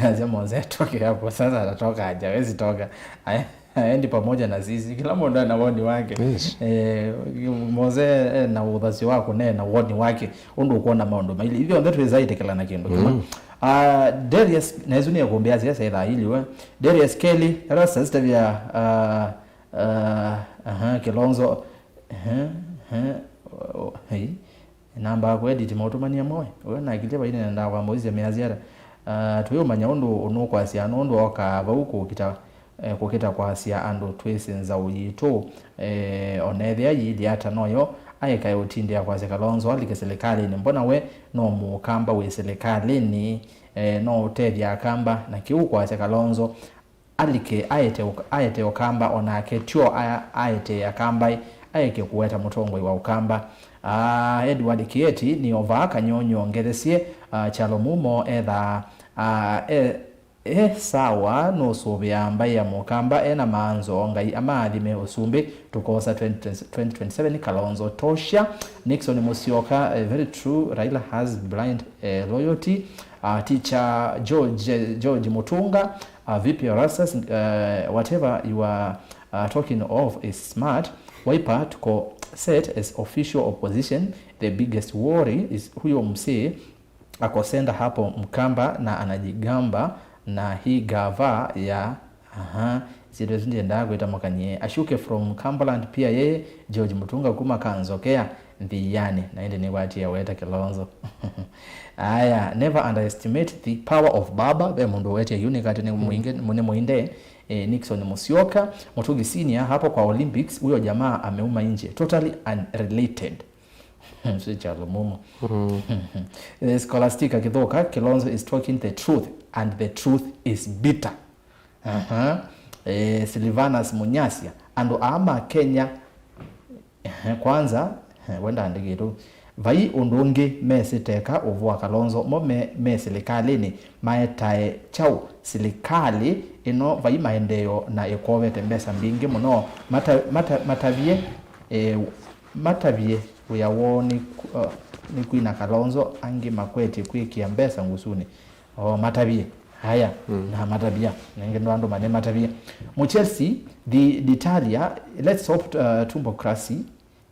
Acha Mose atoke hapo sasa, atatoka aje, hawezi toka. Ae-, aendi pamoja na sisi. Kila mũndũ ena woni wake. Yes. Eh, Mose, eh, na ũthasyo wako ne na woni wake. Ũndũ ũkuona maũndũ maili. Hivyo ndio tuweza itekelana kĩndũ kĩmwe. Mm. Ah, Darius, na isu nĩ kumbia siasa ithaa hili we. Darius Kelly, era sensitive ya, ah, ah, aha, Kilonzo. Aha, aha, oh, hey. Namba ya kũedit maũtũmania moe. We na akili vaine nendaa kwamba ũisya mĩasyara. Ah, tũyũmanya ũndũ ũnũkwasya nũndũ okaa vau kũkita, eh, kũkita kwasya andũ twĩsĩ nzaũ yitũ. Eh, onethĩa yĩilye ata noyo aekae ũtindĩa kwasya Kalonzo alike silikalĩnĩ. Mbona we no mũkamba wĩ silikalĩnĩ? Eh, no ũtethya akamba na kĩu kwasya Kalonzo alike aete ũk-, aete ũkamba, onake tyo a-, aete akambaĩ, aeke kũweta mũtongoi wa ũkamba. Ah, Edward Kieti nĩ ovaa kanyonyo ngethesye, ah, Kyalo Mumo ethaa, ah, e, e sawa, nũsũvĩaa mbaĩ ya mũkamba ena maanzo. Ngai amaathime ũsumbĩ, tũkosa twenty twenty, twenty twenty-seven Kalonzo tosha. Nixon Musyoka, eh, very true, Raila has blind, eh, loyalty. Ah, teacher George, George Mutunga, Uh, V P Erastus, uh, whatever you are, uh, talking of is smart. Wiper tuko set as official opposition. The biggest worry is huyo msee ako center hapo Mkamba na anajigamba na hii gava ya, aha, sitwe ndendaa kwĩta mũkanyie. Ashuke from Cumberland pia yeye, George Mutunga kuma Kanzokea, Nthiani. Na ĩndĩ nĩkwatie weta Kilonzo. Aya, never underestimate the power of baba. Ve mũndũ wetie yu nĩkati nĩ mũinge, nĩ mũinde. Eh, Nixon Musyoka, Mutugi Senior hapo kwa Olympics, huyo jamaa ameuma nje. Totally unrelated. Si Kyalo Mumo. Eh, Scholastica Kithuka, Kilonzo is talking the truth and the truth is bitter. Aha. Eh, Sylvanus Munyasya, andũ aa ma Kenya, ehe, kwanza, eh, we ndaandĩkĩtwe. Vai ũndũ ũngĩ mesĩ teka ũvũa Kalonzo, mo me, me silikalĩnĩ, maetae kyaũ silikalĩ ĩno? Vai maendeeo na ĩkovete mbesa mbingĩ mũno. Mata-, mata-, matavye, eh, matavye wĩa woo nĩ ku-, uh, nĩ kwina Kalonzo, angĩ makwetye kwĩkĩa mbesa ngusunĩ. Oh, matavie. Haya, mm, na matavia. Nenge ndo andũ mane matavie. Muchesi, the Ditalia, let's hope, uh, Tumbocracy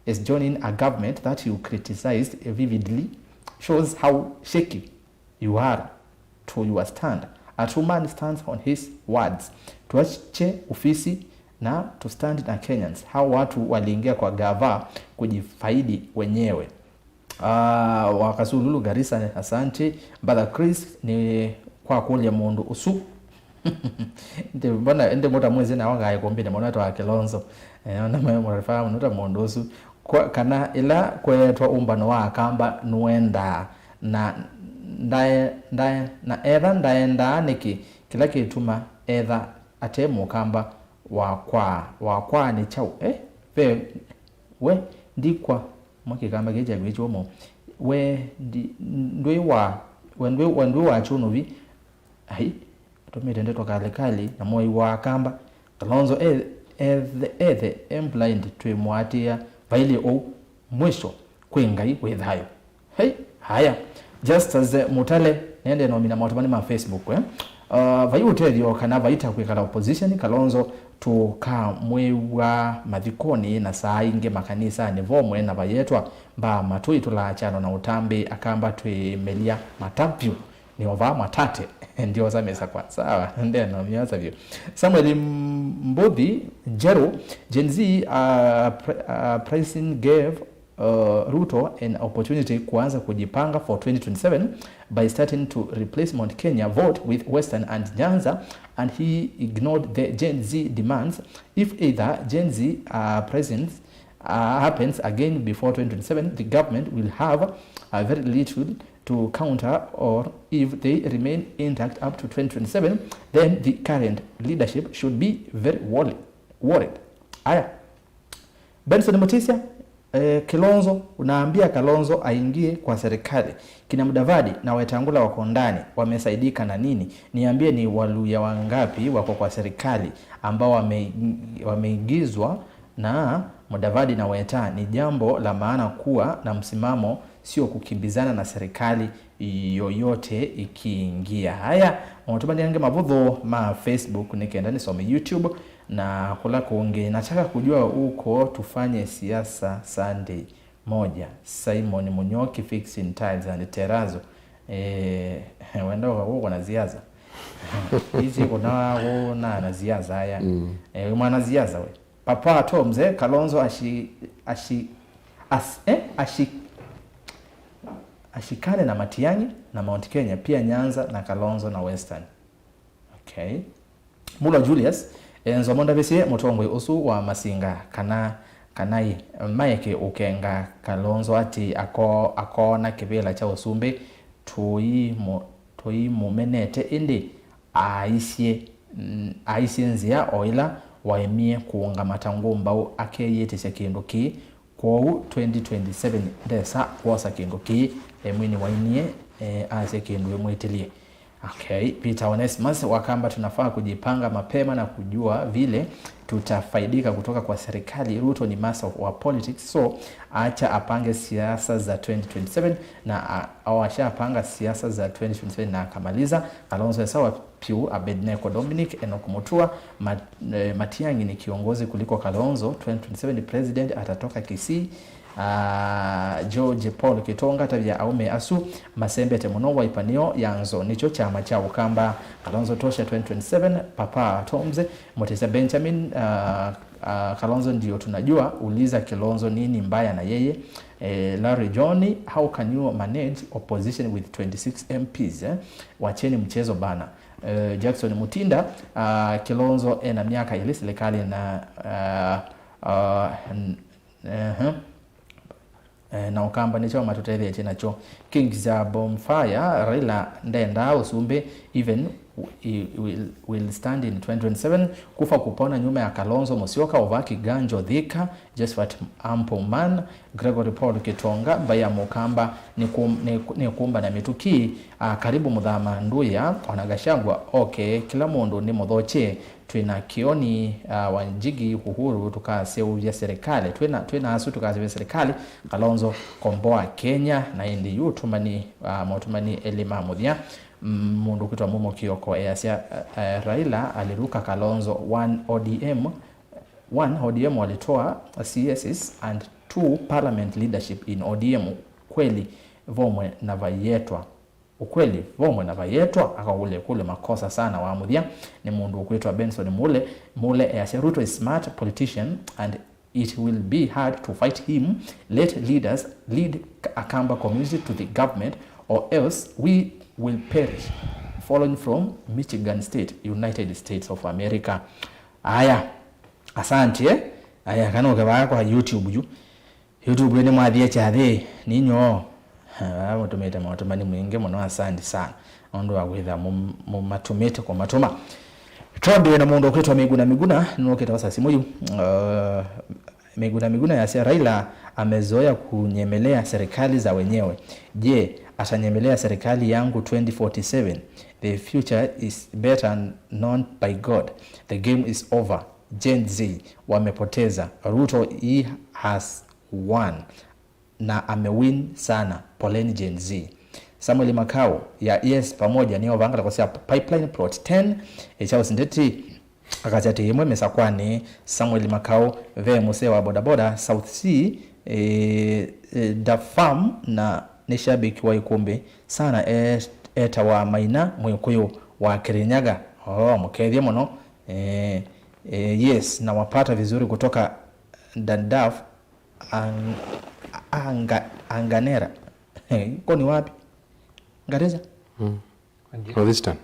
is joining a government that you criticized vividly shows how shaky you are to your stand. A true man stands on his words. Tuache ufisi na to stand na Kenyans. Hao watu waliingia kwa gava kujifaidi wenyewe. Ah, wa Kasululu, Garissa, asante. Brother Chris, nĩ kwa kũlya mũndũ ũsu. Ndi, mbona, ndi mũta mwezi na wangae kumbine mwana twa Kilonzo. Eh, ona mwe mrefa mũta mũndũ ũsu. Kwa, kana ila kwetwa umbano wa Akamba nũendaa na, ndae, ndae, na etha ndaendaa nĩkĩ kĩla kĩtuma etha ate mũkamba wakwa, wakwa nĩ kyaũ? Eh? Ve, we, ndikwa, mwa kĩkamba kĩĩ kya kwĩkyiwa mo. We, ndi, ndwĩ wa, we ndwĩ, we ndwĩ wa kyũnũvi. Ai, tũmĩte ndeto kalĩ kalĩ, na mwai wa akamba. Kalonzo e, ethe, ethe, e blind, twĩmũatĩĩa, vailye ũu. Mwisho, kwĩ Ngai wĩ thayũ. Hei, haya. Justus, eh, Mutale, nende nomina maũtavani ma Facebook, eh? Uh, vai ũtethyo kana vaita kwĩkala opposition, Kalonzo tũkamwĩw'a mathikonĩ na saa ingĩ makanisanĩ vomwe na vayetwa, mbaa matũ itũlaa kyalo na ũtambĩ, akamba twĩmelya mata vyũ. Nĩ ovaa mwatate. Ndiosa mesa kwa. Sawa, ndeno miosa vyo. Samuel M-, Mbuthi, Jeru, Gen Z, uh, pre-, uh, pricing gave, uh, Ruto an opportunity kuanza kujipanga for twenty twenty-seven by starting to replace Mount Kenya vote with Western and Nyanza, and he ignored the Gen Z demands. If either Gen Z, uh, presence, uh, happens again before twenty twenty-seven, the government will have, uh, very little to counter, or if they remain intact up to twenty twenty-seven, then the current leadership should be very worried, worried. Aya. Benson Mutisya, eh, Kilonzo, unaambia Kalonzo aingie kwa serikali. Kina Mudavadi na Wetangula wako ndani, wamesaidika na nini? Niambie, ni Waluya wangapi wako kwa serikali ambao wame-, wameingizwa na Mudavadi na Weta? Ni jambo la maana kuwa na msimamo, sio kukimbizana na serikali yoyote ikiingia. Haya, maũtũmani angĩ mavũthũ ma Facebook nĩ kenda nĩsome YouTube na kũla kũngĩ. Nataka kujua huko tufanye siasa Sunday moja. Simon Munyoki fixing tiles and terrazzo. Eh, wenda ũka kũkũ na siasa. Hizi kuna kuna na siasa haya. Mm. Eh, mwana siasa we. Papa Tom, mzee Kalonzo ashi, ashi, as, eh, ashi, ashikane na Matiang'i na Mount Kenya, pia Nyanza na Kalonzo na Western. Okay. Mulo Julius, eh, Nzomo ndavĩsye mũtongoi ũsu wa Masinga kana, kana i, maeke ũkenga Kalonzo ati ako-, akona kĩvĩla kya ũsumbĩ, tũimũ-, tũimũmenete ĩndĩ aisye, mm, aisye nzĩa o ĩla waemie kũũngama ta ngũmbaũ akeyĩtĩsya kĩndũ kĩĩ, kwoou twenty twenty-seven ndesa kwosa kĩndũ kĩĩ, e mwini wainie, e, asya kĩndũ ĩmwĩtĩlye. Okay, Peter Onesmus wakamba, tunafaa kujipanga mapema na kujua vile tutafaidika kutoka kwa serikali. Ruto ni master wa politics, so acha apange siasa za twenty twenty-seven na a-, au ashapanga siasa za twenty twenty-seven na akamaliza. Kalonzo e sawa piu. Abednego Dominic, Enoch Mutua, Mat-, eh, Matiang'i ni kiongozi kuliko Kalonzo. Twenty twenty-seven president atatoka Kisii. Ah, George Paul Kitonga, tavya aume asu masembete mũno Wiper nĩyo yanzo, nĩkyo kyama kya Ũkamba. Kalonzo tosha twenty twenty-seven, Papa Tomze, Mutisia Benjamin, ah, ah, Kalonzo ndio tunajua, uliza Kilonzo nini mbaya na yeye. Eh, Larry John, how can you manage opposition with twenty-six M Ps, eh? Wacheni mchezo bana. Eh, Jackson Mutinda, ah, Kilonzo ena miaka ili serikali na, ah, ah, n-, ehe. Eh, na Ũkamba nĩkyo matũtetheetye nakyo. Kings ya Bonfire, Raila ndendaa ũsumbĩ, even he will, will stand in twenty twenty-seven, kufa kupona nyuma ya Kalonzo Musyoka, Ovaki Ganjo Thika, Josephat Ampo Man, Gregory Paul Kitonga, mbai ya Mũkamba nĩ kũm-, nĩ, nĩ kũmba na mĩtũkĩ, ah, karibu Mũthama Nduya, ona Gachagua, okay, kĩla mũndũ nĩ mũthokye, twĩna Kioni, ah, Wanjigi, Uhuru, tũkaseũvya serikali. Twĩna, twĩna asu tũkaseũvya serikali. Kalonzo, komboa Kenya, na ĩndĩ yu ũtũmani, ah, maũtũmani elĩ ma mũthya. Mm, mũndũ kwĩtwa Mumo Kioko easya, eh, Raila aliruka Kalonzo, one O D M, one, O D M walitoa C Ss and two parliament leadership in O D M. Kweli vomwe na vayetwa. Ukweli vomwe na vayetwa. Akaũlya ĩkũlyo makosa sana wa mũthya nĩ mũndũ ũkwĩtwa Benson Mule. Mule easya, Ruto is smart politician and it will be hard to fight him. Let leaders lead Akamba community to the government or else we will perish. Following from Michigan State, United States of America. Aya, asante, eh? Aya, kana ũke vaa kwa YouTube yu. YouTube nĩ mwathie kyathĩ, ninyoo. Ah, mũtũmĩte maũtũmani mwingĩ mũno, asante sana nũndũ wa kwĩthĩa mũ- mũmatũmĩte kũmatũma. Twambĩe na mũndũ ũkwĩtwa Miguna Miguna, nũkĩte wasasi mũyu. Uh, Miguna Miguna yasya, Raila amezoea kunyemelea serikali za wenyewe. Je, atanyemelea serikali yangu twenty forty-seven? The future is better known by God. The game is over. Gen Z wamepoteza. Ruto, he has won na amewin sana. Poleni Gen Z. Samuel Makau ya Yes Pamoja nĩyo vanga takosya Pipeline Plot ten. E, Charles Ndeti akasya atĩ ĩmwe mĩsakwanĩ. Samuel Makau ve mũsee wa bodaboda South Sea, e, e, Da Farm na nĩ shabiki wa Ikũmbĩ sana, e, etawa Maina Mwĩkũyũ wa Kirinyaga. Oh, mũkethye mũno. E, e, yes, nawapata vizuri kutoka Dadaab. Ang-, anga-, Anganera. Huko ni wapi? Ngareza? Mm. Wajir. Northeastern.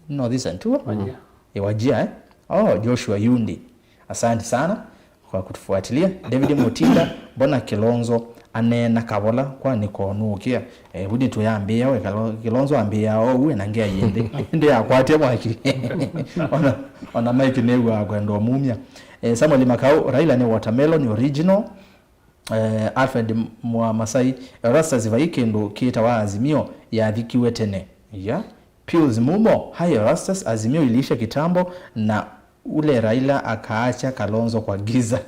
Northeastern tu? Wajir. E, Wajir, eh? Oh, Joshua Yundi. Asante sana kwa kutufuatilia. David Mutinda, mbona Kilonzo aneena kavola, kwani konũkia? Eh, vudi tuyambia we Kalo-, Kilonzo ambia o uwe na ngea yende. Ndi akwatia mwaki. Ona, ona Mike nĩw'aa kwenda ũmumya. Eh, Samuel Makau, Raila nĩ watermelon original. Eh, Alfred Mwamasai, Erastus, vai kĩndũ kĩtawa Azimio yathikiwe tene. Ya. Pius Mumo, hi Erastus, Azimio iliisha kitambo na ule Raila akaacha Kalonzo kwa giza.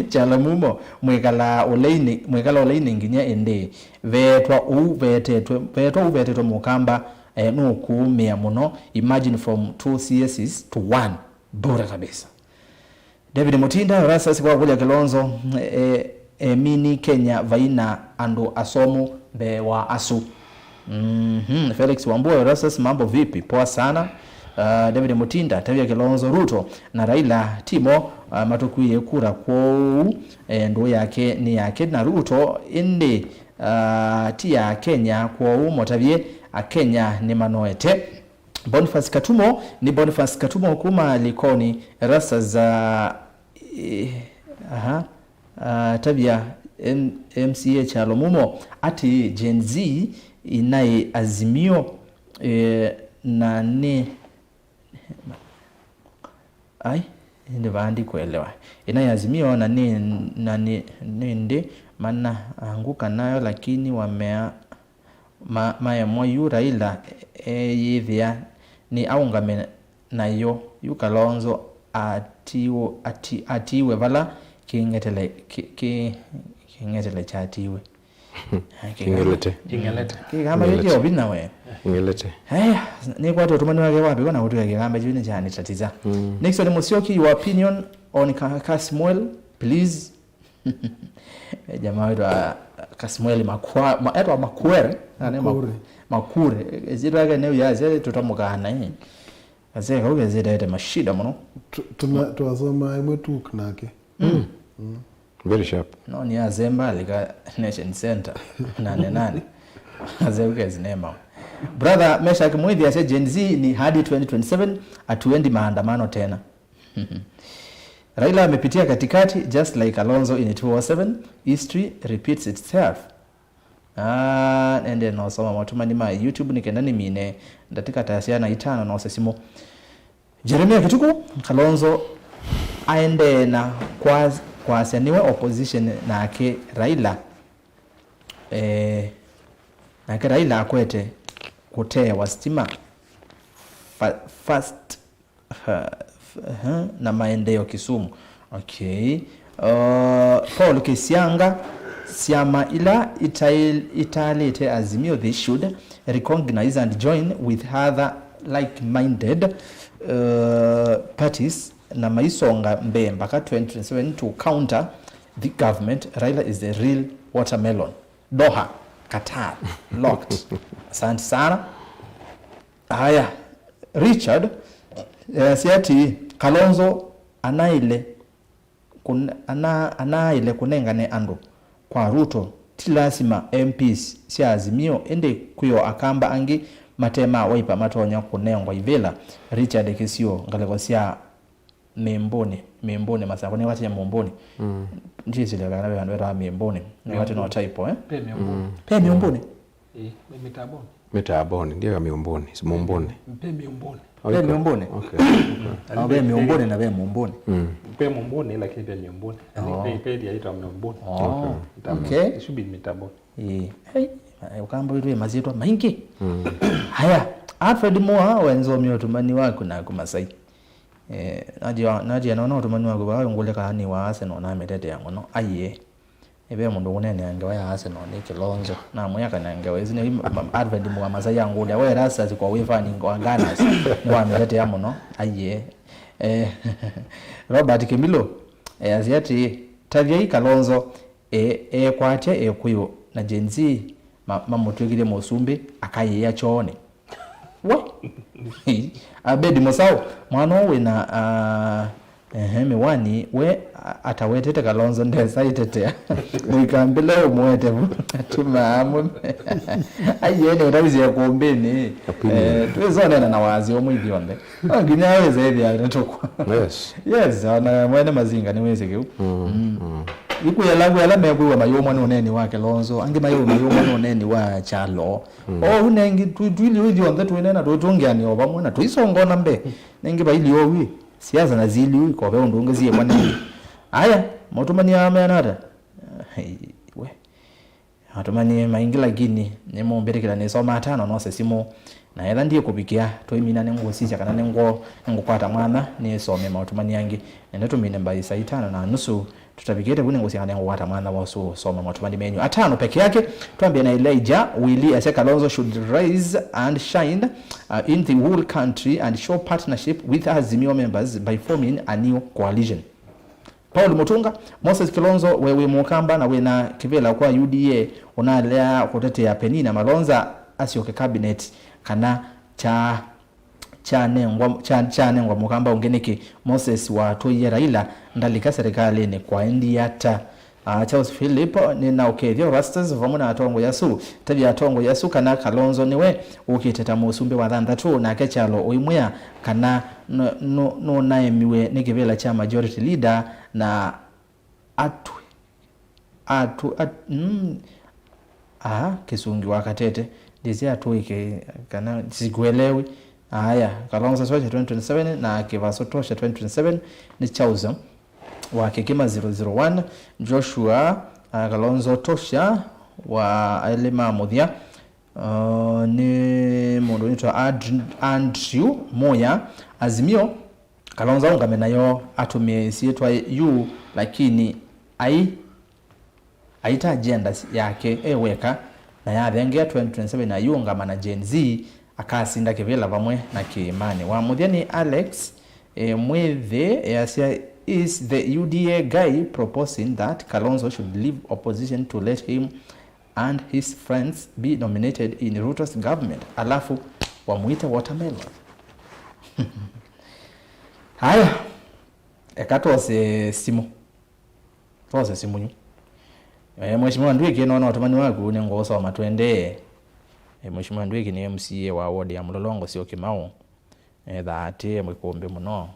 Kyalo Mumo, mwĩkalaa ũleinĩ, mwĩkala ũleinĩ nginya ĩndĩ? Veetwa ũu vetetwe, veetwa ũu vetetwe mũkamba, eh, nũkũũmĩa mũno. Imagine from two C Ss to one. Bure kabisa. David Mutinda, Erastus kwakũlya Kilonzo, e, e, mini Kenya vaina andũ asomu mbee wa asu. Mhm. Felix Wambua, Erastus, mambo vipi? Poa sana. Uh, David Mutinda, tavya Kilonzo, Ruto na Raila timo, uh, matukwie kura, kwoou, e, ndũũ yake nĩ yake na Ruto, ĩndĩ, uh, ti ya Kenya, kwoou motavye Akenya nĩmanoete. Boniface Katumo, nĩ Boniface Katumo kuma Likoni, Erastus, eh, aha, ah, tavya M-, M C A Kyalo Mumo atĩ Gen Z inaĩ Azimio, eh, na nĩ, ai, ĩndĩ vaa ndikuelewa. Inaĩ Azimio na nĩ, na nĩ, nĩ ndĩ mana anguka nayo, lakini wamea ma-, maemwa yu Raila eyĩthĩa nĩ aũngame nayo, yu Kalonzo atiiwe, ati-, atiiwe vala kĩng'etele, kĩ-, kĩ-, kĩng'etele kyatiiwe. Kĩng'elete. Kĩng'elete. Kĩkamba kĩng'elete. Kĩkĩ ovinya we. Kĩng'elete. Haya, nĩkwata ũtũmani wake wapĩwa na kũtwĩa kĩkamba kĩu nĩ kyanĩtatiza. Mm. Nixon Musyoki, your opinion on Ka-, Kasmuel, please. Jamaa wetu wa Kasmuel Makwa-, ma-, etwa Makuere, na nĩ Maku-, Makure. Makure. Ĩsyĩtwa yake nĩ ũyasya tũtamũkaa naĩ. Asya kau kesĩtaete mashida mũno. Tu-, tuna-, twasoma ĩmwe tuk nake. Mm. Mm. Very sharp. No nĩ azemba alika Nation Center. Nane nane. Asya kau kesinema. Brother Meshack Mwĩthi asya Gen Z ni hadi twenty twenty-seven, hatuendi maandamano tena. Raila amepitia katikati, just like Kalonzo in two oh seven, history repeats itself. Ah, nende nosoma motũmani ma YouTube nĩ kenda nĩmine ndatĩka ta syana itano nose simũ. Jeremia Kĩtukũ, Kalonzo aendee na kwa-, kwasya nĩwe opposition nake Raila, eh, nake Raila akwete kũteewa sitima fa-, fast Ha, f-, ha, na maendeeo Kisumu. Okay. Uh, Paul Kisianga, syama ila itail-, itaalĩte Azimio, they should recognize and join with other like-minded, uh, parties na maisonga mbee mpaka twenty twenty-seven to counter the government. Raila is the real watermelon. Doha, Qatar, locked. Asante sana. Haya, Richard, eh, si ati Kalonzo anaile kun-, ana-, anaile kũnengane andũ kwa Ruto, ti lasima M Ps sya Azimio, ĩndĩ kwĩo Akamba angĩ mate ma Wiper matonya kũnengwa ivĩla. Richard Kĩsio, ngalĩko sya Mĩmbũnĩ. Mĩũmbũnĩ, Masakũ nĩ watĩe Mũmbũnĩ. Mm. Ndĩsĩlya kana ve vandũ vetawa Mĩũmbũnĩ. Nĩ watĩe no typo, eh? Pe Mĩũmbũnĩ. Pe Mĩũmbũnĩ? Ĩĩ, nĩ Mĩtambũnĩ. Mĩtambũnĩ, ndieka Mĩũmbũnĩ, si Mũmbũnĩ. Pe Mĩũmbũnĩ. Pe Mĩũmbũnĩ? Okay. No, ve Mĩũmbũnĩ na ve Mũmbũnĩ. Mm. Pe Mũmbũnĩ, lakini pe Mĩũmbũnĩ. Oh. Pe, pe ĩthĩa yĩtawa Mĩũmbũnĩ. Oh. Okay. Mĩtambũnĩ. Okay. It should be Mĩtambũnĩ. Ĩĩ. Hey, Ũkamba witũ wĩ masyĩtwa maingĩ. Mm. Haya, Alfred Moa, wenza ũmya ũtũmani waku naku Masai. Eh, najia, najia naona ũtũmani waku vaa ngũlĩ kana nĩ wa Arsenal namĩtetea mũno. Aiee. Ĩve mũndũ ũkũneenea ngewa ya Arsenal nĩ Kĩlonzo. Namwĩa kana ngewa ĩsu nĩ ma-, ma-, Alfred Moa Masai angũlya. We Erastus kwa wĩ fan wa Gunners. Nĩwamĩtetea mũno. Aiee. Eh, Robert Kĩmilo, eh, asya atĩĩ, "Tavyai Kalonzo, e, ekwatya Ekũyũ na Gen Z ma-, mamũtw'ĩkĩthye mũsumbĩ, akayĩĩa kyoonĩ." We? Abedi Mũsaũ, mwana ũũ wĩna, ah, ehe, mĩwani, we, a-, atawetete Kalonzo ndesa ĩtetea. Mũikambĩle ũmũete vu, tumaa mũme. Aiee, nĩ ũtavisye kũmbĩnĩ. Opinion. Eh, twĩsonena na wasyo ũmwe ithyonthe. No nginya wĩse ĩthĩa nĩtũkwa. Yes. Yes, ona mwene Mazinga nĩwĩsĩ kĩu. Mm, mm. Ikwĩla kwĩ ala mekwĩw'a mayũmwa nĩ ũneeni wa Kĩlonzo, angĩ mayĩw'a mayũmwa nĩ ũneeni wa Kyalo. Mm. Oou nengĩ twi-, twiliũ ithyonthe twĩneena tũitũngĩanĩa o vamwe na tũisongona mbee. Nengĩ vailiũ owi, siasa na ziliũ ikove ũndũ ũngĩ syĩkwa nengĩ. Aya, mũtũmani aa meana ata? Hei, we. Atũmani maingĩ lakini nĩmũmbĩtĩkĩla nĩsoma atano nose simũ, na etha ndiĩkũvikĩa, tũimina nĩngũsisya kana nĩngũ-, nĩngũkwata mwanya nĩsome maũtũmani angĩ. Nenda tũmine mbaĩ saa itano na nusu tũtavikĩte vu, nĩngũsya kana nĩngũkwata mwanya wa ũsu ũsoma maũtũmani menyu. Atano peke yake, twambie na Elijah Willy asya Kalonzo should rise and shine, uh, in the whole country and show partnership with Azimio members by forming a new coalition. Paul Mutunga, Moses Kilonzo, we wĩ Mũkamba na wĩna kĩvĩla kwa U D A, ũnalea kũtetea Penina Malonza asyoke cabinet, kana kya, kyanengwa, kya, kyanengwa Mũkamba ũngĩ nĩkĩ? Moses watũie Raila ndalika serikalĩnĩ kwaendie ata? Ah, Charles Philip, nĩna ũkethyo Rastas vamwe na atongoi asu. Tavya atongoi asu kana Kalonzo nĩwe ũkĩte ta mũsumbĩ wa thanthatũ, nake Kyalo ũimwĩa kana nũ-, nũ-, nũnaemiwe nĩ kĩvĩla kya majority leader na atwi, atwi, at-, mm, aa, kĩsungi wa katete, ndĩsĩ atũĩke kana sikuelewi. Aya, Kalonzo Tosha twenty twenty-seven na Kĩvaso Tosha twenty twenty-seven nĩ Charles wa Kĩkĩma zero zero one, Joshua, ah, Kalonzo Tosha wa Elima Mũthya. Uh, nĩ mũndũ wĩtwa Ad-, Andrew Moya, Azimio, Kalonzo aũngame nayo atũmĩe ĩsyĩtwa yu, lakini ai-, aita agenda yake e weka, na yathengea twenty twenty-seven ayĩũngama na Gen Z, akasinda kĩvĩla vamwe na kĩĩmanĩ. Wa mũthya nĩ Alex, eh, Mwĩthĩ, easya, "Is the U D A guy proposing that Kalonzo should leave opposition to let him and his friends be nominated in Ruto's government, alafu wamwite watermelon." Haya, eka twose simu. Twose simu yu. Eh, Mheshimiwa Ndwiki, nona ũtũmani waku, nĩngũũsoma twendee. Eh, Mheshimiwa Ndwiki nĩ M C A wa ward ya Mũlolongo Syokimau. Eh, thaa atĩ mwĩkũmbĩ mũno.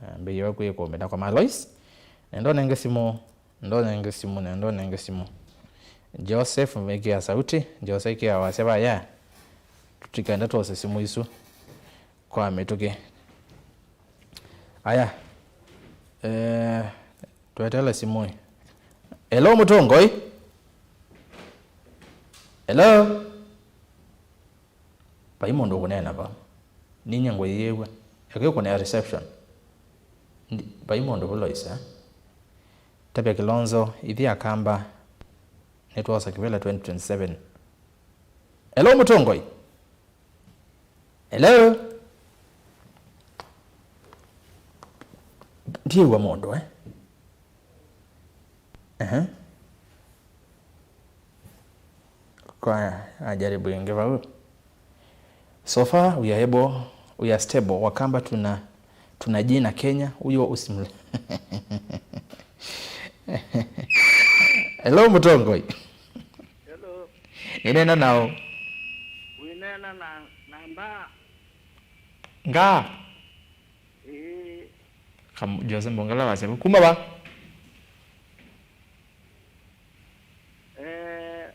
Eh, mbĩiwe kwĩkũmbĩ na kwa Malois. Nendo nenge simu. Ndonenge simu, nendo nenge simu. Joseph, ĩkĩa sauti. Jose, ĩkĩa wasya vaya. Tũtikenda twose simu isu kwa mĩtũkĩ. Aya. Eh, twetele simu ĩ. Hello, Mũtũngoi. Hello. Vai mũndũ ũkũneena va. Ninyie ngũyĩĩw'a. Eka ũkũnea reception. Ndi-, vai mũndũ vula ũisa. Tavya Kilonzo, ithi Akamba. Nĩtwosa kĩvĩla twenty twenty-seven. Hello, Mũtũngoi? Hello? Ndiĩw'a mũndũ, eh? Ehe. Kwa ajaribu ĩngĩ vau. So far we are able, we are stable. Wakamba tuna, tuna jina Kenya, huyo usimle. Hello, Mũtongoi. Hello. Nĩneena nao. Wĩneena na, na mbaa. Ngaa. Ĩĩ. Kam-, Jose Mbongela wasya kuma va? Eh,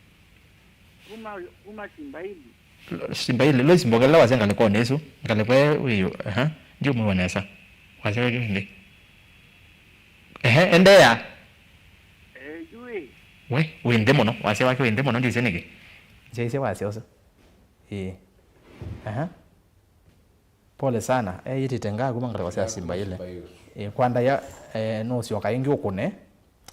kuma, kuma Simba Hill. Lo-, Simba Hill, Lois Mbongela wasya ngalĩkonĩ ĩsu. Ngalĩko ĩ wĩũ, aha, ndiũmwĩwa nesa. Wasya wĩ kĩvindĩ. Ehe, endeea. Eh, jui. We, wĩ nthĩ mũno. Wasya wake wĩ nthĩ mũno, ndiũsya nĩkĩ. Njaisye wasya ũsu. Ĩĩ. Aha. Pole sana. Eh, yĩtĩte ngaa kuma ngalĩko sya Simba Hill. Eh, kwanda ya, eh, nũsyoka ĩngĩ ũkũne.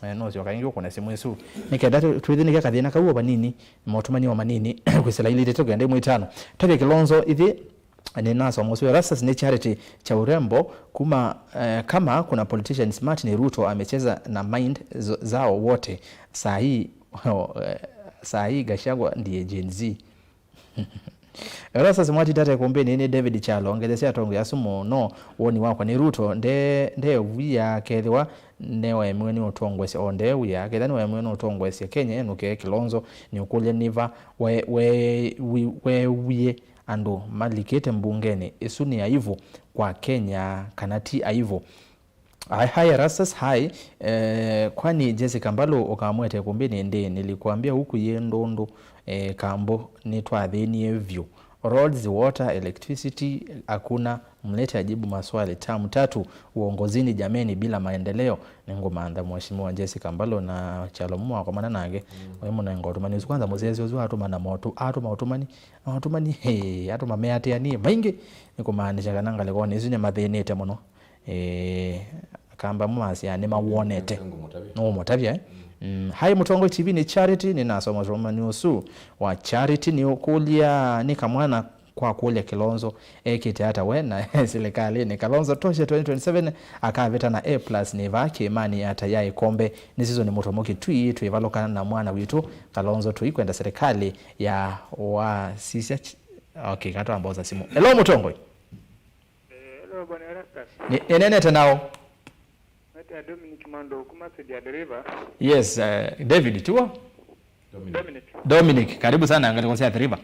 Eh, nũsyoka ĩngĩ ũkũne simũ ĩsu. Nĩ kenda tũ-, twĩthĩnĩke kathĩna kau o vanini, maũtũmani o manini, kwĩsĩla ilĩ itatũ kenda ĩmwe itano. Tavya Kilonzo ithi, ninasoma ũsu. Erastus nĩ Charity cha urembo, kuma, eh, kama kuna politician smart ni Ruto amecheza na mind zo-, zao wote. Saa hii, oh, eh, saa hii Gachagua ndiye Gen Z. Erastus Mwati Tata Ĩkũmbĩnĩ nĩ David Kyalo, ngelesya atongoi asu mũno. Woni wakwa nĩ Ruto nde-, ndew'ĩa kethĩwa nĩwaemiwe nĩ ũtongoesya, o ndew'ĩa kethĩwa nĩwaemiwe nĩ ũtongoesya Kenya enũke. Kilonzo nĩũkũlya nĩ va we-, we-, wi-, weewie andũ malikĩte mbungenĩ? Ĩsu nĩ aivu kwa Kenya kana ti aivu? Hi, hi, Erastus, hi. Eh, kwani Jessica Mbalu ũkamwete ĩkũmbĩnĩ ĩndĩ? Nilikuambia huku Yĩndũndũ, eh, Kambo nĩtwathĩnie vyũ. Roads, water, electricity, hakuna. Mlete ajibu maswali. Term tatu uongozini jameni, bila maendeleo. Nĩngũmantha Mheshimiwa Jessica Mbalu na Kyalo mũmwe wakomana nake. Mm. Wĩ mũnenga ũtũmani ũsu. Kwanza mũsyaĩĩsya ũsu atũmana motu-, atũma ũtũmani. Na ũtũmani, hey, atũma meatĩanie maingĩ. Nĩkũmaanisha kana ngalĩkonĩ ĩsu nĩmathĩnĩte mũno. Eh, Akamba amwe masyaa nĩmawonete. Ngũmũtavya. Nũũmũtavya, eh? Mm. Mm. Hi, Mũtongoi T V nĩ Charity, nĩnasoma ũtũmani ũsu wa Charity. Nĩũkũlya nĩ kamwana kwa kũlya Kilonzo ekĩte ata we na silikalĩnĩ. Kalonzo toshe twenty twenty-seven akavĩta na A plus nĩ vaa kĩĩmanĩ ata ya ĩkombe. Nĩ season mũtomo Kĩtui twĩvalũka na mwana witũ Kalonzo, tũikwenda silikalĩ ya wasisya ch-, okay, katwambosa simũ. Hello, Mũtongoi. Eh, hello, Bwana Erastus. Nĩ-, nĩnenete nao. Nĩtawa Dominic Mando kuma Side ya Dereva. Yes, eh, David, tiw'o? Dominic. Dominic, karibu sana ngalĩko sya Athi River.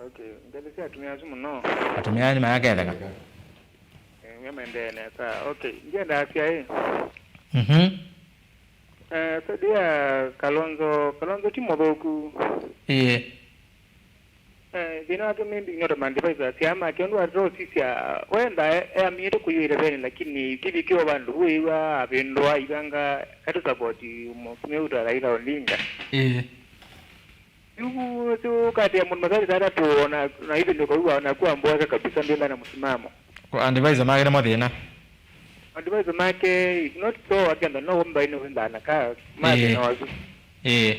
Okay, ngalĩko sya atumĩa asu mũno. Atumĩa nĩ mayaketheka. Eh, nĩmaendee nesa. Okay, ngenda asya ĩ. Mhm. Eh, side ya Kalonzo, Kalonzo ti mũthũku. Ĩĩ. Eh, thĩna wake maybe nĩ ũndũ ma advisors ya make, ũndũ watũsisya, wenda e-, eamĩĩte kũyũĩla vene, lakini kĩvikĩwa vandũ wĩw'a avĩndũa ivanga, katũ support mũtumĩa witũ Raila Odinga. Ĩĩ. Yu, yu ũkatia mũndũ masali tata tu, na, na hivi ndio kwa huwa anakuwa mboeka kabisa, ndio ndana msimamo. Kwa advisor make nĩ mathĩna. Advisor make is not so, akenda no mbaine wenda na ka, mathĩna wasu. Ĩĩ.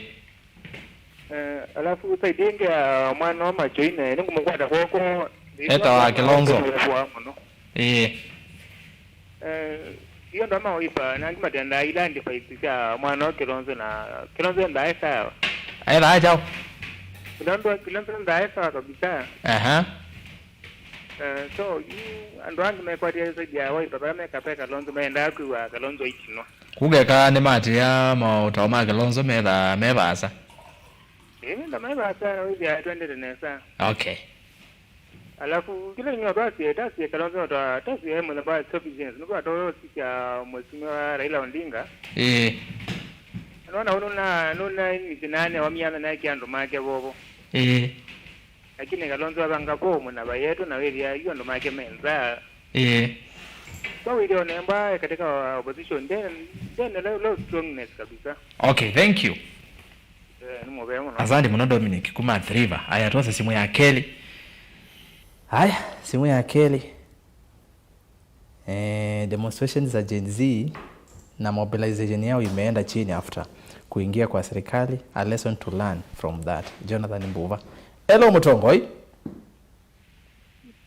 Eh, alafu side ĩngĩ ya mwana wa Machoine, nĩngũmũkwata kwoko. Etawa Kilonzo. Mũno. Ĩĩ. Eh, iyo ndo maoipa, nangi matendaa ila advice sya mwana wa Kilonzo na Kilonzo ndae sawa. Aethaa kyaũ? Kilonzo, Kilonzo ndae sawa kabisa. Aha. Eh, so, yu, andũ angĩ mekwatia side ya Wiper, vala meka pe Kalonzo, mendaa kwĩw'a Kalonzo aitinwa. Kugeka nĩmatĩa maũtao ma Kilonzo metha me vaasa. Ĩĩ, metha me vaasa, na wĩthĩa twendete nesa. Okay. Alafu, kĩla kĩngĩ twasie, tasie Kalonzo, twa-, tasie mũthemba wa selfishness. Nĩkwatosisya Mheshimiwa Raila Odinga. Ĩĩ. Nona nuna, nuna nisi nane wamiana nake andũ make vovo. Ĩĩ. Lakini Kalonzo avanga form na vai yetu na wĩthĩa yu andũ make me nza. Ĩĩ. Kwa wĩthĩa onemba katika opposition, then, then lo, lo strongness kabisa. Okay, thank you. Eh, nĩ mũvea mũno. Asante mũno Dominic kuma Athi River. Aya, twose simu ya kelĩ. Aya, simu ya kelĩ. Eh, demonstrations za Gen Z na mobilization yao imeenda chini after kuingia kwa serikali. A lesson to learn from that. Jonathan Mbuva. Hello, Mũtongoi.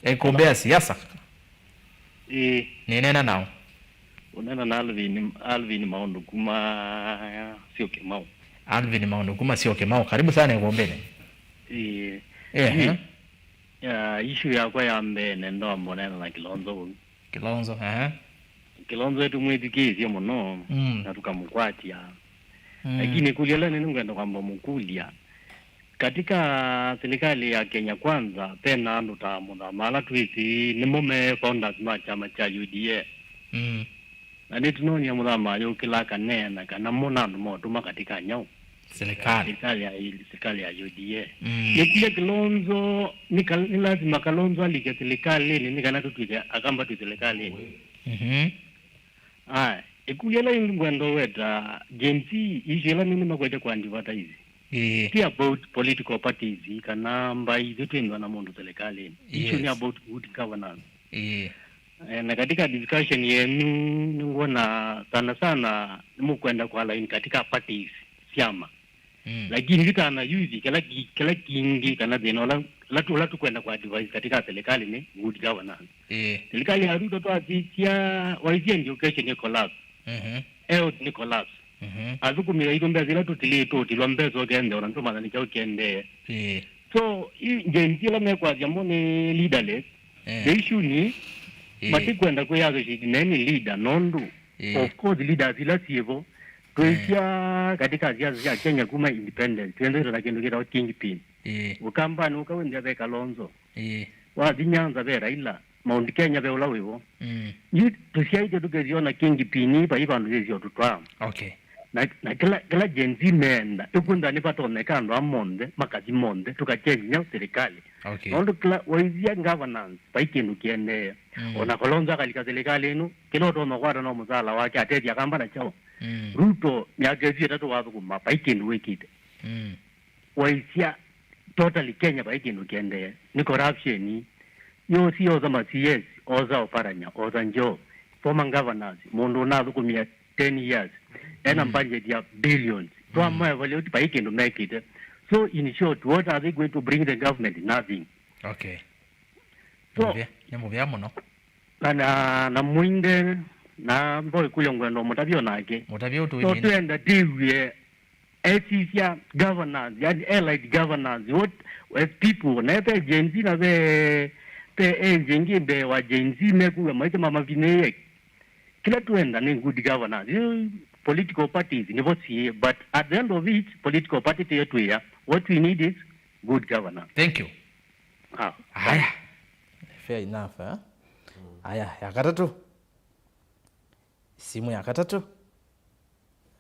Ĩkũmbĩ ya siasa. Ĩĩ. Nĩneena nao. Ũneena na Alvin, Alvin Maũndũ kuma Syokimau. Alvin Maũndũ kuma Syokimau. Karibu sana ĩkũmbĩnĩ. Ĩĩ. Ehe. Ĩĩ. Ya, issue yakwa ya mbee nenda wamba ũneena na Kilonzo ũu. Kilonzo, ehe. Kilonzo tũmwĩthukĩĩsye mũno, mm, na tũkamũkwatya. Mm. Lakini ĩkũlyo ĩla nene ngwenda kwamba mũkũlya, katika serikali ya Kenya Kwanza, pena andũ ta Mũthama ala twĩsĩ nĩmo me founders ma kyama kya U D A. Mm. Na nĩtũnonie mũthama yũkĩla akaneena kana mona andũ motũma katika nyau. Serikali. Serikali ya, serikali ya U D A. Mm. Nĩkũlya Kalonzo, nĩ kal-, nĩ lazima Kalonzo alike serikalinĩ nĩ kana tũtw'ĩke Akamba twĩ serikalinĩ. Mhm. Aya, ĩkũlyo ĩla ĩngĩ ngwenda ũweta, Gen Z, issue ĩla nene makwete kwa advertise. Ĩĩ. Ti about political parties kana mbaĩ ithyĩ twĩnzwa na mũndũ serikalinĩ. Issue nĩ, yes, about good governance. Ĩĩ. Eh, na katika discussion yenu, nĩngwona sana sana nĩmũkwenda kwa line katika parties, syama. Mm. Lakini yu ta ana youth, kĩla ki-, kĩla kingĩ kana thĩna ũla, ũla tu-, ũla tũkwenda kwa advise katika serikali nĩ good governance. Ĩĩ. Serikali ya Ruto twasisya, waisye education nĩ collapse. Mhm. Health nĩ collapse. Mhm. Athũkũmi aitũ mbesa ila tũtilĩtwe ũtilwa mbesa ũkendee, ona nĩtũmanya nĩ kyaũ kĩendee. Ĩĩ. So, i Gen Z ĩla mekwasya mo nĩ leaderless, eh, the issue nĩ, ĩĩ, matikwenda kwĩ associate na any leader, nũndũ, ĩĩ, of course, leaders ila syĩvo, twĩsya, eh, katika siasa sya Kenya kuma independence, twendete na kĩndũ kĩtawa kingpin. Ĩĩ. Ũkambanĩ ũka wĩnthĩa ve Kalonzo. Ĩĩ. Wathi Nyanza ve Raila. Mount Kenya ve ũla wĩvo. Mm. Yu tũsyaĩtye tũkĩsyona kingpin vai vandũ yĩsĩ ũtũtwaa. Okay. Na, na kĩla, kĩla Gen Z meenda, ĩkwĩntha nĩvatonyeka andũ aa monthe, makathi monthe, tũkakye nginya serikali. Okay. Nũndũ kĩla waisya governance, vai kĩndũ kĩendee. Mm. Ona Kalonzo akalika serikali ĩno, kĩla ũtonya kwata no mũsala wake, atethya Akamba na kyaũ. Mm. Ruto, myaka ĩsu ĩtatũ wathũkũma, vai kĩndũ wĩkĩte. Mm. Waisya totally Kenya vai kĩndũ kĩendee. Nĩ corruption. Yosi yosa ma C S, osa Oparanya, osa Joho, former governors, mũndũ ũnathũkũmie ten years, ena, mm, budget ya billions. Mm. Twamaevaluate vai kĩndũ mekĩte. So in short, what are they going to bring the government? Nothing. Okay. So, nĩ mũvea, nĩ mũvea mũno. Na, na, na Mwinde, na mboĩ kũlya ngwenda ũmũtavya o nake. Mũtavya ũtũ. So, ĩmĩnĩ. Twenda tĩw'e esisya governance, yani allied governance, what, as people, na ethe Gen Z na ve, ve age ĩngĩ mbee wa Gen Z mekuwa maisha mamavinĩĩe. Kĩla twenda nĩ good governance. Yu political parties nĩvo siĩ, but at the end of it, political party tiyo twĩa. What we need is good governance. Thank you. Ah, aya. Fair enough, eh? Aya, ya katatũ. Simu ya katatũ.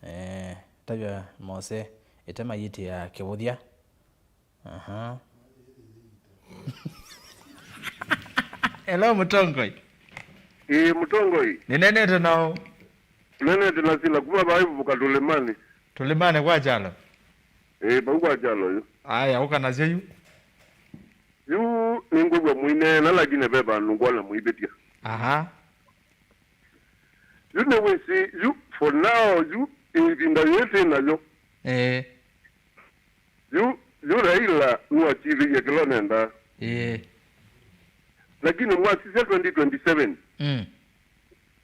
Eh, tavya Mose, ĩtema yĩtĩ ya kĩvũthya. Aha. Hello, Mũtongoi. Ĩĩ, Mũtongoi. Nĩnenete nao. Nĩnenete na Sila kuma vaivuka Tũlĩmanĩ. Tũlĩmanĩ kwa kyalo? Ĩĩ, vau kwa kyalo yu. Aya, ũka nasyo yu. Yu nĩngwĩw'a mũineena, lakini ve vandũ ngwona mũivĩtya. Aha. Yu nĩwĩsĩ, yu for now, yu ĩvinda yĩĩ twĩ nayo. Ĩĩ. Yu, yu Raila nĩwativĩie kĩla nendaa. Ĩĩ. Lakini mwasisya twenty twenty-seven. Mm.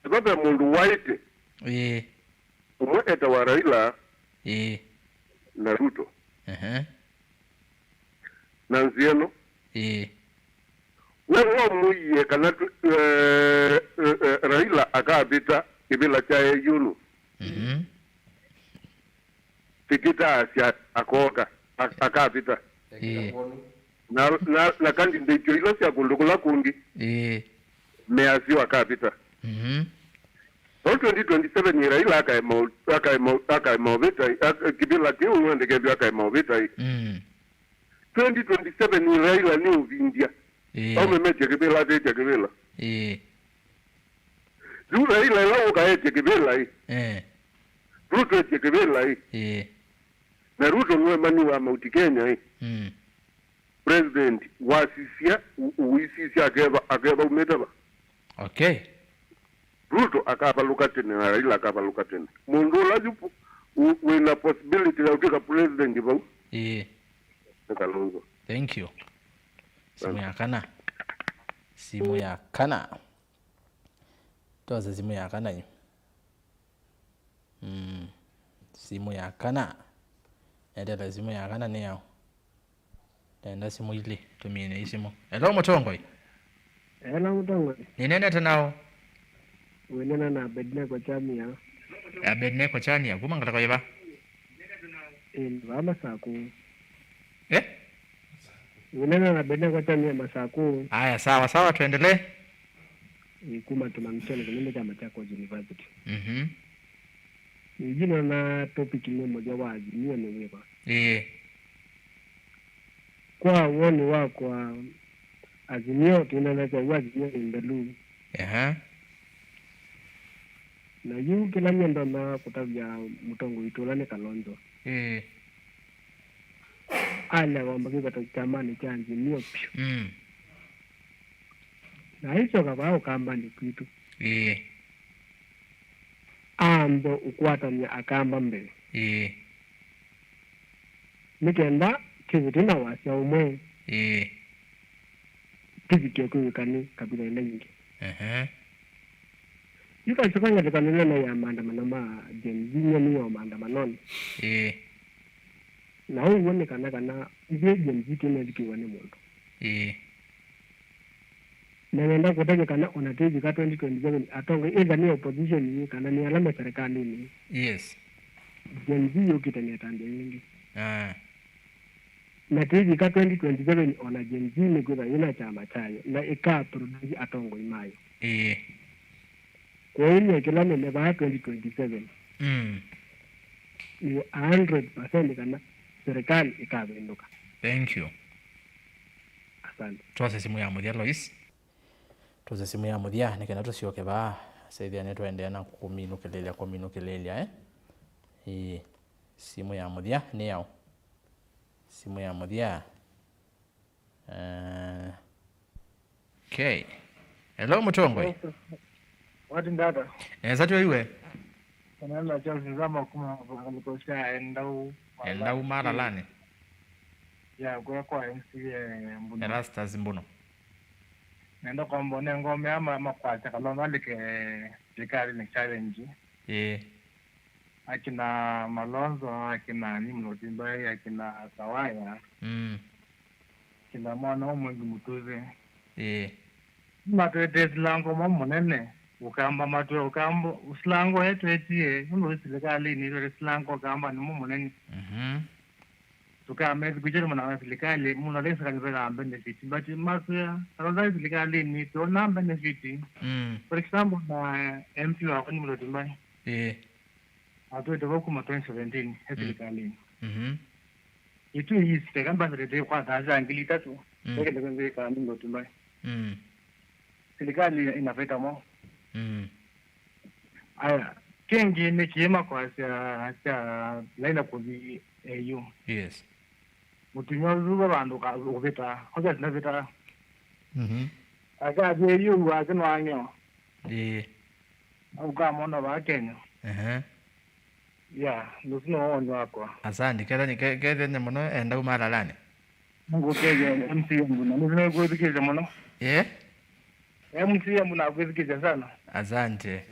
Ĩva ve mũndũ waĩte. Ĩĩ. Ũmwe etawa Raila. Ĩĩ. Na Ruto. Ehe. Na nzĩa ĩno. Ĩĩ. We wamwĩie kana tu-, eh, eh, eh, Raila akavĩta kĩvĩla kya A U nũ? Mhm. Kĩkĩtaasya akooka, ak-, akavĩta. Ĩĩ. Na, na, na candidate o ila sya kũndũ kũla kũngĩ. Ĩĩ. Measyo akavĩta. Mhm. No twenty twenty-seven Raila akaema ũ-, akaema ũ-, akaema ũvĩta, ak-, kĩvĩla kĩu nĩwendekethw'a akaema ũvĩta. Mm. Twenty twenty-seven Raila nĩ ũvindya. Ĩĩ. Aume metye kĩvĩla, atĩtye kĩvĩla. Ĩĩ. Yu Raila ĩla ũkaetye kĩvĩla ĩ. Eh. Ruto etye kĩvĩla ĩ. Ĩĩ. Na Ruto nĩwe mani wa Mount Kenya ĩ. Mm. President wasisya, u-, ũisisya akeva, akeva umĩte va? Okay. Ruto akavalũka tene na Raila akavalũka tene. Mũndũ ũla yu pu-, u-, wĩna possibility ya ũtwĩka president vau, ĩĩ, nĩ Kalonzo. Thank you. Simu ya kana. Simu ya kana. Tose simu ya kana yu. Mm. Simu ya kana. Etete simu ya kana nĩ yaũ? Ndenda simũ ilĩ, tũmine isimũ. Hello, Mũtongoi. Hello, Mũtongoi. Nĩnenete nao? Wĩnena na Abednego Chamia. Abednego Chamia, kuma ngatako yĩva? Ĩĩ, vaa Masaku. Eh? Wĩnena na Abednego Chamia Masaku. Aya, sawa, sawa, tuendelee. ĩ, kuma kĩmanyĩsyonĩ kĩnene kya Machakos University. Mhm. Ĩngĩ nona topic nĩ mũthya wa Azimio nĩ wĩva? Ĩĩ. Kwa woni wakwa, Azimio, twĩnanasya yu Azimio nĩ nthelu. Ehe. Na yu kĩla nyie ndonya kũtavya mũtongoi witũ ũla nĩ Kalonzo. Ĩĩ. Alea kwamba kwĩvata kyamanĩ kya Azimio vyũ. Mm. Na aisyoka vaa ũkambanĩ kwitũ. Ĩĩ. Ambe ũkwatany'a Akamba mbee. Ĩĩ. Nĩ kenda kĩvĩtĩ na wasya ũmwe. Ĩĩ. Kĩvike kwĩw'ĩka nĩ kabila ĩla yĩngĩ. Ehe. Yu kasyoka ngalĩko nene ya maandamano ma Gen Z, nyie nĩ o maandamanonĩ. Ĩĩ. Na ũw'o nĩ kana, kana ithyĩ Gen Z tũnevikĩwa nĩ mũndũ. Ĩĩ. Na nenda kũtavya kana ona twĩvika twenty twenty-seven, atongoi either nĩ opposition kana nĩ ala me serikalĩnĩ, Yes. Gen Z yũkĩte na ĩtambya yĩngĩ. Ah. Na twĩvika twenty twenty-seven, ona Gen Z nĩkwĩthwa yĩna kyama kyayo na ĩka produce atongoi mayo. Ĩĩ. Kwoou nyie kĩla nĩnevaa twenty twenty-seven, Mm. nĩ a hundred percent kana serikali ĩkavĩndũka. Thank you. Asante. Twose simu ya mũthya, Lois. Twose simu ya mũthya, nĩ kana tũsyoke vaa. Sethĩa nĩtũendeea na kũminũkĩlĩlya, kũminũkĩlĩlya, eh? Ĩĩ. Simu ya mũthya nĩ yaũ? Simu ya mũthya. Eh, okay. Hello, mũtongoi. Wati ndata. Nesa tyo iwe. Kanala Charles Nzama kuma ngalĩko sya Endau. Endau Malalani. Ya, kũya kwa M C A Mbuno. Erastus Mbuno. Nenda kwamba nengomea ma-, makwasya Kalonzo alike silikalĩnĩ challenge. Ĩĩ. Akina Malonzo, akina Nimrod Mbai, akina Sawaya, Mm. akina mwana ũmwe Mwengi Mũtũthĩ. Ĩĩ. Matwetee silango mo mũnene, ũkamba matwĩa, ũkamba silango etwetie, nũndũ wĩ silikalĩnĩ, itwete silango ũkamba nĩ mo mũnene. Mhm. Tũkamethukĩĩsya tũmana na silikalĩ, mũndũ alĩ silikalĩ vena benefit, but matwĩa, Kalonzo alĩ silikalĩnĩ, tũona benefit. Mm. For example, na M P wakwa Nimrod Mbai. Ĩĩ. Atwĩte vau kuma twenty seventeen e Mm. silikalĩnĩ. Mhm. Itũ East, eka mbasa tĩtĩkwata sya ngili itatũ, Mm. ekĩte kwĩkala Nimrod Mbai. Mm. Silikalĩ ĩna vĩta mo. Mm. Aya, kĩngĩ nĩ kĩĩ makwasya sya laina kũthi A U. Yes. Mũtumĩa ũsu ve vandũ ka-, ũvĩta, oja sinavĩta. Mhm. Akathi A U wake nĩwang'eo. Ĩĩ. Ũkamona vaa Kenya. Ehe. Ya, nũsu no woni wakwa. Asante. Kethany'a, ke-, kethany'a mũno Endau Malalani. Ngũkethya M C A Mbuno. Nũsu nĩkwĩthukĩĩsya mũno. Eh? M C A Mbuno akwĩthukĩĩsya sana. Asante.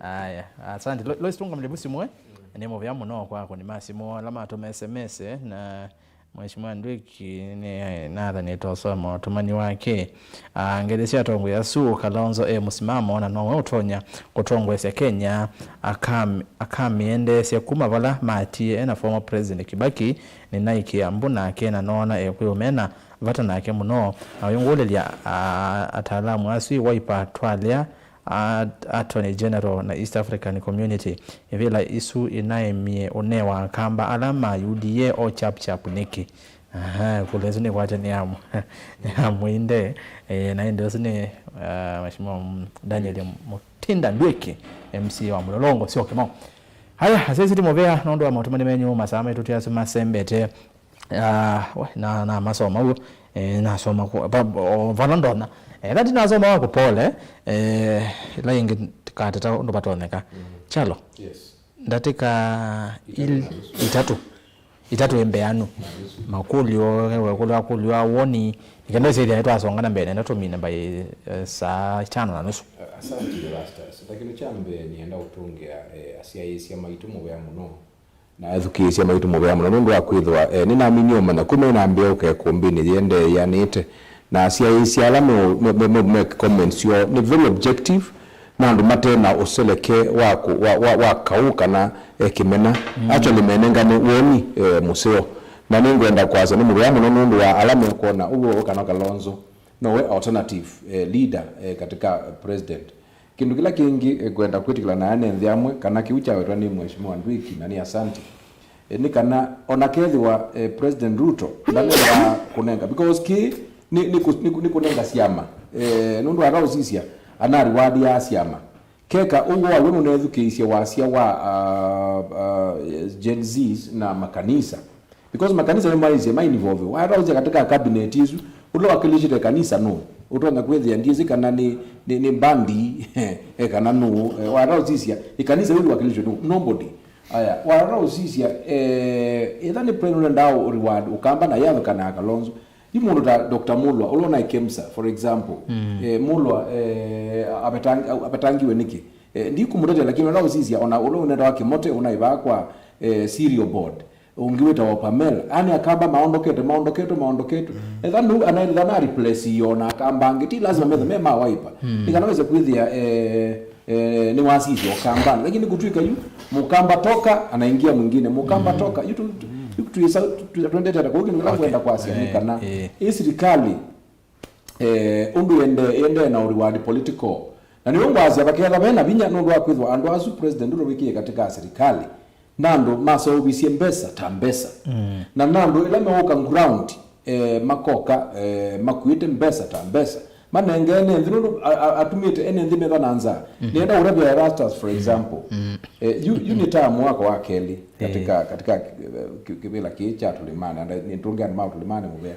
Aya, asante. Lo-, Lois, tũngamĩle vu simũ, eh? Nĩ mũvea mũno kwa akũni ma simũ ala matũma S M S, eh, na Mheshimiwa Ndwiki nĩ nathanĩte ũsoma ũtũmani wake. Ah, ngethi sya atongoi asu, Kalonzo e mũsimamo na nowe ũtonya kũtongoesya Kenya, akam-, akamĩendeesya kuma vala matie ena former President Kibaki, nĩnaikĩa mbu nake na noona ekwĩũmena vata nake mũno. Na ũyũngũlĩlya, ah, ataalamu asu, Wiper twalea, At-, Attorney General na East African Community, ĩvĩla isu inaemie ũnee wa Akamba ala ma U D A o chap chap nĩkĩ? Aha, kũla ĩsu nĩkwatya nĩ ya mũ-, nĩ ya mũinde, eh, na ĩndĩ ũsu nĩ, ah, Mheshimiwa, mm, Daniel Mutinda Ndwiki, M C A wa Mlolongo, sio Kĩmau. Haya, asesi ti mũvea nũndũ wa maũtũmani menyu, masaa maitũ ti asu masembete. Ah, we, na, na masoma ũu, eh, nasoma ku-, va-, o, vala ndonya. Eh, ĩla ndinasoma wa kũpole, eh, ĩla ĩngĩ kateta ũndũ vatonyeka. Mm. Chalo. Yes. Ndatĩka Itatũ il-, na nusu. Itatũ. Itatũ ĩ mbeanu. Na nusu. Makũlyo, wekũlyo akũlyo a woni. Nĩkenda ĩsĩthĩa nĩtwasonga na mbee, nenda tũmine mbai, eh, saa itano na nusu. Asante, Erastus. Ta kĩndũ kya mbee, nĩenda ũtũngĩa, eh, asyaĩĩsya maitũ mũvea mũno. Na ethukĩĩsya maitũ mũvea mũno nũndũ wa kwĩthĩwa, eh, nĩnaminie ũmanya kuma ĩnambĩĩa ũka ĩkũmbĩnĩ yĩendee yĩanĩte, na asyaĩĩsya ala me, me, me, me, me comments syoo nĩ very objective, na andũ mate na ũseleke wa, kũ-, wa, wa, wa kaũ kana, eh, kĩmena. Mm. Actually, menengane woni, eh, mũseo. Na nĩngwenda kwasya nĩ mũvea mũno nũndũ wa ala mekwona ũw'o kana Kalonzo Nowe alternative, eh, leader, eh, katika, eh, president. Kĩndũ kĩla kĩngĩ, eh, ngwenda kwĩtĩkĩla na ene nthĩ amwe kana kĩu kyawetwa nĩ Mheshimiwa Ndwiki na nĩ asante. Eh, nĩ kana ona kethĩwa, eh, President Ruto ndanenga kũnenga, because kĩ nĩ, nĩ, kũ- nĩ, kũ- nĩ kũnenga syama. Eh, nũndũ ata ũsisya anariwadiaa syama. Keka ũw'o waw'o nũnethukĩĩsye wasya wa, uh, uh, Gen Zs na makanisa. Because makanisa nĩmaisye ma involve. Wataũsya katika cabinet isu, ũla wakilishite kanisa nũ? Ũtonya kwĩthĩa ndiĩsĩ kana nĩ, nĩ, nĩ bandi, eh, kana nũ. Eh, wataũsisya, ĩ kanisa ĩu wakilishwe nũ? Nobody. Aya, wataũsisya, eh, ĩtha nĩ president ũlendaa reward Ũkamba na yathũkanaa Kalonzo. Yu mũndũ ta Doctor Mulwa, ũla ũnaĩ KEMSA, for example. Eh, Mulwa, eh, avetang- avetangiwe nĩkĩ? Eh, ndikũmũtetea, lakini ũla ũsisya, ona ũla ũnetawa Kĩmote, ũnaĩ vaa kwa, eh, Cereal Board. Ũngĩ wĩtawa Pamela. Ani Akamba maondokete, maondokete, maondokete. Etha nũ, anaetha na replace yo na Akamba angĩ. Ti lazima metha me ma Wiper. Nĩ kana wese kwĩthĩa, eh, eh, nĩ wasisya Ũkamba. Lakini kũtw'ĩka yu, Mũkamba toka, anaingia mwingine. Mũkamba toka. Yu tu, tu, yu tuisa, tu, tu, tuendete ata. Kwa hiyo kĩndũ kĩla kwenda kwasya nĩ kana, eh, ĩ sirikali, eh, ũndũ yende, yende na ũreward political. Na nĩyo ngwasya vaketha vena vinya nũndũ wa kwĩthwa andũ asu President Ruto wĩkie katika sirikali. Na andũ maseũvisye mbesa ta mbesa. Na na andũ ĩla meũka ground, eh, makoka, eh, makuĩte mbesa ta mbesa. Manengene nthĩ nũndũ a- a- atumĩte ene nthĩ metha na nzaa. Nĩenda ũtavya Erastus, for example. Eh, yu, yu nĩ tamu wako wa kelĩ katika, katika, eh, kĩ- kĩvĩla kĩĩ kya Tũlĩmanĩ. Nĩtũngĩ andũ ma Tũlĩmanĩ mũvea.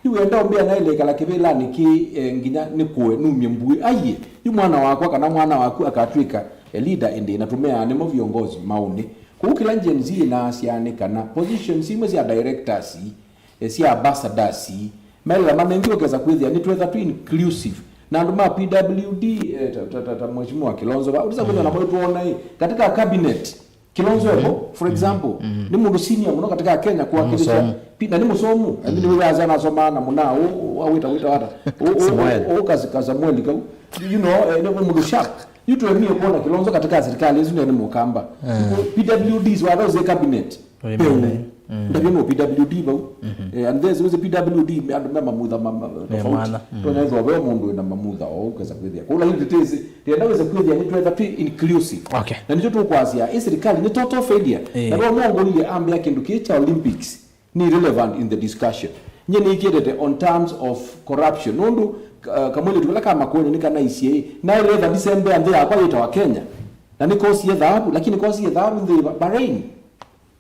Yu wenda ũmbĩa naĩle ĩkala kĩvĩlanĩ kĩĩ, eh, nginya nĩkũe numye mbuĩ? Aiye, yu mwana wakwa kana mwana waku akatw'ĩka, eh, leader ĩndĩ na tũmeaa nĩmo viongozi maũnĩ. Kũu kĩla Gen Z ĩnaasya nĩ kana positions imwe sya directors, eh, sya ambassadors, maĩle manengiwe kesa kwĩthĩa nĩtwetha twĩ inclusive. Na andũ ma P W D, eh, ta, ta, ta, ta Mheshimiwa Kilonzo, va, ũtisa kwĩthĩa namo nĩtwona, eh, katika cabinet. Kilonzo ebo, for example, nĩ mũndũ senior mũno katika Kenya kuwakilisha. Mũsomu. Pi- na nĩ mũsomu. Andi nĩ wĩwasya anasomaa na mũna ũ, ũ, awĩta, wĩta wata. Ũ, ũ, Samuel. Ũ, ũ, kasi, ka Samuel kau. You know, eh, nĩ mũndũ sharp. Yu tũemie kuona Kilonzo katika serikali, isu nĩ Mũkamba. P W Ds, wala ũsĩ cabinet. Oi, peũ. Ndavye no P W D vau. Eh, and there's, there's a P W D, me andũ me mamutha ma- ma- tofauti. Mwana. Tonya ithwa ve mũndũ wĩna mamutha o ũkesa kwĩthĩa. Kwa hiyo nditezi, ndienda wĩse kwĩthĩa nĩ twetha twĩ inclusive. Okay. Na nĩkyo tũkwasya, ĩ serikali nĩ total failure. Eh. Na ro mongo ile ambia kĩndũ kĩĩ kya Olympics nĩ irrelevant in the discussion. Nye nĩkĩtete on terms of corruption. Nũndũ, uh, kamwĩlĩtu kala ka Makueni nĩ kana isyĩ, na irrelevant isembea nthĩ yakwa yĩtawa Kenya. Na nĩ kosi ye thahabu, lakini kosi ye thahabu nthĩ Bahrain.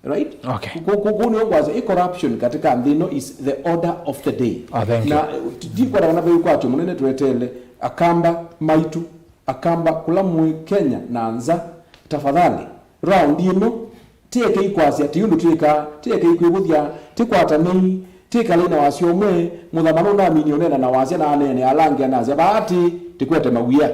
Right? Okay. Kũ- kũ- kũu nĩo ngwasya, ĩ corruption katika nthĩ ĩno is the order of the day. Ah, thank you. Na, eh, ti- ndikwenda kana veikwatyo mũnene tweteele Akamba maitũ, Akamba kũla mwĩ Kenya na nza, tafadhali, round ĩno, tiekei kwasya ti ũndũ twĩkaa, tiekei kwĩvũthya, tikwatanei, tikalei na wasya ũmwe. Mũthama nũnaminie ũneena na wasya na aneene ala angĩ anasya, vaa ti, tikwete mawia,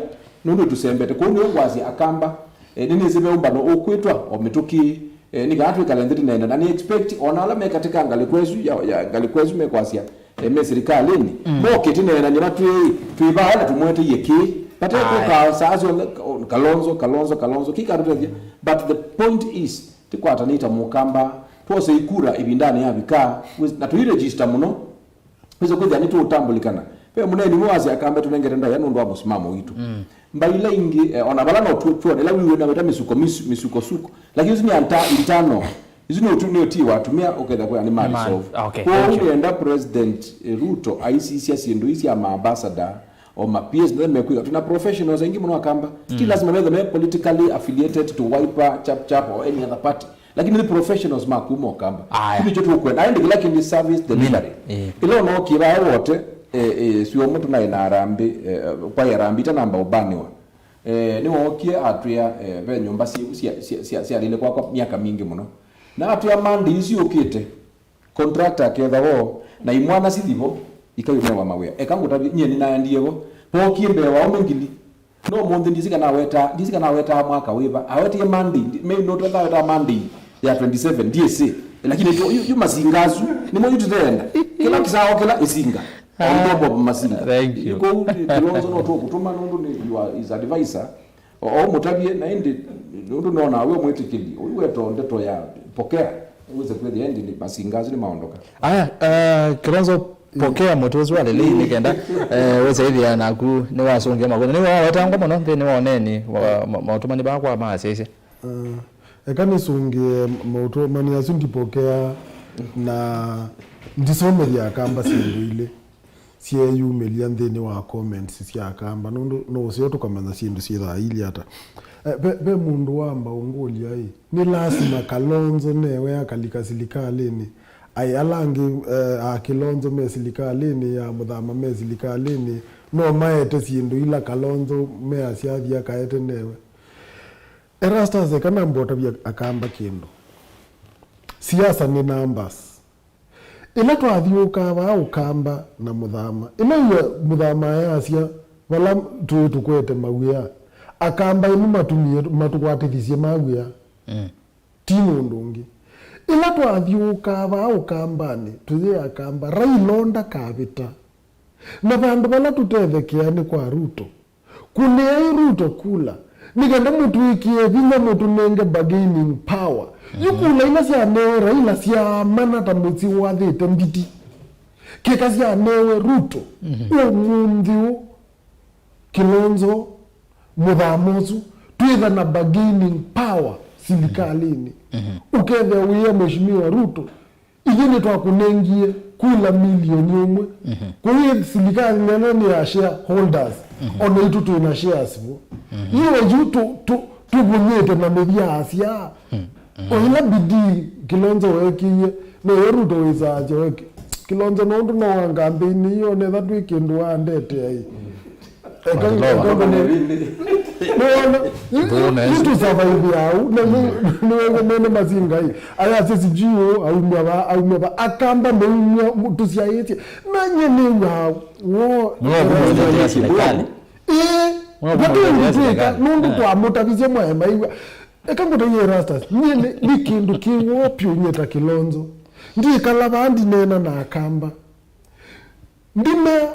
nũndũ tũsembete. Kũu nĩo ngwasya Akamba, eh, nĩnĩsĩ ve ũmbano ũkwĩtwa o mĩtũkĩ. Eh, nĩ kana twĩkale nthĩ tũneena, na nĩ expect ona ala me katika ngalĩko ĩsu ya, ya ngalĩko ĩsu mekwasya, eh, me sirikalĩnĩ, moke tũneenany'e vatwĩ, twĩ vaa na tũmweteie kĩ. Vate kũkaa saa syonthe, Kalonzo, Kalonzo, Kalonzo, kĩkatũtethya. But the point is, tĩkwatanĩte Mũkamba, twose ikura ĩvindanĩ yavika, na tũiregister mũno. Wĩsa kwĩthĩa nĩtũũtambũlĩkana. Ve mũneeni ũmwe wasya Akamba tũnengete ndaĩa nũndũ wa mũsimamo witũ. Mbai ila ingĩ, eh, ona vala no tu- tuone, ila wiwe naweta mĩsuko, mis- mĩsukosuko. Lakini isu nĩ anta- internal. Isu nĩ ũtu- nĩ ũtii wa atumĩa ũketha kwĩa nĩ mali solve. Okay, kwoou nĩenda President, eh, Ruto aisisya syĩndũ ii sya ma ambassador o ma P As na mekwĩka. Tuna professionals aingĩ mũno Akamba. Ti lazima methe me politically affiliated to Wiper, Chap Chap or any other party. Lakini nĩ professionals ma kuma Ũkamba. Aya. Kĩu nĩkyo tũkwenda. Aende kĩla kĩngĩ service delivery. Eh. Ĩla ũnookie vaa wote, eh, eh, syũmũ tũnaĩ na Harambee, eh, kwa Harambee itanamba ũbanĩwa. Eh, nĩwookie atwĩa, eh, ve nyũmba syĩu sya- sya- sya- syalile kwakwa myaka mingĩ mũno. Na atwĩa Monday isu yũkĩte, contractor aketha woo, na imwana silivo, ikayũnewa mawĩa. Eka ngũtavye, nyie nĩnaendie vo. Vookie mbee wa ũme ngili. No mũnthĩ ndisi kana aweta, ndisi kana aweta mwaka wĩva. Awetie Monday, ndi- may not whether aweta Monday ya twenty-seven, ndiĩsĩ. Lakini tu- yu, yu masinga asu, nĩmo yu tũteenda. Kĩla kĩsawa kĩla ĩsinga. Ah, Ondobo masinga. Thank you. Kũu Kilonzo no tũkũtũma nũndũ nĩ you are his advisor. O, o mũtavye na ĩndĩ nũndũ nona we mwĩtĩkĩli. Ũyu weto ndeto ya pokea. Wĩse kwĩthĩa ĩndĩ nĩ masinga asu nĩ maondoka. Aya, uh, Kilonzo Pokea mũtĩ ũsu wa lelei nĩ kenda, eh, wĩsaĩthĩa naku nĩwasũngĩa maũndũ. Nĩwawetangwa mũno nthĩnĩ wa ũneeni wa ma-, maũtũmani baa kwa maasyaisye. Ah, eka nĩsũngĩe maũtũmani asu ndipokea na ndisomethya Akamba syĩndũ ilĩ syeeyumĩlya nthĩnĩ wa comments sya Akamba, nũndũ no ũseo tũkamanya syĩndũ syĩthaa ilĩ ata. Eh, ve, ve mũndũ wamba ũngũlya ĩ, nĩ lasima Kalonzo newe akalika silikalĩnĩ? Ai, ala angĩ, eh, a Kilonzo me silikalĩnĩ, ya Mũthama me silikalĩnĩ, no maete syĩndũ ila Kalonzo measya athi akaete newe. Erastus, eka nambe ũtavya Akamba kĩndũ. Siasa nĩ numbers. Ĩla twathyũũkaa vaa Ũkamba na Mũthama, ĩla wĩa Mũthama ayasya vala tũĩ tũkwete mawĩa, Akamba ĩmwe matumie matũkwatĩthisye mawĩa. Mm. Ti mũndũ ũngĩ. Ĩla twathyũũkaa vaa Ũkambanĩ, tũyĩ Akamba, Raila ndakavĩta. Na vandũ vala tũtethekea nĩ kwa Ruto. Kũnĩai Ruto kula, nĩ kenda mũtwĩkĩe vinya, mũtũnenge bargaining power. Yu kula ila syanewe Raila syaamana ta mũsyĩ wathĩte mbiti. Kĩka syanewe Ruto, ũmũnthĩ ũũ, Kilonzo, Mũthama ũsu, twĩtha na bargaining power silikalĩnĩ. Ũkethĩa wĩe Mheshimiwa Ruto, ithyĩ nĩtwakũnengie kula milioni ũmwe. Kwoou silikalĩ nene nĩ ya shareholders, o naitũ twĩ na shares vo. Yu oyu tũ-, tũ-, tũvũnyĩte na mĩvyaasya. O ĩla bidii Kilonzo weekĩie, noyo Ruto wĩsaasya weke. Kilonzo nũndũ no wa ngambeini ĩyo, netha twĩ kĩndũ wandetea ĩ. Eka, eka ngone. Nĩwona? Yu, yu, yu tũsurvive au, na nĩ, nĩwona mene masinga ĩ. Ayasya sijui ũ, aumya va, aumya va. Akamba meumya, tũsyaĩtye. Na nye nĩw'a, wo. Nĩw'o kũmũtetea silikalĩ. Ĩĩ, nũndũ twamũtavisye mwae maigua. Eka ngũtavye Erastus, nyie nĩ, nĩ kĩndũ kĩ woo pyũ nyie ta Kilonzo. Ndikala vaa ndineena na Akamba. Ndimea,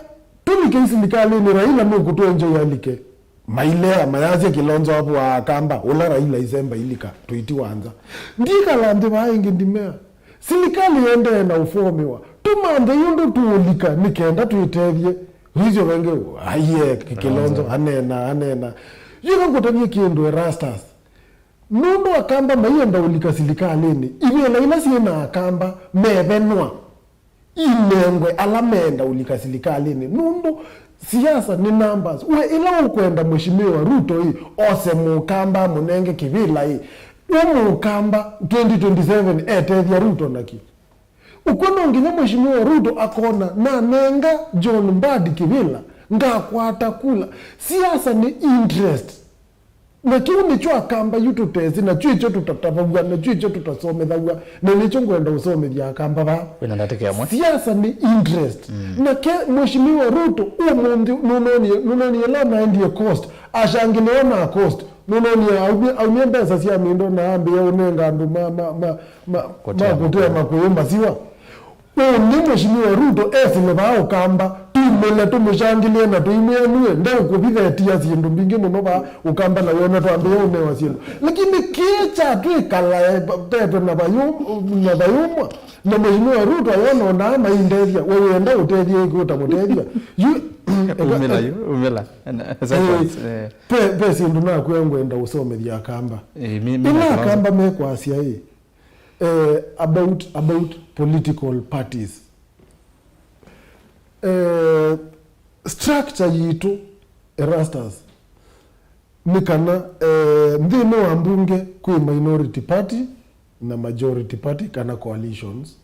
tũlike silikalĩnĩ, Raila nũkũtũenjoy alike. Mailea, mayasya Kilonzo avũaa Akamba, ũla Raila isemba ilika, tũitiwa nza. Ndikala nthĩ vaa ĩngĩ ndimea. Silikalĩ ĩendee na ũfoomiwa. Tũmanthe yu ũndũ tũũlika nĩ kenda twĩtethye. Wĩsyo vengĩ, aiye, Kilonzo, aneena, aneena. Yu eka ngũtavye kĩndũ, Erastus. Nũndũ Akamba maienda ũlika silikalĩnĩ, ivĩla ila syĩ na Akamba mevenwa inengwe ala meenda ũlika silikalĩnĩ. Nũndũ siasa nĩ numbers. We ĩla ũkwenda Mheshimiwa Ruto ĩ, ose Mũkamba amũnenge kĩvĩla ĩ, ũ Mũkamba twenty twenty-seven etethya Ruto naki? Ũkw'o no nginya Mheshimiwa Ruto akona nanenga John Mbadi kĩvĩla, ngakwata kula. Siasa nĩ interest. Na kĩu nĩkyo Akamba yu tũtesĩ, na kyu ĩkyo tũtatavaw'a, na kyu ĩkyo tũtasomethaw'a, na nĩkyo ngwenda ũsomethya Akamba vaa. Wĩna ndatĩka ĩmwe. Siasa nĩ interest. Mm. Nake Mheshimiwa Ruto ũmũnthĩ nũnonie, nũnonie ĩla naendie coast, ashangĩlĩwa na coast. Nũnonie aumie, aumie mbesa sya mĩndo na ambĩĩa ũnenga andũ ma, ma, ma, ma, ma kũtea makũyũ masiwa. Ũnĩ Mheshimiwa Ruto esĩle vaa Ũkamba, tumĩle tũmũshangĩlĩe na tũimwĩa nue, ndeũkũvitha etia syĩndũ mbingĩ mũno vaa Ũkamba na wona twambĩĩa ũnewa syĩndũ. Lakini kĩĩ kya twĩkala pepe na vayũ-, na vayũmwa, na Mheshimiwa Ruto ayona onaa maindethya, we wĩenda ũtethye ĩkĩ ũtamũtethya? Yu, umĩla, yu, umĩla. Eh, seconds, eh. Pe, pe syĩndũ nakwĩa ngwenda ũsomethya Akamba. Eh, mi, mi ĩla Akamba mekwasya ĩ, eh, about, about political parties. Eh, structure yitũ, Erastus, nĩ kana, eh, nthĩnĩ wa mbunge kwĩ minority party na majority party kana coalitions.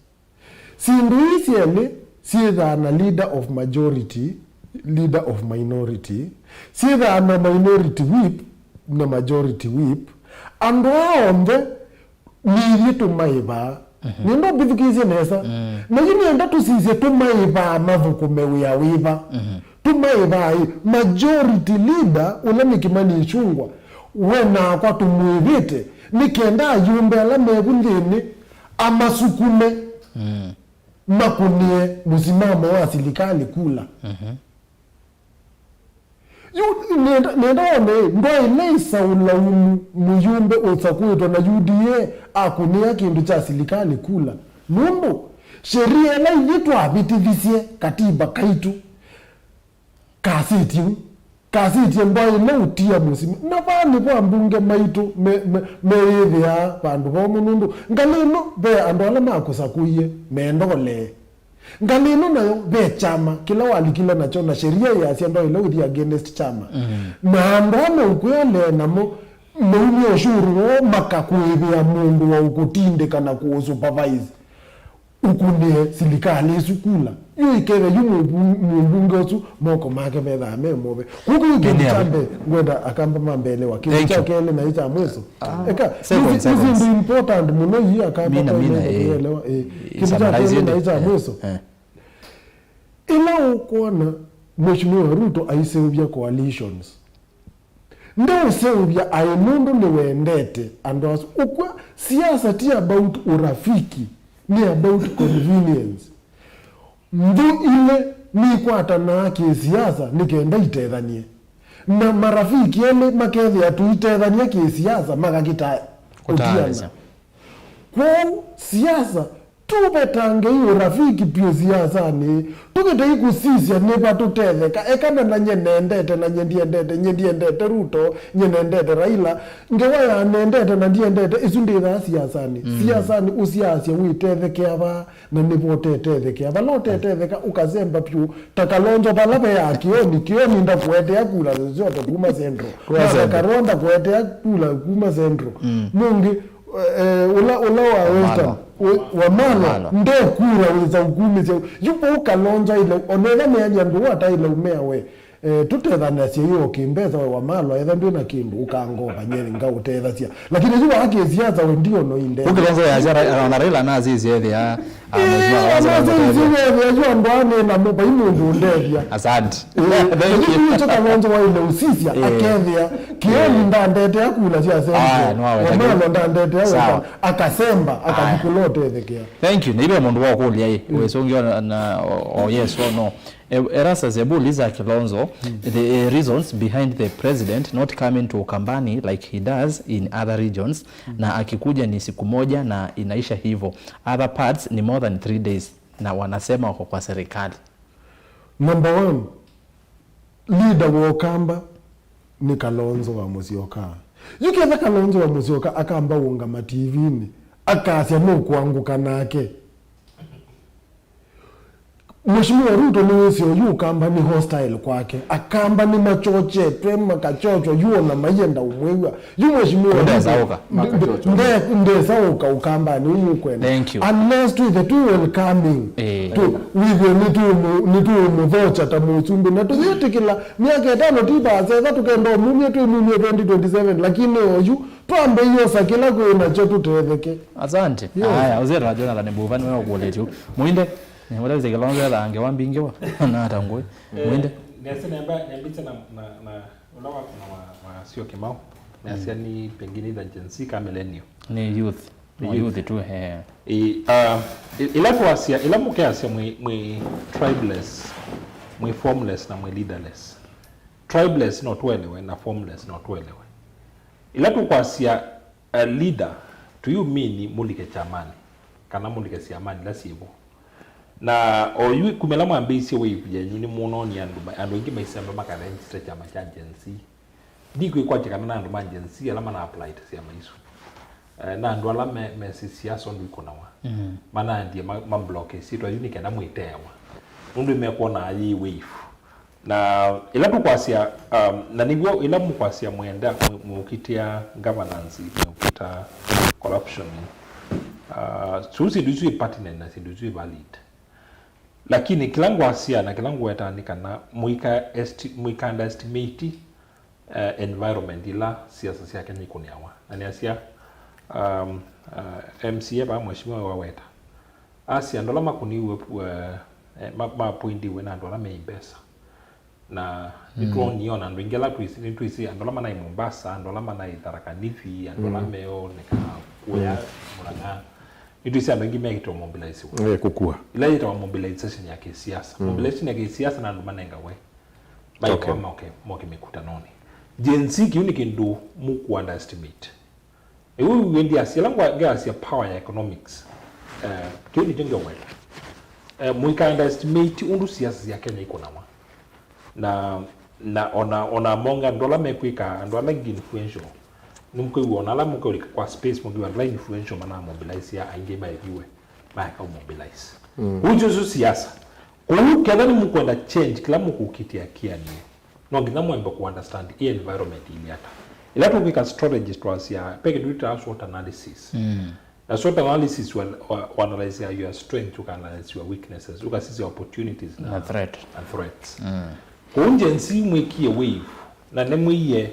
Syĩndũ ii syelĩ syĩthaa na leader of majority, leader of minority, syĩthaa na minority whip na majority whip. Andũ aa onthe nĩ ithyĩ tũmaĩvaa. Mhm. Nĩenda ũmbĩthukĩĩsye nesa. Mm. Na yu nĩenda tũsisye tũmaĩvaa mathũkũme wĩa wĩva. Mhm. Tũmaĩvaa ĩ, majority leader, ũla nĩ Kimani Ichung'wah, we nakwa tũmwĩvĩte, nĩ kenda ayumbe ala me vu nthĩnĩ amasukume, mm, makũnĩe mũsimamo wa silikalĩ kula. Mhm. Yu, nenda, nenda wone, ndwaĩle ĩsaũla ũmu mũyumbe ũsakũĩtwe na U D A akũnĩa kĩndũ kya silikalĩ kula. Nũndũ, Sheria ĩla ithyĩ twavĩtĩthisye katiba kaitũ kasĩtye, kasĩtye mbaĩ ĩla ũtia mũsimi. Na vaa nĩvo ambunge maitũ me- me- meyĩthĩaa vandũ vomũ, nũndũ ngalĩ ĩno ve andũ ala makũsakũie mendolee. Ngalĩ ĩno nayo ve kyama kĩla walikile nakyo, na sheria yĩasya ndwaĩle ũthi against kyama. Na andũ ala ũkwĩalee namo maumya ũshuru woo makakũĩvĩa mũndũ wa ũkũtindĩka na kũũsupervise. Ũkũnĩe silikalĩ ĩsu kula. Yu ĩkethĩa yu mũbu- mũmbunge ũsu moko make methaa me move. Kũu kĩu kĩndũ kya mbee ngwenda Akamba mambeelewa. Kĩndũ kya kelĩ na ĩ kya mwĩso. Eka, nĩ syĩndũ important mũno ii Akamba twaĩle kũelewa. Ĩ, kĩndũ kya kelĩ na ĩ kya mwĩso. Ĩla ũkwona Mheshimiwa Ruto aiseũvya coalitions, ndeũseũvya aĩ nũndũ nĩwendete andũ asu. Ũkw'a, siasa ti about urafiki, nĩ about convenience. Nthũ ilĩ nikwatanaa kĩsiasa nĩ kenda itethanie, na marafiki elĩ makethĩa tũitethany'a kĩsiasa makakita kũtiana. Kwoou siasa Tũvetangei ũrafiki vyũ siasanĩ. Tũkĩtei kũsisya nĩva tũtetheka. Ekana na nye nendete na nye ndiendete, nye ndiendete Ruto, nye nendete Raila. Ngewa ya nendete na ndiendete, ĩsu ndĩthaa siasanĩ. Siasanĩ ũsiasya wĩtethekea vaa, na nĩvo ũtetethekea. Vala ũtetetheka, ũkasemba vyũ. Ta Kalonzo vala ve ya Kĩoni, Kĩoni ndakũetea kula zote kuma Central. Kuma Martha Central. Karua ndakũetea kula kuma Central. Mũngĩ, Eh, eh, ũla, ũla wa Western, Wamalwa. Wamalwa, ndekura wĩsa ũkumĩsya. Yu vau Kalonzo aile, onetha meani andũ wataile umea we. Eh, tũtethanasya yu o kĩmbesa we Wamalwa, etha ndwĩ na kĩndũ, ũkangova nye ngaũtethasya. Lakini yu wa kĩsiasa we ndio no inde. Ũkilonzo yasya, Ra- ona Raila nasisye ethĩa, ah, mheshimiwa Kalonzo nasisye ethĩa yu andũ ane namo vai mũndũ ũndethya. Asante. Thank you. Ĩkyo Kalonzo waile ũsisya, akethĩa, Kĩoni ndandetea kula sya Central. Aya, nĩwaweta Wamalwa ndandetea Western. Akasemba, akathi kũla ũtethekea. Thank you. Na ive mũndũ wa ũkũlya ĩ, wĩsũngĩo na, na, o, o yes or no. E- Erastus, ebu uliza Kilonzo the, eh, reasons behind the president not coming to Ukambani like he does in other regions, na akikuja ni siku moja na inaisha hivyo. Other parts ni more than three days na wanasema wako kwa serikali. Number one, leader wa Ũkamba nĩ Kalonzo wa Musyoka. Yu ketha Kalonzo wa Musyoka akamba ũngama T V-nĩ, akasya nũkũangũka nake. Mheshimiwa Ruto nĩwĩsĩ oyu Ũkamba nĩ hostile kwake. Akamba nĩmachocheetwe, makachochwa, yu ona mayenda ũmwĩw'a. Yu Mheshimiwa Ruto ndesaũka. Makachochwa. Nde- ndesaũka Ũkambanĩ ũmũkwenda. Thank you. Unless twĩthe twĩ welcoming. Eh. Tu- wĩthĩe nĩtũmũ- nĩtũmũthokya ta mũsumbĩ. Na tũyĩtĩkĩla myaka ĩtano ti vaa setha tũkenda ũmumya twĩmumya twenty twenty-seven. Lakini oyu twambe iosa kĩla kwĩ nakyo tũtetheke. Asante. Yes. Aya, ũzĩtwa Jonathan Mbuva nĩwe ũkũlĩtye. Mũinde, nĩmũtavĩsye Kilonzo ethaa ngewa mbingĩwa. Nata ngũĩ. Mũinde. Nesa namba nambĩte na na na ũla wakuna wa wa sio Kimau. Nasya ni pengine either Gen Z ka millennial. Ni youth. Ni youth tu, eh. I, uh, i- ila twasya, ila mũkeasya mwi mwi tribeless, mwi formless na mwi leaderless. Tribeless no tuelewe na formless no tuelewe. Ila tukwasya a leader, do you mean mũlike kyamani kana mũlike syamani ila syĩvo? Na oyu kumĩla mwambĩĩsye wave yenyu nĩmũnonie andũ ma- andũ aingĩ maisemba makaregister kyama kya Gen Z. Ndikwĩkwatya kana na andũ ma Gen Z ala mana apply ta syama isu. Eh, na andũ ala me- mesĩ siasa ũndũ ikũnawa. Manaendie ma- mablock ĩsyĩtwa yu nĩ kenda mwĩteewa. Nũndũ nĩmekwona yĩ wave. Na ĩla tũkwasya, um, na nĩw'o ĩla mũkwasya mwenda mũ- mũkitĩa governance, mũkita corruption, uh, su syĩndũ isu ĩ pertinent na syĩndũ isu ĩ valid. Lakini kĩla ngwasya na kĩla ngũwetaa nĩ kana mũika esti- mũika underestimate, uh, environment ila siasa sya Kenya ikũnĩawa. Na nĩasya, um, uh, M C A vaa mheshimiwa waweta asya andũ ala makũniwe, uh, eh, ma- mapointiwe na andũ ala me mbesa. Na nĩtwonie ona andũ aingĩ ala twĩsĩ, nĩtwĩsĩ andũ ala manaĩ Mombasa, andũ ala manaĩ Tharaka Nithi, andũ ala meoneka kũya Murang'a. Nĩtwĩsĩ andũ aingĩ mekĩtwe mobilize. Eh, kũkua. Ila yĩtawa mobilization ya kĩsiasa. Mobilization ya kĩsiasa na andũ manengawe maĩkwa moke, moke mĩkutanonĩ. Gen Z kĩu nĩ kĩndũ mũkũ underestimate. Ĩu wĩndĩ asya, ĩla ngwa- ngeasya power ya economics, eh, kĩu nĩkyo ngeweta. Eh, mũika underestimate ũndũ siasa sya Kenya ikũnawa. Na, na ona, ona monga andũ ala mekwĩka, andũ ala aingĩ influential. Nĩmũkwĩw'a ona ala mũkaũlika kwa space mũkiwa andũ ala influential manamobilize ya aingĩ maĩviwe, maeka mobilize. Mm. Kũu isu siasa. Kũu ketha nĩmũkwenda change kĩla mũkũkĩtĩa kĩanĩe. No nginya mwembe ku understand ĩ environment ili ata. Ila tũkwĩka strategies twasya, pe kĩndũ twĩtaa SWOT analysis. Mm. Na SWOT analysis wa, wa, wa analyze your strength, you can analyze your weaknesses, you can see opportunities na, na threat, na threats. Mm. Kũu Gen Z mwĩkie wave, na nĩmwĩie,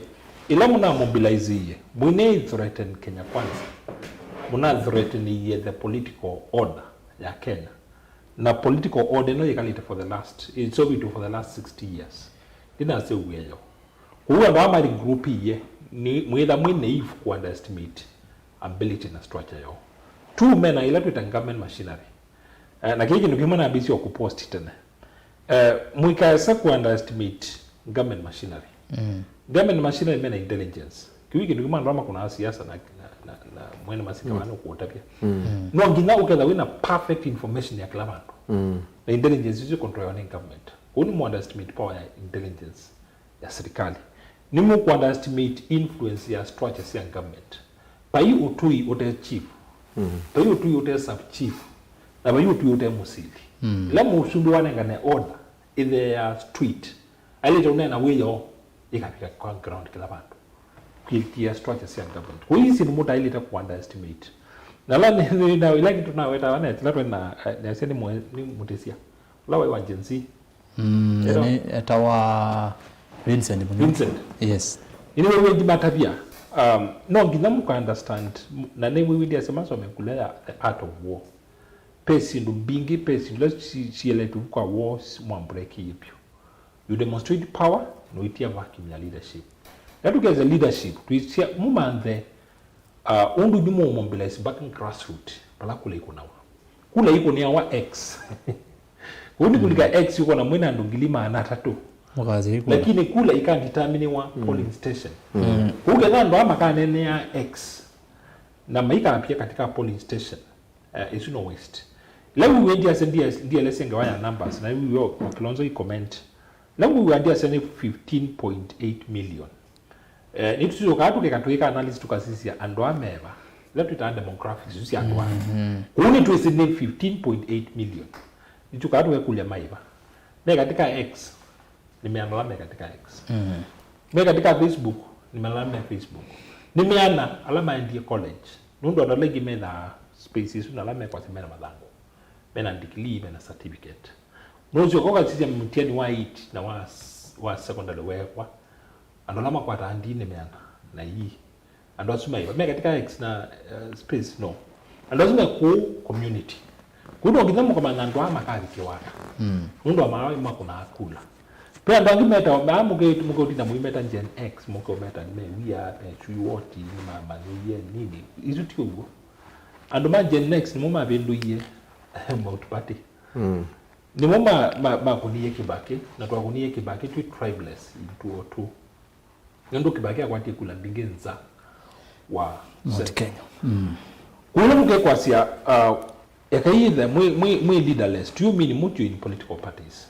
ila mũna mobilize-ie, mũine threaten Kenya Kwanza. Mũna threaten-ie the political order ya Kenya. Na political order ĩno yĩkalĩte for the last, it's over for the last sixty years. Ndinasya ũw'o yo. Kwoou andũ aa ma regroup-ie, nĩ, mwĩtha mwĩ naive ku underestimate ability na structure yoo. Two, mena ila twĩta government machinery. Eh, na kĩĩ kĩndũ kĩmwe nambĩĩsye o kũpost tene. Eh, mũikaesa ku underestimate government machinery. Mm. Government machinery mena intelligence. Kĩu kĩndũ kĩmwe andũ ala makũnaa siasa na, na, na, na mwene masika mm. Wana ũkũũtavya. Mm. No nginya ũketha wĩna perfect information ya kĩla vandũ. Mm. Na intelligence isu controlwa nĩ government. Kwoou nĩ mu underestimate power ya intelligence ya serikali. Nĩmũkũ underestimate influence ya structure sya government. Vai ũtũi ũte chief. Mm. Vai ũtũi ũte sub chief. Na vai ũtũi ũte mũsili. Mm. Ĩla mũsumbĩ wanengane order, ĩthe ya street, ailĩte ũneena wĩoo, ĩkavika kwa ground kĩla vandũ. Kwĩtia structure sya government. Kũu isi nĩmũtaĩlĩte ku underestimate. Na la nĩ, nĩ, na ila kĩtu naweta wana, ila twena, eh, nasya nĩ mwe-, nĩ mũtĩsya. Ũla waĩ wa Gen Z. Mm, etawa Vincent Munyuki. Vincent. Yes. Ĩnĩ wĩw'e ndimatavya, um, no nginya mũka understand, m-, na nĩ wĩw'e ndiasya masome kũlea The Art of War. Pe syĩndũ mbingĩ, pe syĩndũ ila si-, sieletu kwa war, s-, mwambũrekĩie vyũ. You demonstrate power, na ũitia vacuum ya leadership. Na tukeza leadership, tuisya mũmanthe, uh, ũndũ nyu mũ mobilize back grassroot, pala kula ikũnawa. Kula ikũnĩawa X. Kũu nĩ kũlika mm. X yuko na mwĩna andũ ngili maana atatũ. Mũkasya ikũna. Lakini kula ikanditaminiwa mm. Polling station. Mm. Kũu ketha andũ aa makanenea X na maikapia katika polling station. Uh, isu no waste. Ila wĩw'e ndiasya, ndielesya ngewa ya numbers, na wĩw'e o Kilonzo i comment. Ila wĩw'e ndiasya nĩ fifteen point eight million. Eh, nĩtũsyokaa tũkeka twĩka analysis tũkasisya andũ aa meva. Ila twĩtaa demographics isu sya andũ aa. Mm-hmm. Kũu nĩtwĩsĩ nĩ fifteen point eight million. Nĩtũkaa tũkekũlya maiva. Me katika X. Nĩmeana ala me katika X. Mm. Me katika Facebook, nĩmeana ala me Facebook. Nĩmeana ala maendie college. Nũndũ andũ ala aingĩ methaa space isu na ala mekwasya mena mathangũ. Mena degree, mena certificate. Nũsyoka ũkasisya mũtiani wa eight na wa s-, wa secondary weekwa. Andũ ala makwataa D nĩmeana na E. Andũ asu maiva me katika X na, eh, space, no. Andũ asu me kũu community. Kũu no nginya mũkamanya andũ aa makavikĩwa ata. Mm. Nũndũ wa maĩ makũnaa kula. Pe andũ angĩ metawa, aa mũke-, mũkeũtinda mũimeta Gen X, mũkeũmeta nĩ mewia, me chui woti, nĩmamanyĩie nini. Isu ti ũw'o. Andũ ma Gen X nĩmo mavĩndũie multi party. Mm. Nĩmo ma, ma, makũnie Kibaki, na twakũnie Kibaki twĩ tribeless, two oh two. Nũndũ Kibaki akwatie kula mbingĩ nza wa Mount Sen-, Kenya. Mm. Kũla mũkekwasya, uh, ekai ĩthe mwĩ, mwĩ, mwĩ leaderless, do you mean mũtyo in political parties?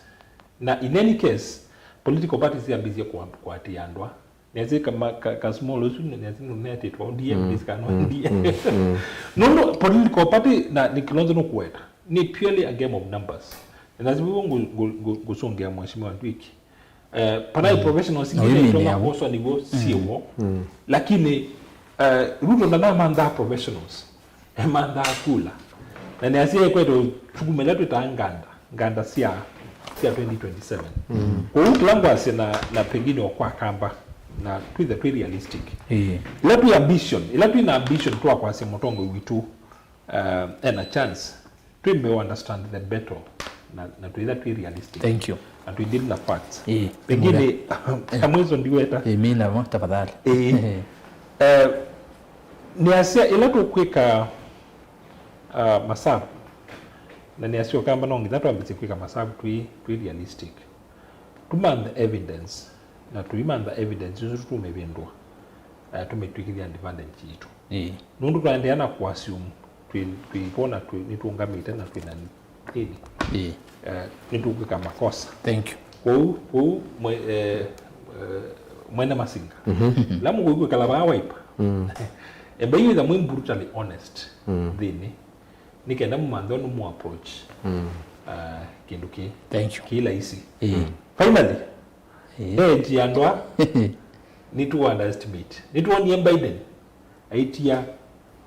Na in any case, political parties yambĩĩsye kũam-, kũatĩĩa andũ aa. Nĩasĩ kama, ka, ka small ũsu, nĩasĩ nũnetĩtwa O D M, mm, this kana mm, O D M. Mm, mm. Nũndũ political party, na nĩ Kilonzo nũkũweta, nĩ purely a game of numbers. Na nĩasĩ vĩu ngũ-, ngũ-, ngũ-, ngũsũngĩa Mheshimiwa Ndwiki. Eh, panaĩ mm. Professionals na ingĩ nĩtonya kũoswa nĩw'o mm. Syĩw'o. Mm. Lakini, eh, Ruto ndanamanthaa professionals. Emanthaa kula. Na nĩasya ekwete ũthũkũma ila twĩtaa nganda, nganda sya, sya twenty twenty-seven. Mm. Kwoou kĩla ngwasya na, na pengine o kwa Kamba, na twĩthe twĩ realistic. Ĩĩ. Ila twĩ ambition, ila twĩ na ambition twakwasya mũtongoi witũ, uh, ena chance, twĩmbe understand the battle, na, na twĩtha twĩ realistic. Thank you. Na twĩdeal na facts. Ĩĩ, pengine, ĩmwe. Kamwiso ndiweta. Ĩĩ, mi namo, tafadhali. Ĩĩ. Eh, nĩasya ĩla tũkwĩka, uh, masavu, na nĩasya Ũkamba no nginya twambĩsye kwĩka masavu twĩ, twĩ realistic. Tũmanthe evidence, na tũimantha evidence ĩsu tũmĩvĩndũa, uh, tũmĩtw'ĩkĩthya advantage yitũ. Ĩĩ. Nũndũ twaendeea na kũassume twĩ, twĩ vo na twĩ, nĩtũũngamĩte na twĩ na Ĩĩ. Ĩĩ. Eh, nĩtũkwĩka makosa. Thank you. Kwoou, kwoou mwe-, eh, eh, mwene Masinga. Mhm. La mũkũkwĩkala vaa Wiper. Mm. Embai wĩtha mwĩ brutally honest. Mm. Nthĩnĩ. Nĩ kenda mũmanthe nĩ mũ approach. Mm. Ah, kĩndũ kĩ. Thank you. Kĩ laisi. Ĩĩ. Mm. Finally, ĩĩ, age ya andũ a nĩtũ underestimate. Nĩtwonie Biden aitia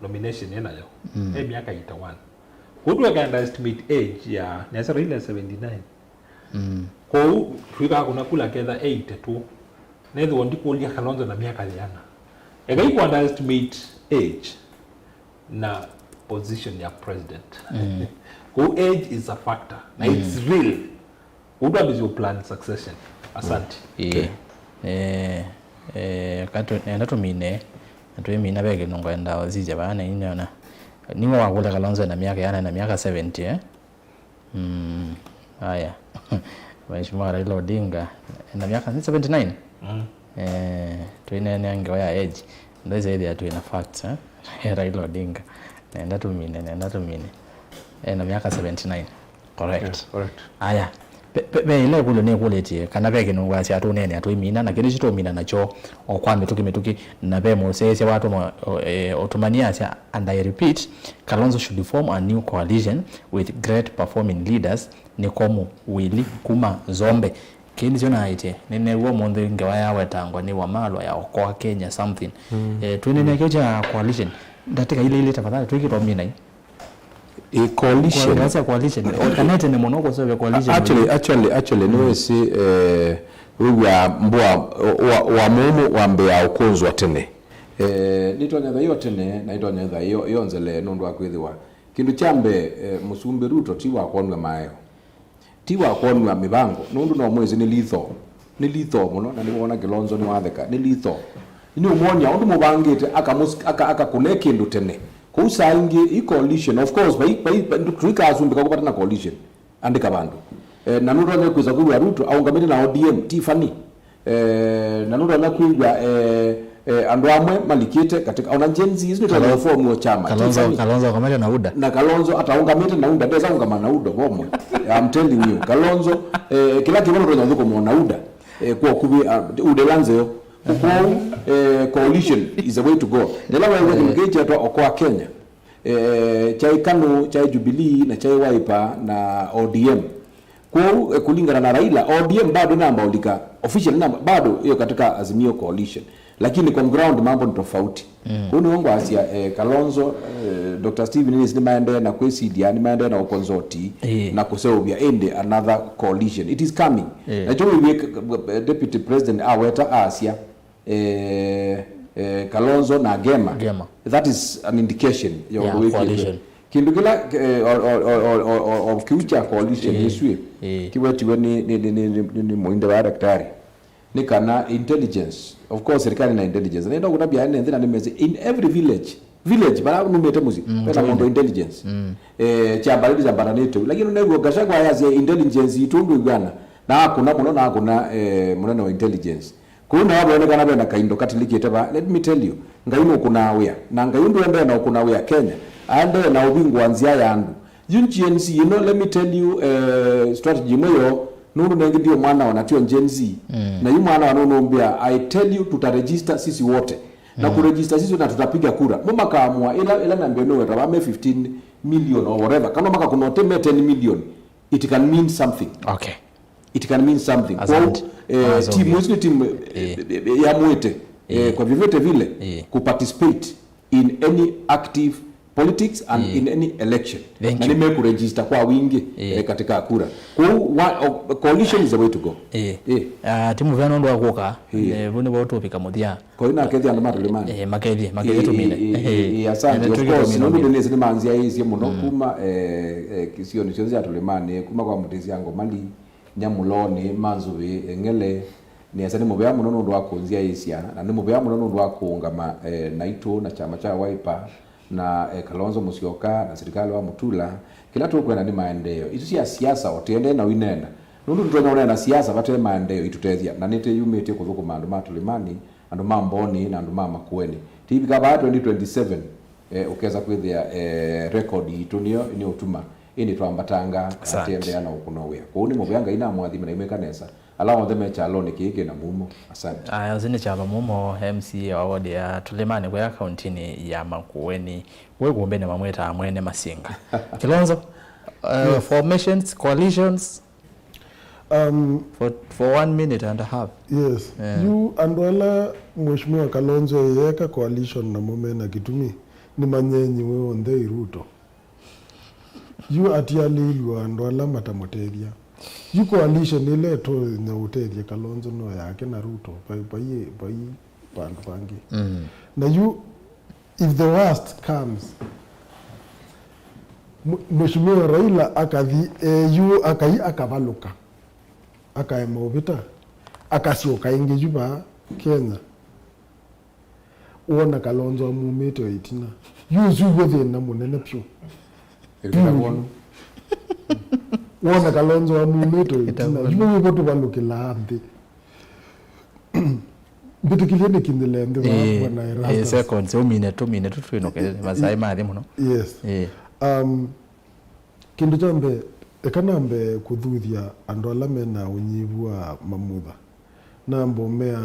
nomination enayo. Mm. E myaka eighty-one. Kwoou tũka underestimate age ya, nesa Raila seventy-nine. Mm. Kwoou twĩkaa kũna kula ketha eighty-two. Nethĩwa ndikũlya Kalonzo na myaka yĩana. Ekai kũ underestimate age na position ya president. Mm. Kwoou age is a factor. Na, mm, it's real. Ũndũ ambĩsyo plan succession. Asante. Ĩĩ. Eh, eh, katũ, nenda tũmine, na twĩmina ve kĩndũ ngwenda ũsisya vaa na inyona. Nĩwe wakũlya Kalonzo na myaka yĩana na myaka seventy, eh? Mm, aya. Mheshimiwa Raila Odinga, ena myaka, ni seventy-nine? Mm. Eh, twĩneenea ngewa ya age. Ndaisaithia twĩna facts, eh? Raila Odinga. Nenda tũmine, nenda tũmine. Ena myaka seventy-nine. Correct. Yeah, correct. Aya. Ve, ve, ve ĩla ĩkũlyo nĩkũlĩtye, kana ve kĩndũ wasya tũneenea twĩmina, na kĩndũ kĩu tũmina nakyo o kwa mĩtũkĩ mĩtũkĩ, na ve mũsyaĩĩsya watũma, o, e, ũtũmanie asya, and I repeat, Kalonzo should form a new coalition with great performing leaders, Nĩkomu Willy kuma Zombe. Kĩĩ nĩkyo naĩtye, nĩneew'a ũmũnthĩ ngewa yawetangwa nĩ Wamalwa ya Okoa Kenya something. Mm. Eh, twĩneenea kĩu kya coalition. Ndatĩka ilĩ ilĩ tafadhali, twĩkĩtwa minai. A coalition. Kwa sya coalition. O kana tene mũno kũseũvya coalition. Actually, actually, actually, nĩ wĩsĩ, eh, wĩw'a mbũa wa, wa mũmũ wambĩaa ũkũnzwa tene. Eh, nĩtonya thaio tene, na ĩtonya thaio yonzele nũndũ wa kwĩthĩwa. Kĩndũ kya mbee, eh, Mũsumbĩ Ruto ti wa kwonw'a maeo. Ti wa kwonw'a mĩvango, nũndũ no mwĩsĩ nĩ litho. Nĩ litho mũno, na nĩwona Kilonzo nĩwatheka. Nĩ litho. Nĩũmwony'a ũndũ mũvangĩte, akamũs-, aka-, akakũne kĩndũ tene. Kũu saa ingĩ, i coalition, of course, vai, vai, vai, tũikasumbĩka kũvata na coalition. Andĩka vandũ. Eh, na nũtonya kwĩsa kwĩw'a Ruto aũngamĩte na O D M, ti funny. Eh, na nũtonya kwĩw'a, eh, eh, andũ amwe malikĩte katika, ona Gen Z, isu nĩtonya Kalo-, form o chama, ti Kalonzo, funny. Kalonzo akomete na UDA. Na Kalonzo ataũngamĩte na UDA, ndesa ũngama na UDA vomwe. I'm telling you, Kalonzo, eh, kĩla kĩmwe nũtonya ũthũkũma na UDA, eh, kwa ũkuvĩ, ah, UDA ĩla nzeo. Kwoou, eh, coalition is the way to go. Nĩla wewe kĩndũ kĩkyetwa Okoa Kenya. Eh, kyaĩ KANU, kyaĩ Jubilee, na kyaĩ Wiper, na O D M. Kwoou, eh, kũlingana na Raila, O D M bado namba ũlika, officially namba, bado ĩyo katika Azimio coalition. Lakini kwa ground mambo ni tofauti. Mm. Kwoou nĩw'o ngwasya, eh, Kalonzo, eh, Doctor Stephen Nĩsĩ nĩmaendee na kwĩsilya, nĩmaendee na ũkonzoti, ĩĩ, na kũseũvya ĩndĩ another coalition. It is coming. Ĩĩ. Nakyo wĩw'e, eh, Deputy President aweta asya, eh, eh, Kalonzo na Ngema. Ngema. That is an indication ya, yeah, ũndũ wĩkĩtwe. Coalition. Kĩndũ kĩla, eh, o, o kĩu kya coalition, ĩĩ, ĩsu, ĩĩ, kĩwetiwe nĩ, nĩ, nĩ mũinde wa daktari. Nĩ kana intelligence. Of course, serikali na intelligence. Nenda kũtavya ene nthĩ na nĩmesĩ, in every village, village, bara numĩte mũsyĩ, mm, vena mũndũ intelligence. Mm. Eh, kyamba rĩu kyambatanĩte. Lakini ũnew'o Gachagua yasya intelligence itũ ndwĩw'ana. Na akũna mũno, na akũna, eh, mũnene wa intelligence. Kũu nao veonekana vena kaindo katilĩkĩte va. Let me tell you, Ngai nũkũnaa wĩa. Na Ngai ũndũ endee na ũkũna wĩa Kenya, aendee na ũvingũa nzĩa ya andũ. Yu Gen Z ĩno, let me tell you, eh, strategy ĩmwe yoo, nũndũ nengĩ ndio mwana ona tio Gen Z. Mm. Na yu mwana wa nũnũmbĩa, I tell you, tutaregister sisi wote. Na, mm, kuregister sisi na tutapiga kura. Mo makaamua, ila, ila nambia nũweta va me fifteen million or whatever. Kana makakũna ũtĩ me ten million. It can mean something. Okay. It can mean something. Asante. Kwoou, eh, asante. Timu isu ni timu, eh, eh, yamwĩte, eh, kwa vyovyote vile, eh, kuparticipate in any active politics and, eh, in any election. Thank you. Na nĩmekuregister kwa wingi, eh, eh, katika kura. Kwoou, wa-, o-, coalition is the way to go. Eh. Eh. Ah, timu vena ũndũ wa kũka, eh, vu nĩvo tũvika mũthya. Kwa hiyo nakethia andũ ma Tũlĩmanĩ. Eh, makethie, makethie tũmine. Eh, eh, eh, eh, asante. Of course, nũndũ ndĩnĩsĩ nĩmanzyaĩĩsye mũno kuma, eh, eh, kĩsionĩ kyonthe kya Tũlĩmanĩ, kuma kwa Mũtĩsya Ngomali, Nyamũlonĩ, Manzũvĩ, Eng'ele. Nĩasa nĩ mũvea mũno nũndũ wa kũnzyaĩĩsya, na nĩ mũvea mũno nũndũ wa kũũngama, eh, naitũ na kyama kya Wiper, na, eh, Kalonzo Musyoka, na sirikali wa Mutula. Kĩla tũkwenda nĩ maendeeo. Isu sya siasa, o tũendee na ũineena. Nũndũ tũtonya ũneena siasa vate maendeeo itũtethya, na nĩtwĩyumĩtye kũthũkũma andũ ma Tũlĩmanĩ, andũ ma Mboonĩ na andũ ma Makueni. Tĩivika vaa twenty twenty-seven, eh, ũkesa kwĩthĩa, eh, record yitũ nĩyo nĩũtuma Ĩndĩ twambatanga. Asante. Atembea na ũkũna wĩa. Kwoou nĩ mũvea Ngai namwathime na imwĩka nesa. Ala onthe me kyalonĩ kĩĩ kĩna mumo. Asante. Aya, ũsu nĩ Kyalo Mumo, M C A wa ward ya Tũlĩmanĩ kũya kauntinĩ ya Makueni. Wĩ kũmbĩnĩ mamwĩtaa Mwene Masinga. Kilonzo, uh, yes, formations, coalitions, um, for, for one minute and a half. Yes. Eh. Yu andũ ala Mheshimiwa Kalonzo yeeka coalition namo mena kĩtumi, nĩmanyenyiwe onthe ĩ Ruto. Yu atialĩilw'e andũ ala matamũtethya. Yu coalition ĩla ĩtonya ũtethya Kalonzo no yake na Ruto, vai, vai, vai vandũ vangĩ. Mm. Na yu, if the worst comes, Mwe-, Mheshimiwa Raila akathi, eh, yu akai akavalũka, akaema ũvĩta, akasyoka ĩngĩ yu vaa Kenya. Wona Kalonzo amumĩte o ĩtina. Yu ũsu w'o thĩna mũnene vyũ. Ĩvĩta wonu. Wona Kalonzo amumĩte o ĩtina. Ĩvĩta wonu. Yu wĩvo tũvalũkĩlaa nthĩ. Mbĩtĩkĩlye nĩkinyĩle nthĩ wa Ĩĩ, Bwana ĩĩ, Erastus. Seconds, ũmine, tũmine tũtwĩnũke, masaa mathi mũno. Yes. Ĩĩ. Um, kĩndũ kya mbee, eka nambe kũthuthya andũ ala mena ũnyivu wa mamutha. Nambe ũmea,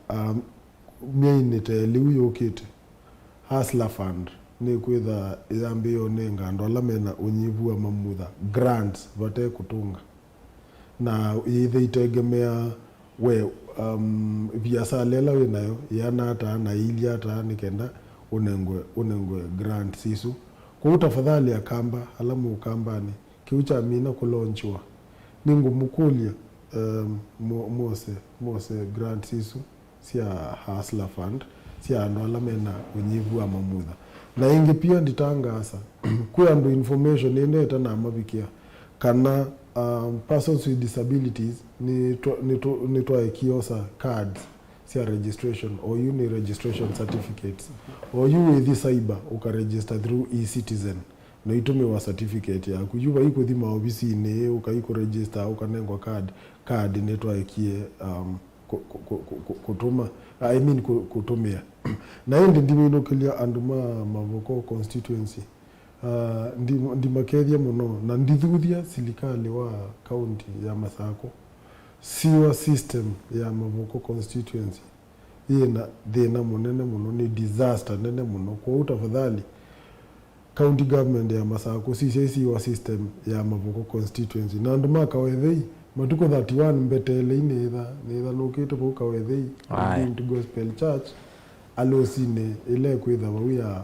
um, Myeinĩ ta ĩlĩ yu yũkĩte, Hustler Fund nĩkwĩtha ĩyambĩĩa ũnenga andũ ala mena ũnyivu wa mamutha grants vate kũtũnga, na yĩithya itegemea we, um, viasala ĩla wĩ nayo yĩana ata na ĩilye ata nĩ kenda ũnengwe, ũnengwe grants isu. Kwoou tafadhali Akamba ala mũ Ũkambanĩ, kĩu kyamina kũlonchiwa, nĩngũmũkũlya, um, mo-, mose, mose grants isu sya Hustler Fund sya andũ ala mena ũnyivu wa mamutha. Na ĩngĩ pia nditangaasa, kwĩ andũ information ĩndĩ ĩtanamavikĩa kana, um, persons with disabilities nĩtwa-, nĩtũ-, nĩtwaekie osa cards sya registration, oyu nĩ registration certificates, oyu wĩthi cyber ũkaregister through e-citizen. Na itũmĩwa certificate yaku. Yu vai kũthi maovisinĩ, ũkai kũregister, ũkanengwa card. Card nĩtwaekie, um, kũ-, kũ-, kũtũma, I mean, kũ-, kũtũmĩa. Na ĩndĩ ndiminũkĩlya andũ ma Mavoko constituency. Uh, ndi-, ndimakethya mũno, na ndithuthya silikalĩ wa kaunti ya Masakũ. Sewer system ya Mavoko constituency yĩna thĩna mũnene mũno, nĩ disaster nene mũno. Kwoou tafadhali, County Government ya Masakũ, sisya sewer system ya Mavoko constituency. Na andũ ma Kawethei, matukũ thirty-one mbeteelei nĩtha, nĩtha nũkĩte vau Kawethei, Aye. Redeemed Gospel Church, alũsinĩ ĩla ĩkwĩtha vau ya,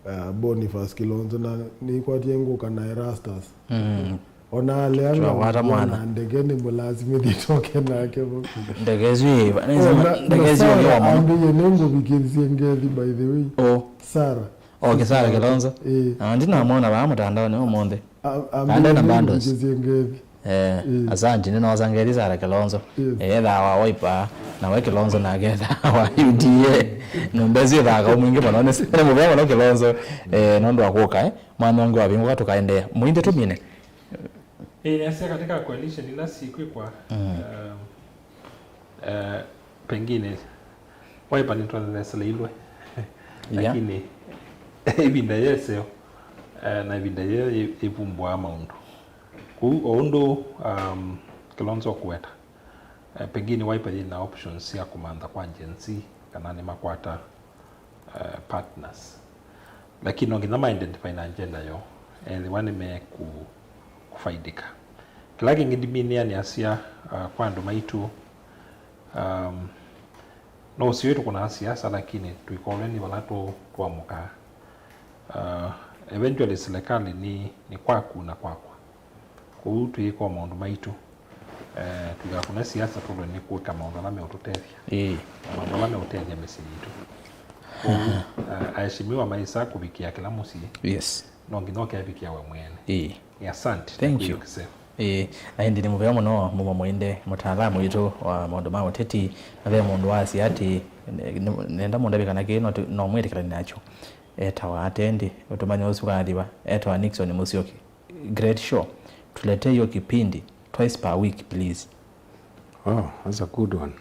uh, Boniface Kilonzo, na nĩikwatie ngũka na Erastus. Mm. Ona aleanga Twakwata mwana. Na ndege nĩ mũlasimĩthie toke nake vau. Ndege isu yĩva? Oh, na, ndege na isu Sarah yĩva mũno? Ambĩie nĩngũvikĩsye ngethi, by the way. Oh. Sarah. Okay, Sarah Kilonzo. Eh. Ah, ndinamwona vaa mũtandaonĩ ũmũnthĩ. A-, ambĩie Ande na bundles. Nĩngũvikĩsye ngethi. Eh, Eh. Asante, nĩnosa ngethi Sarah Kilonzo. Yes. Eh, ethaa wa Wiper, na we Kilonzo nake ethaa wa U D A. Nyũmba isu ĩthaka mwingĩ mũno, nĩ, nĩ mũvea mũno Kilonzo. Eh, nũndũ wa kũka, eh. Mwana ũngĩ wavingũka tũkaendeea. Mũinde tũmine. Ĩĩ, nĩasya katika coalition ila sikwĩkwa, Mm. um, eh, pengine Wiper nĩtwatheseleilwe. Yeah. Lakini ĩvinda yĩseo, eh, na ĩvinda yĩyo yĩ-, yĩvumbũaa maũndũ. Kũu o ũndũ, um, Kilonzo kũweta, eh, pengine Wiper yĩ na options sya kũmantha kwa Gen Z kana nĩmakwata eh, partners. Lakini no nginya ma identify na agenda yoo, ethĩwa nĩ mekũ-, kũfaidĩka. Kĩla kĩngĩ ndiminĩa nĩasya, uh, kwa andũ maitũ, um, no ũsiwĩ tũkũnaa siasa, lakini tũikolwe nĩ vala tũ-, tũamũkaa. Uh, eventually, serikali nĩ, nĩ kwaku na kwakwa. Kwoou twĩĩka o maũndũ maitũ. Eh, tũikakũne siasa, tũlwe nĩ kũĩka maũndũ ala meũtũtethya. Ĩĩ. Na maũndũ ala meũtethya mĩsyĩ yitũ. Kwoou, eh, aheshimiwa maisa kũvikĩa kĩla mũsyĩ. Yes. No nginya ũkevikĩa we mwene. Ĩĩ. Nĩ asante. Thank you. Ĩĩ, na ĩndĩ nĩ mũvea mũno Mumo Mũinde, mũtaalamu witũ wa maũndũ ma ũteti, na ve mũndũ wasya atĩ, ne-, ne-, nenda mũndavye kana kĩĩ no tũ-, no mwĩtĩkĩlane nakyo. Etawa ate ĩndĩ, ũtũmanya ũsu ũkathiwa, etawa Nixon Musyoki. Great show. Tuletee hiyo kipindi twice per week, please. Oh, that's a good one.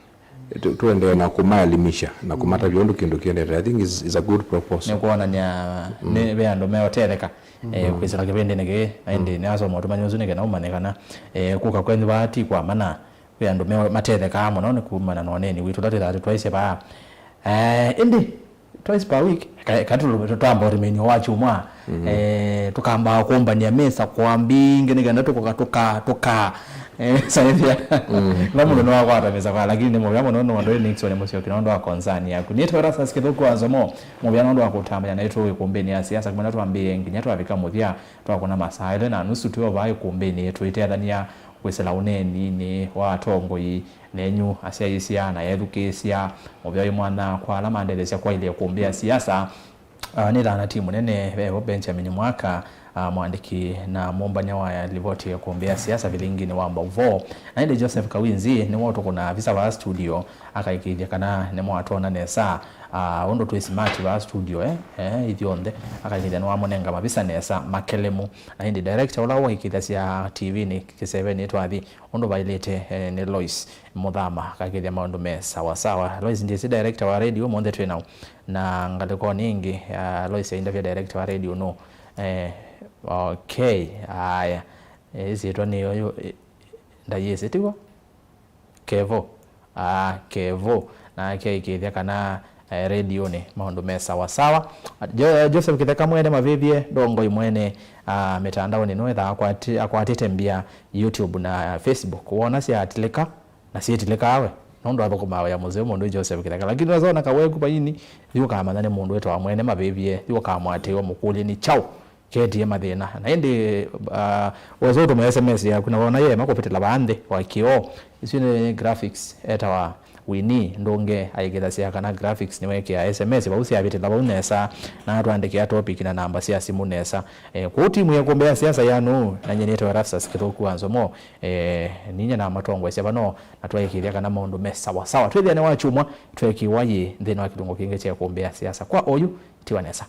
Tu- tuendee na kũmaelimisha na kũmatavya ũndũ kĩndũ kĩendete. I think is, is a good proposal. Nĩ kwonany'a nĩ ve andũ meũtetheka, eh, kwĩsĩla kĩvĩndĩnĩ kĩĩ, na ĩndĩ nĩasoma ũtũmany'o ũsu nĩ kana ũmanye kana, eh, kũka kwenyu vaa ti kwa mana. Kwĩ andũ me- matethekaa mũno nĩ kumana na ũneeni witũ ũla twĩthaa tũtwaisye vaa. Eh, ĩndĩ twice per week, ka- ka tũ- tũ- twamba ũtũmĩnyo wa kyumwa, eh, tũkambaa kũmbany'a mĩsa kwa mbingĩ nĩ kenda tũkoka tũka tũka, eh, saĩthya. La mũndũ nĩwakwata mĩsa kwa, lakini nĩ mũvea mũno nĩ ũndũ Nixon mũsyoki nĩ ũndũ wa concern yaku. Nĩtwe Erastus Kĩthũku wa Nzomo, mũvea nĩ ũndũ wa kũtambanya naitũ ĩkũmbĩnĩ ya siasa kuma twambĩĩe nginya twavika mũthya, twakũna masaa elĩ na nusu twĩ o vaa ĩkũmbĩnĩ tũitethany'a kwĩsĩla ũneeninĩ wa atongoi nenyu, asyaĩĩsya na ethukĩĩsya. Mũvea wĩ mwanya kwa ala mandetheesya kwaĩlya ĩkũmbĩ ya siasa. Ah, nĩ thana ti mũnene, vevo Benjamin Mwaka, ah, mwandĩki na mũmbany'a wa livoti ya ĩkũmbĩ ya siasa vilinginĩ wa Mbau Vo. Na ĩndĩ Joseph Kawinzi nĩwe ũtũkũna visa vaa studio, akaĩkĩĩthya kana nĩmwatwona nesa. Ah, ũndũ twĩ smart vaa studio, eh, eh, ithyonthe, akaĩkĩĩthya nĩwamũnenga mavisa nesa, makelemu. Na ĩndĩ director ũla waĩkĩĩthasya T V-nĩ kĩsevenĩ twathi, ũndũ vaĩlĩte, eh, nĩ Lois Mũthama, akaĩkĩĩthya maũndũ me sawa sawa. Lois ndyĩsĩ director wa radio ũmũnthĩ twĩ nau. Na ngalĩkonĩ ĩngĩ, ah, Lois aindavya director wa radio nũ? Eh, okay, aya. Eh, ĩsyĩtwa nĩ ũyũ, eh, ndayĩsĩ, tiw'o? Kevo. Ah, Kevo. Nake aĩkĩĩthya kana, eh, redionĩ maũndũ me sawa sawa. Jo- Joseph Kĩtheka mwene mavĩvye, ndongoi mwene, ah, mĩtandaonĩ nũĩthaa akwati- akwatĩte mbia YouTube na Facebook. Wona syatilĩka, na syĩtilĩkaa we, nũndũ athũkũmaa wĩa mũseo mũndũ Joseph Kĩtheka. Lakini wesa ona kaweku vaini, thi ũkamanya nĩ mũndũ wĩtawa mwene mavĩvye, thi ũkamwatĩĩwa mũkũlye nĩ kyaũ ketie mathĩna. Na ĩndĩ, ah, wesa ũtũma S M S yaku, na wona yeema kũvĩtĩla vaa nthĩ wa kĩoo. Isu nĩ graphics etawa Winnie Ndũnge aĩkĩthasya kana graphics nĩwekĩa S M S vau syavĩtĩla vau nesa, na atwandĩkĩa topic na namba sya simũ nesa. Eh, kwoou timu ya ĩkũmbĩ ya siasa ya nũũ, na nyie nĩtawa Erastus Kĩthũku wa Nzomo. Eh, ninyie namatongoesya vano, na twaĩkĩĩthya kana maũndũ me sawa sawa. Twĩthĩane wa kyumwa, tweekĩwa yĩ nthĩnĩ wa kĩlungu kĩngĩ kya ĩkũmbĩ ya siasa. Kwa oyu, tiwa nesa.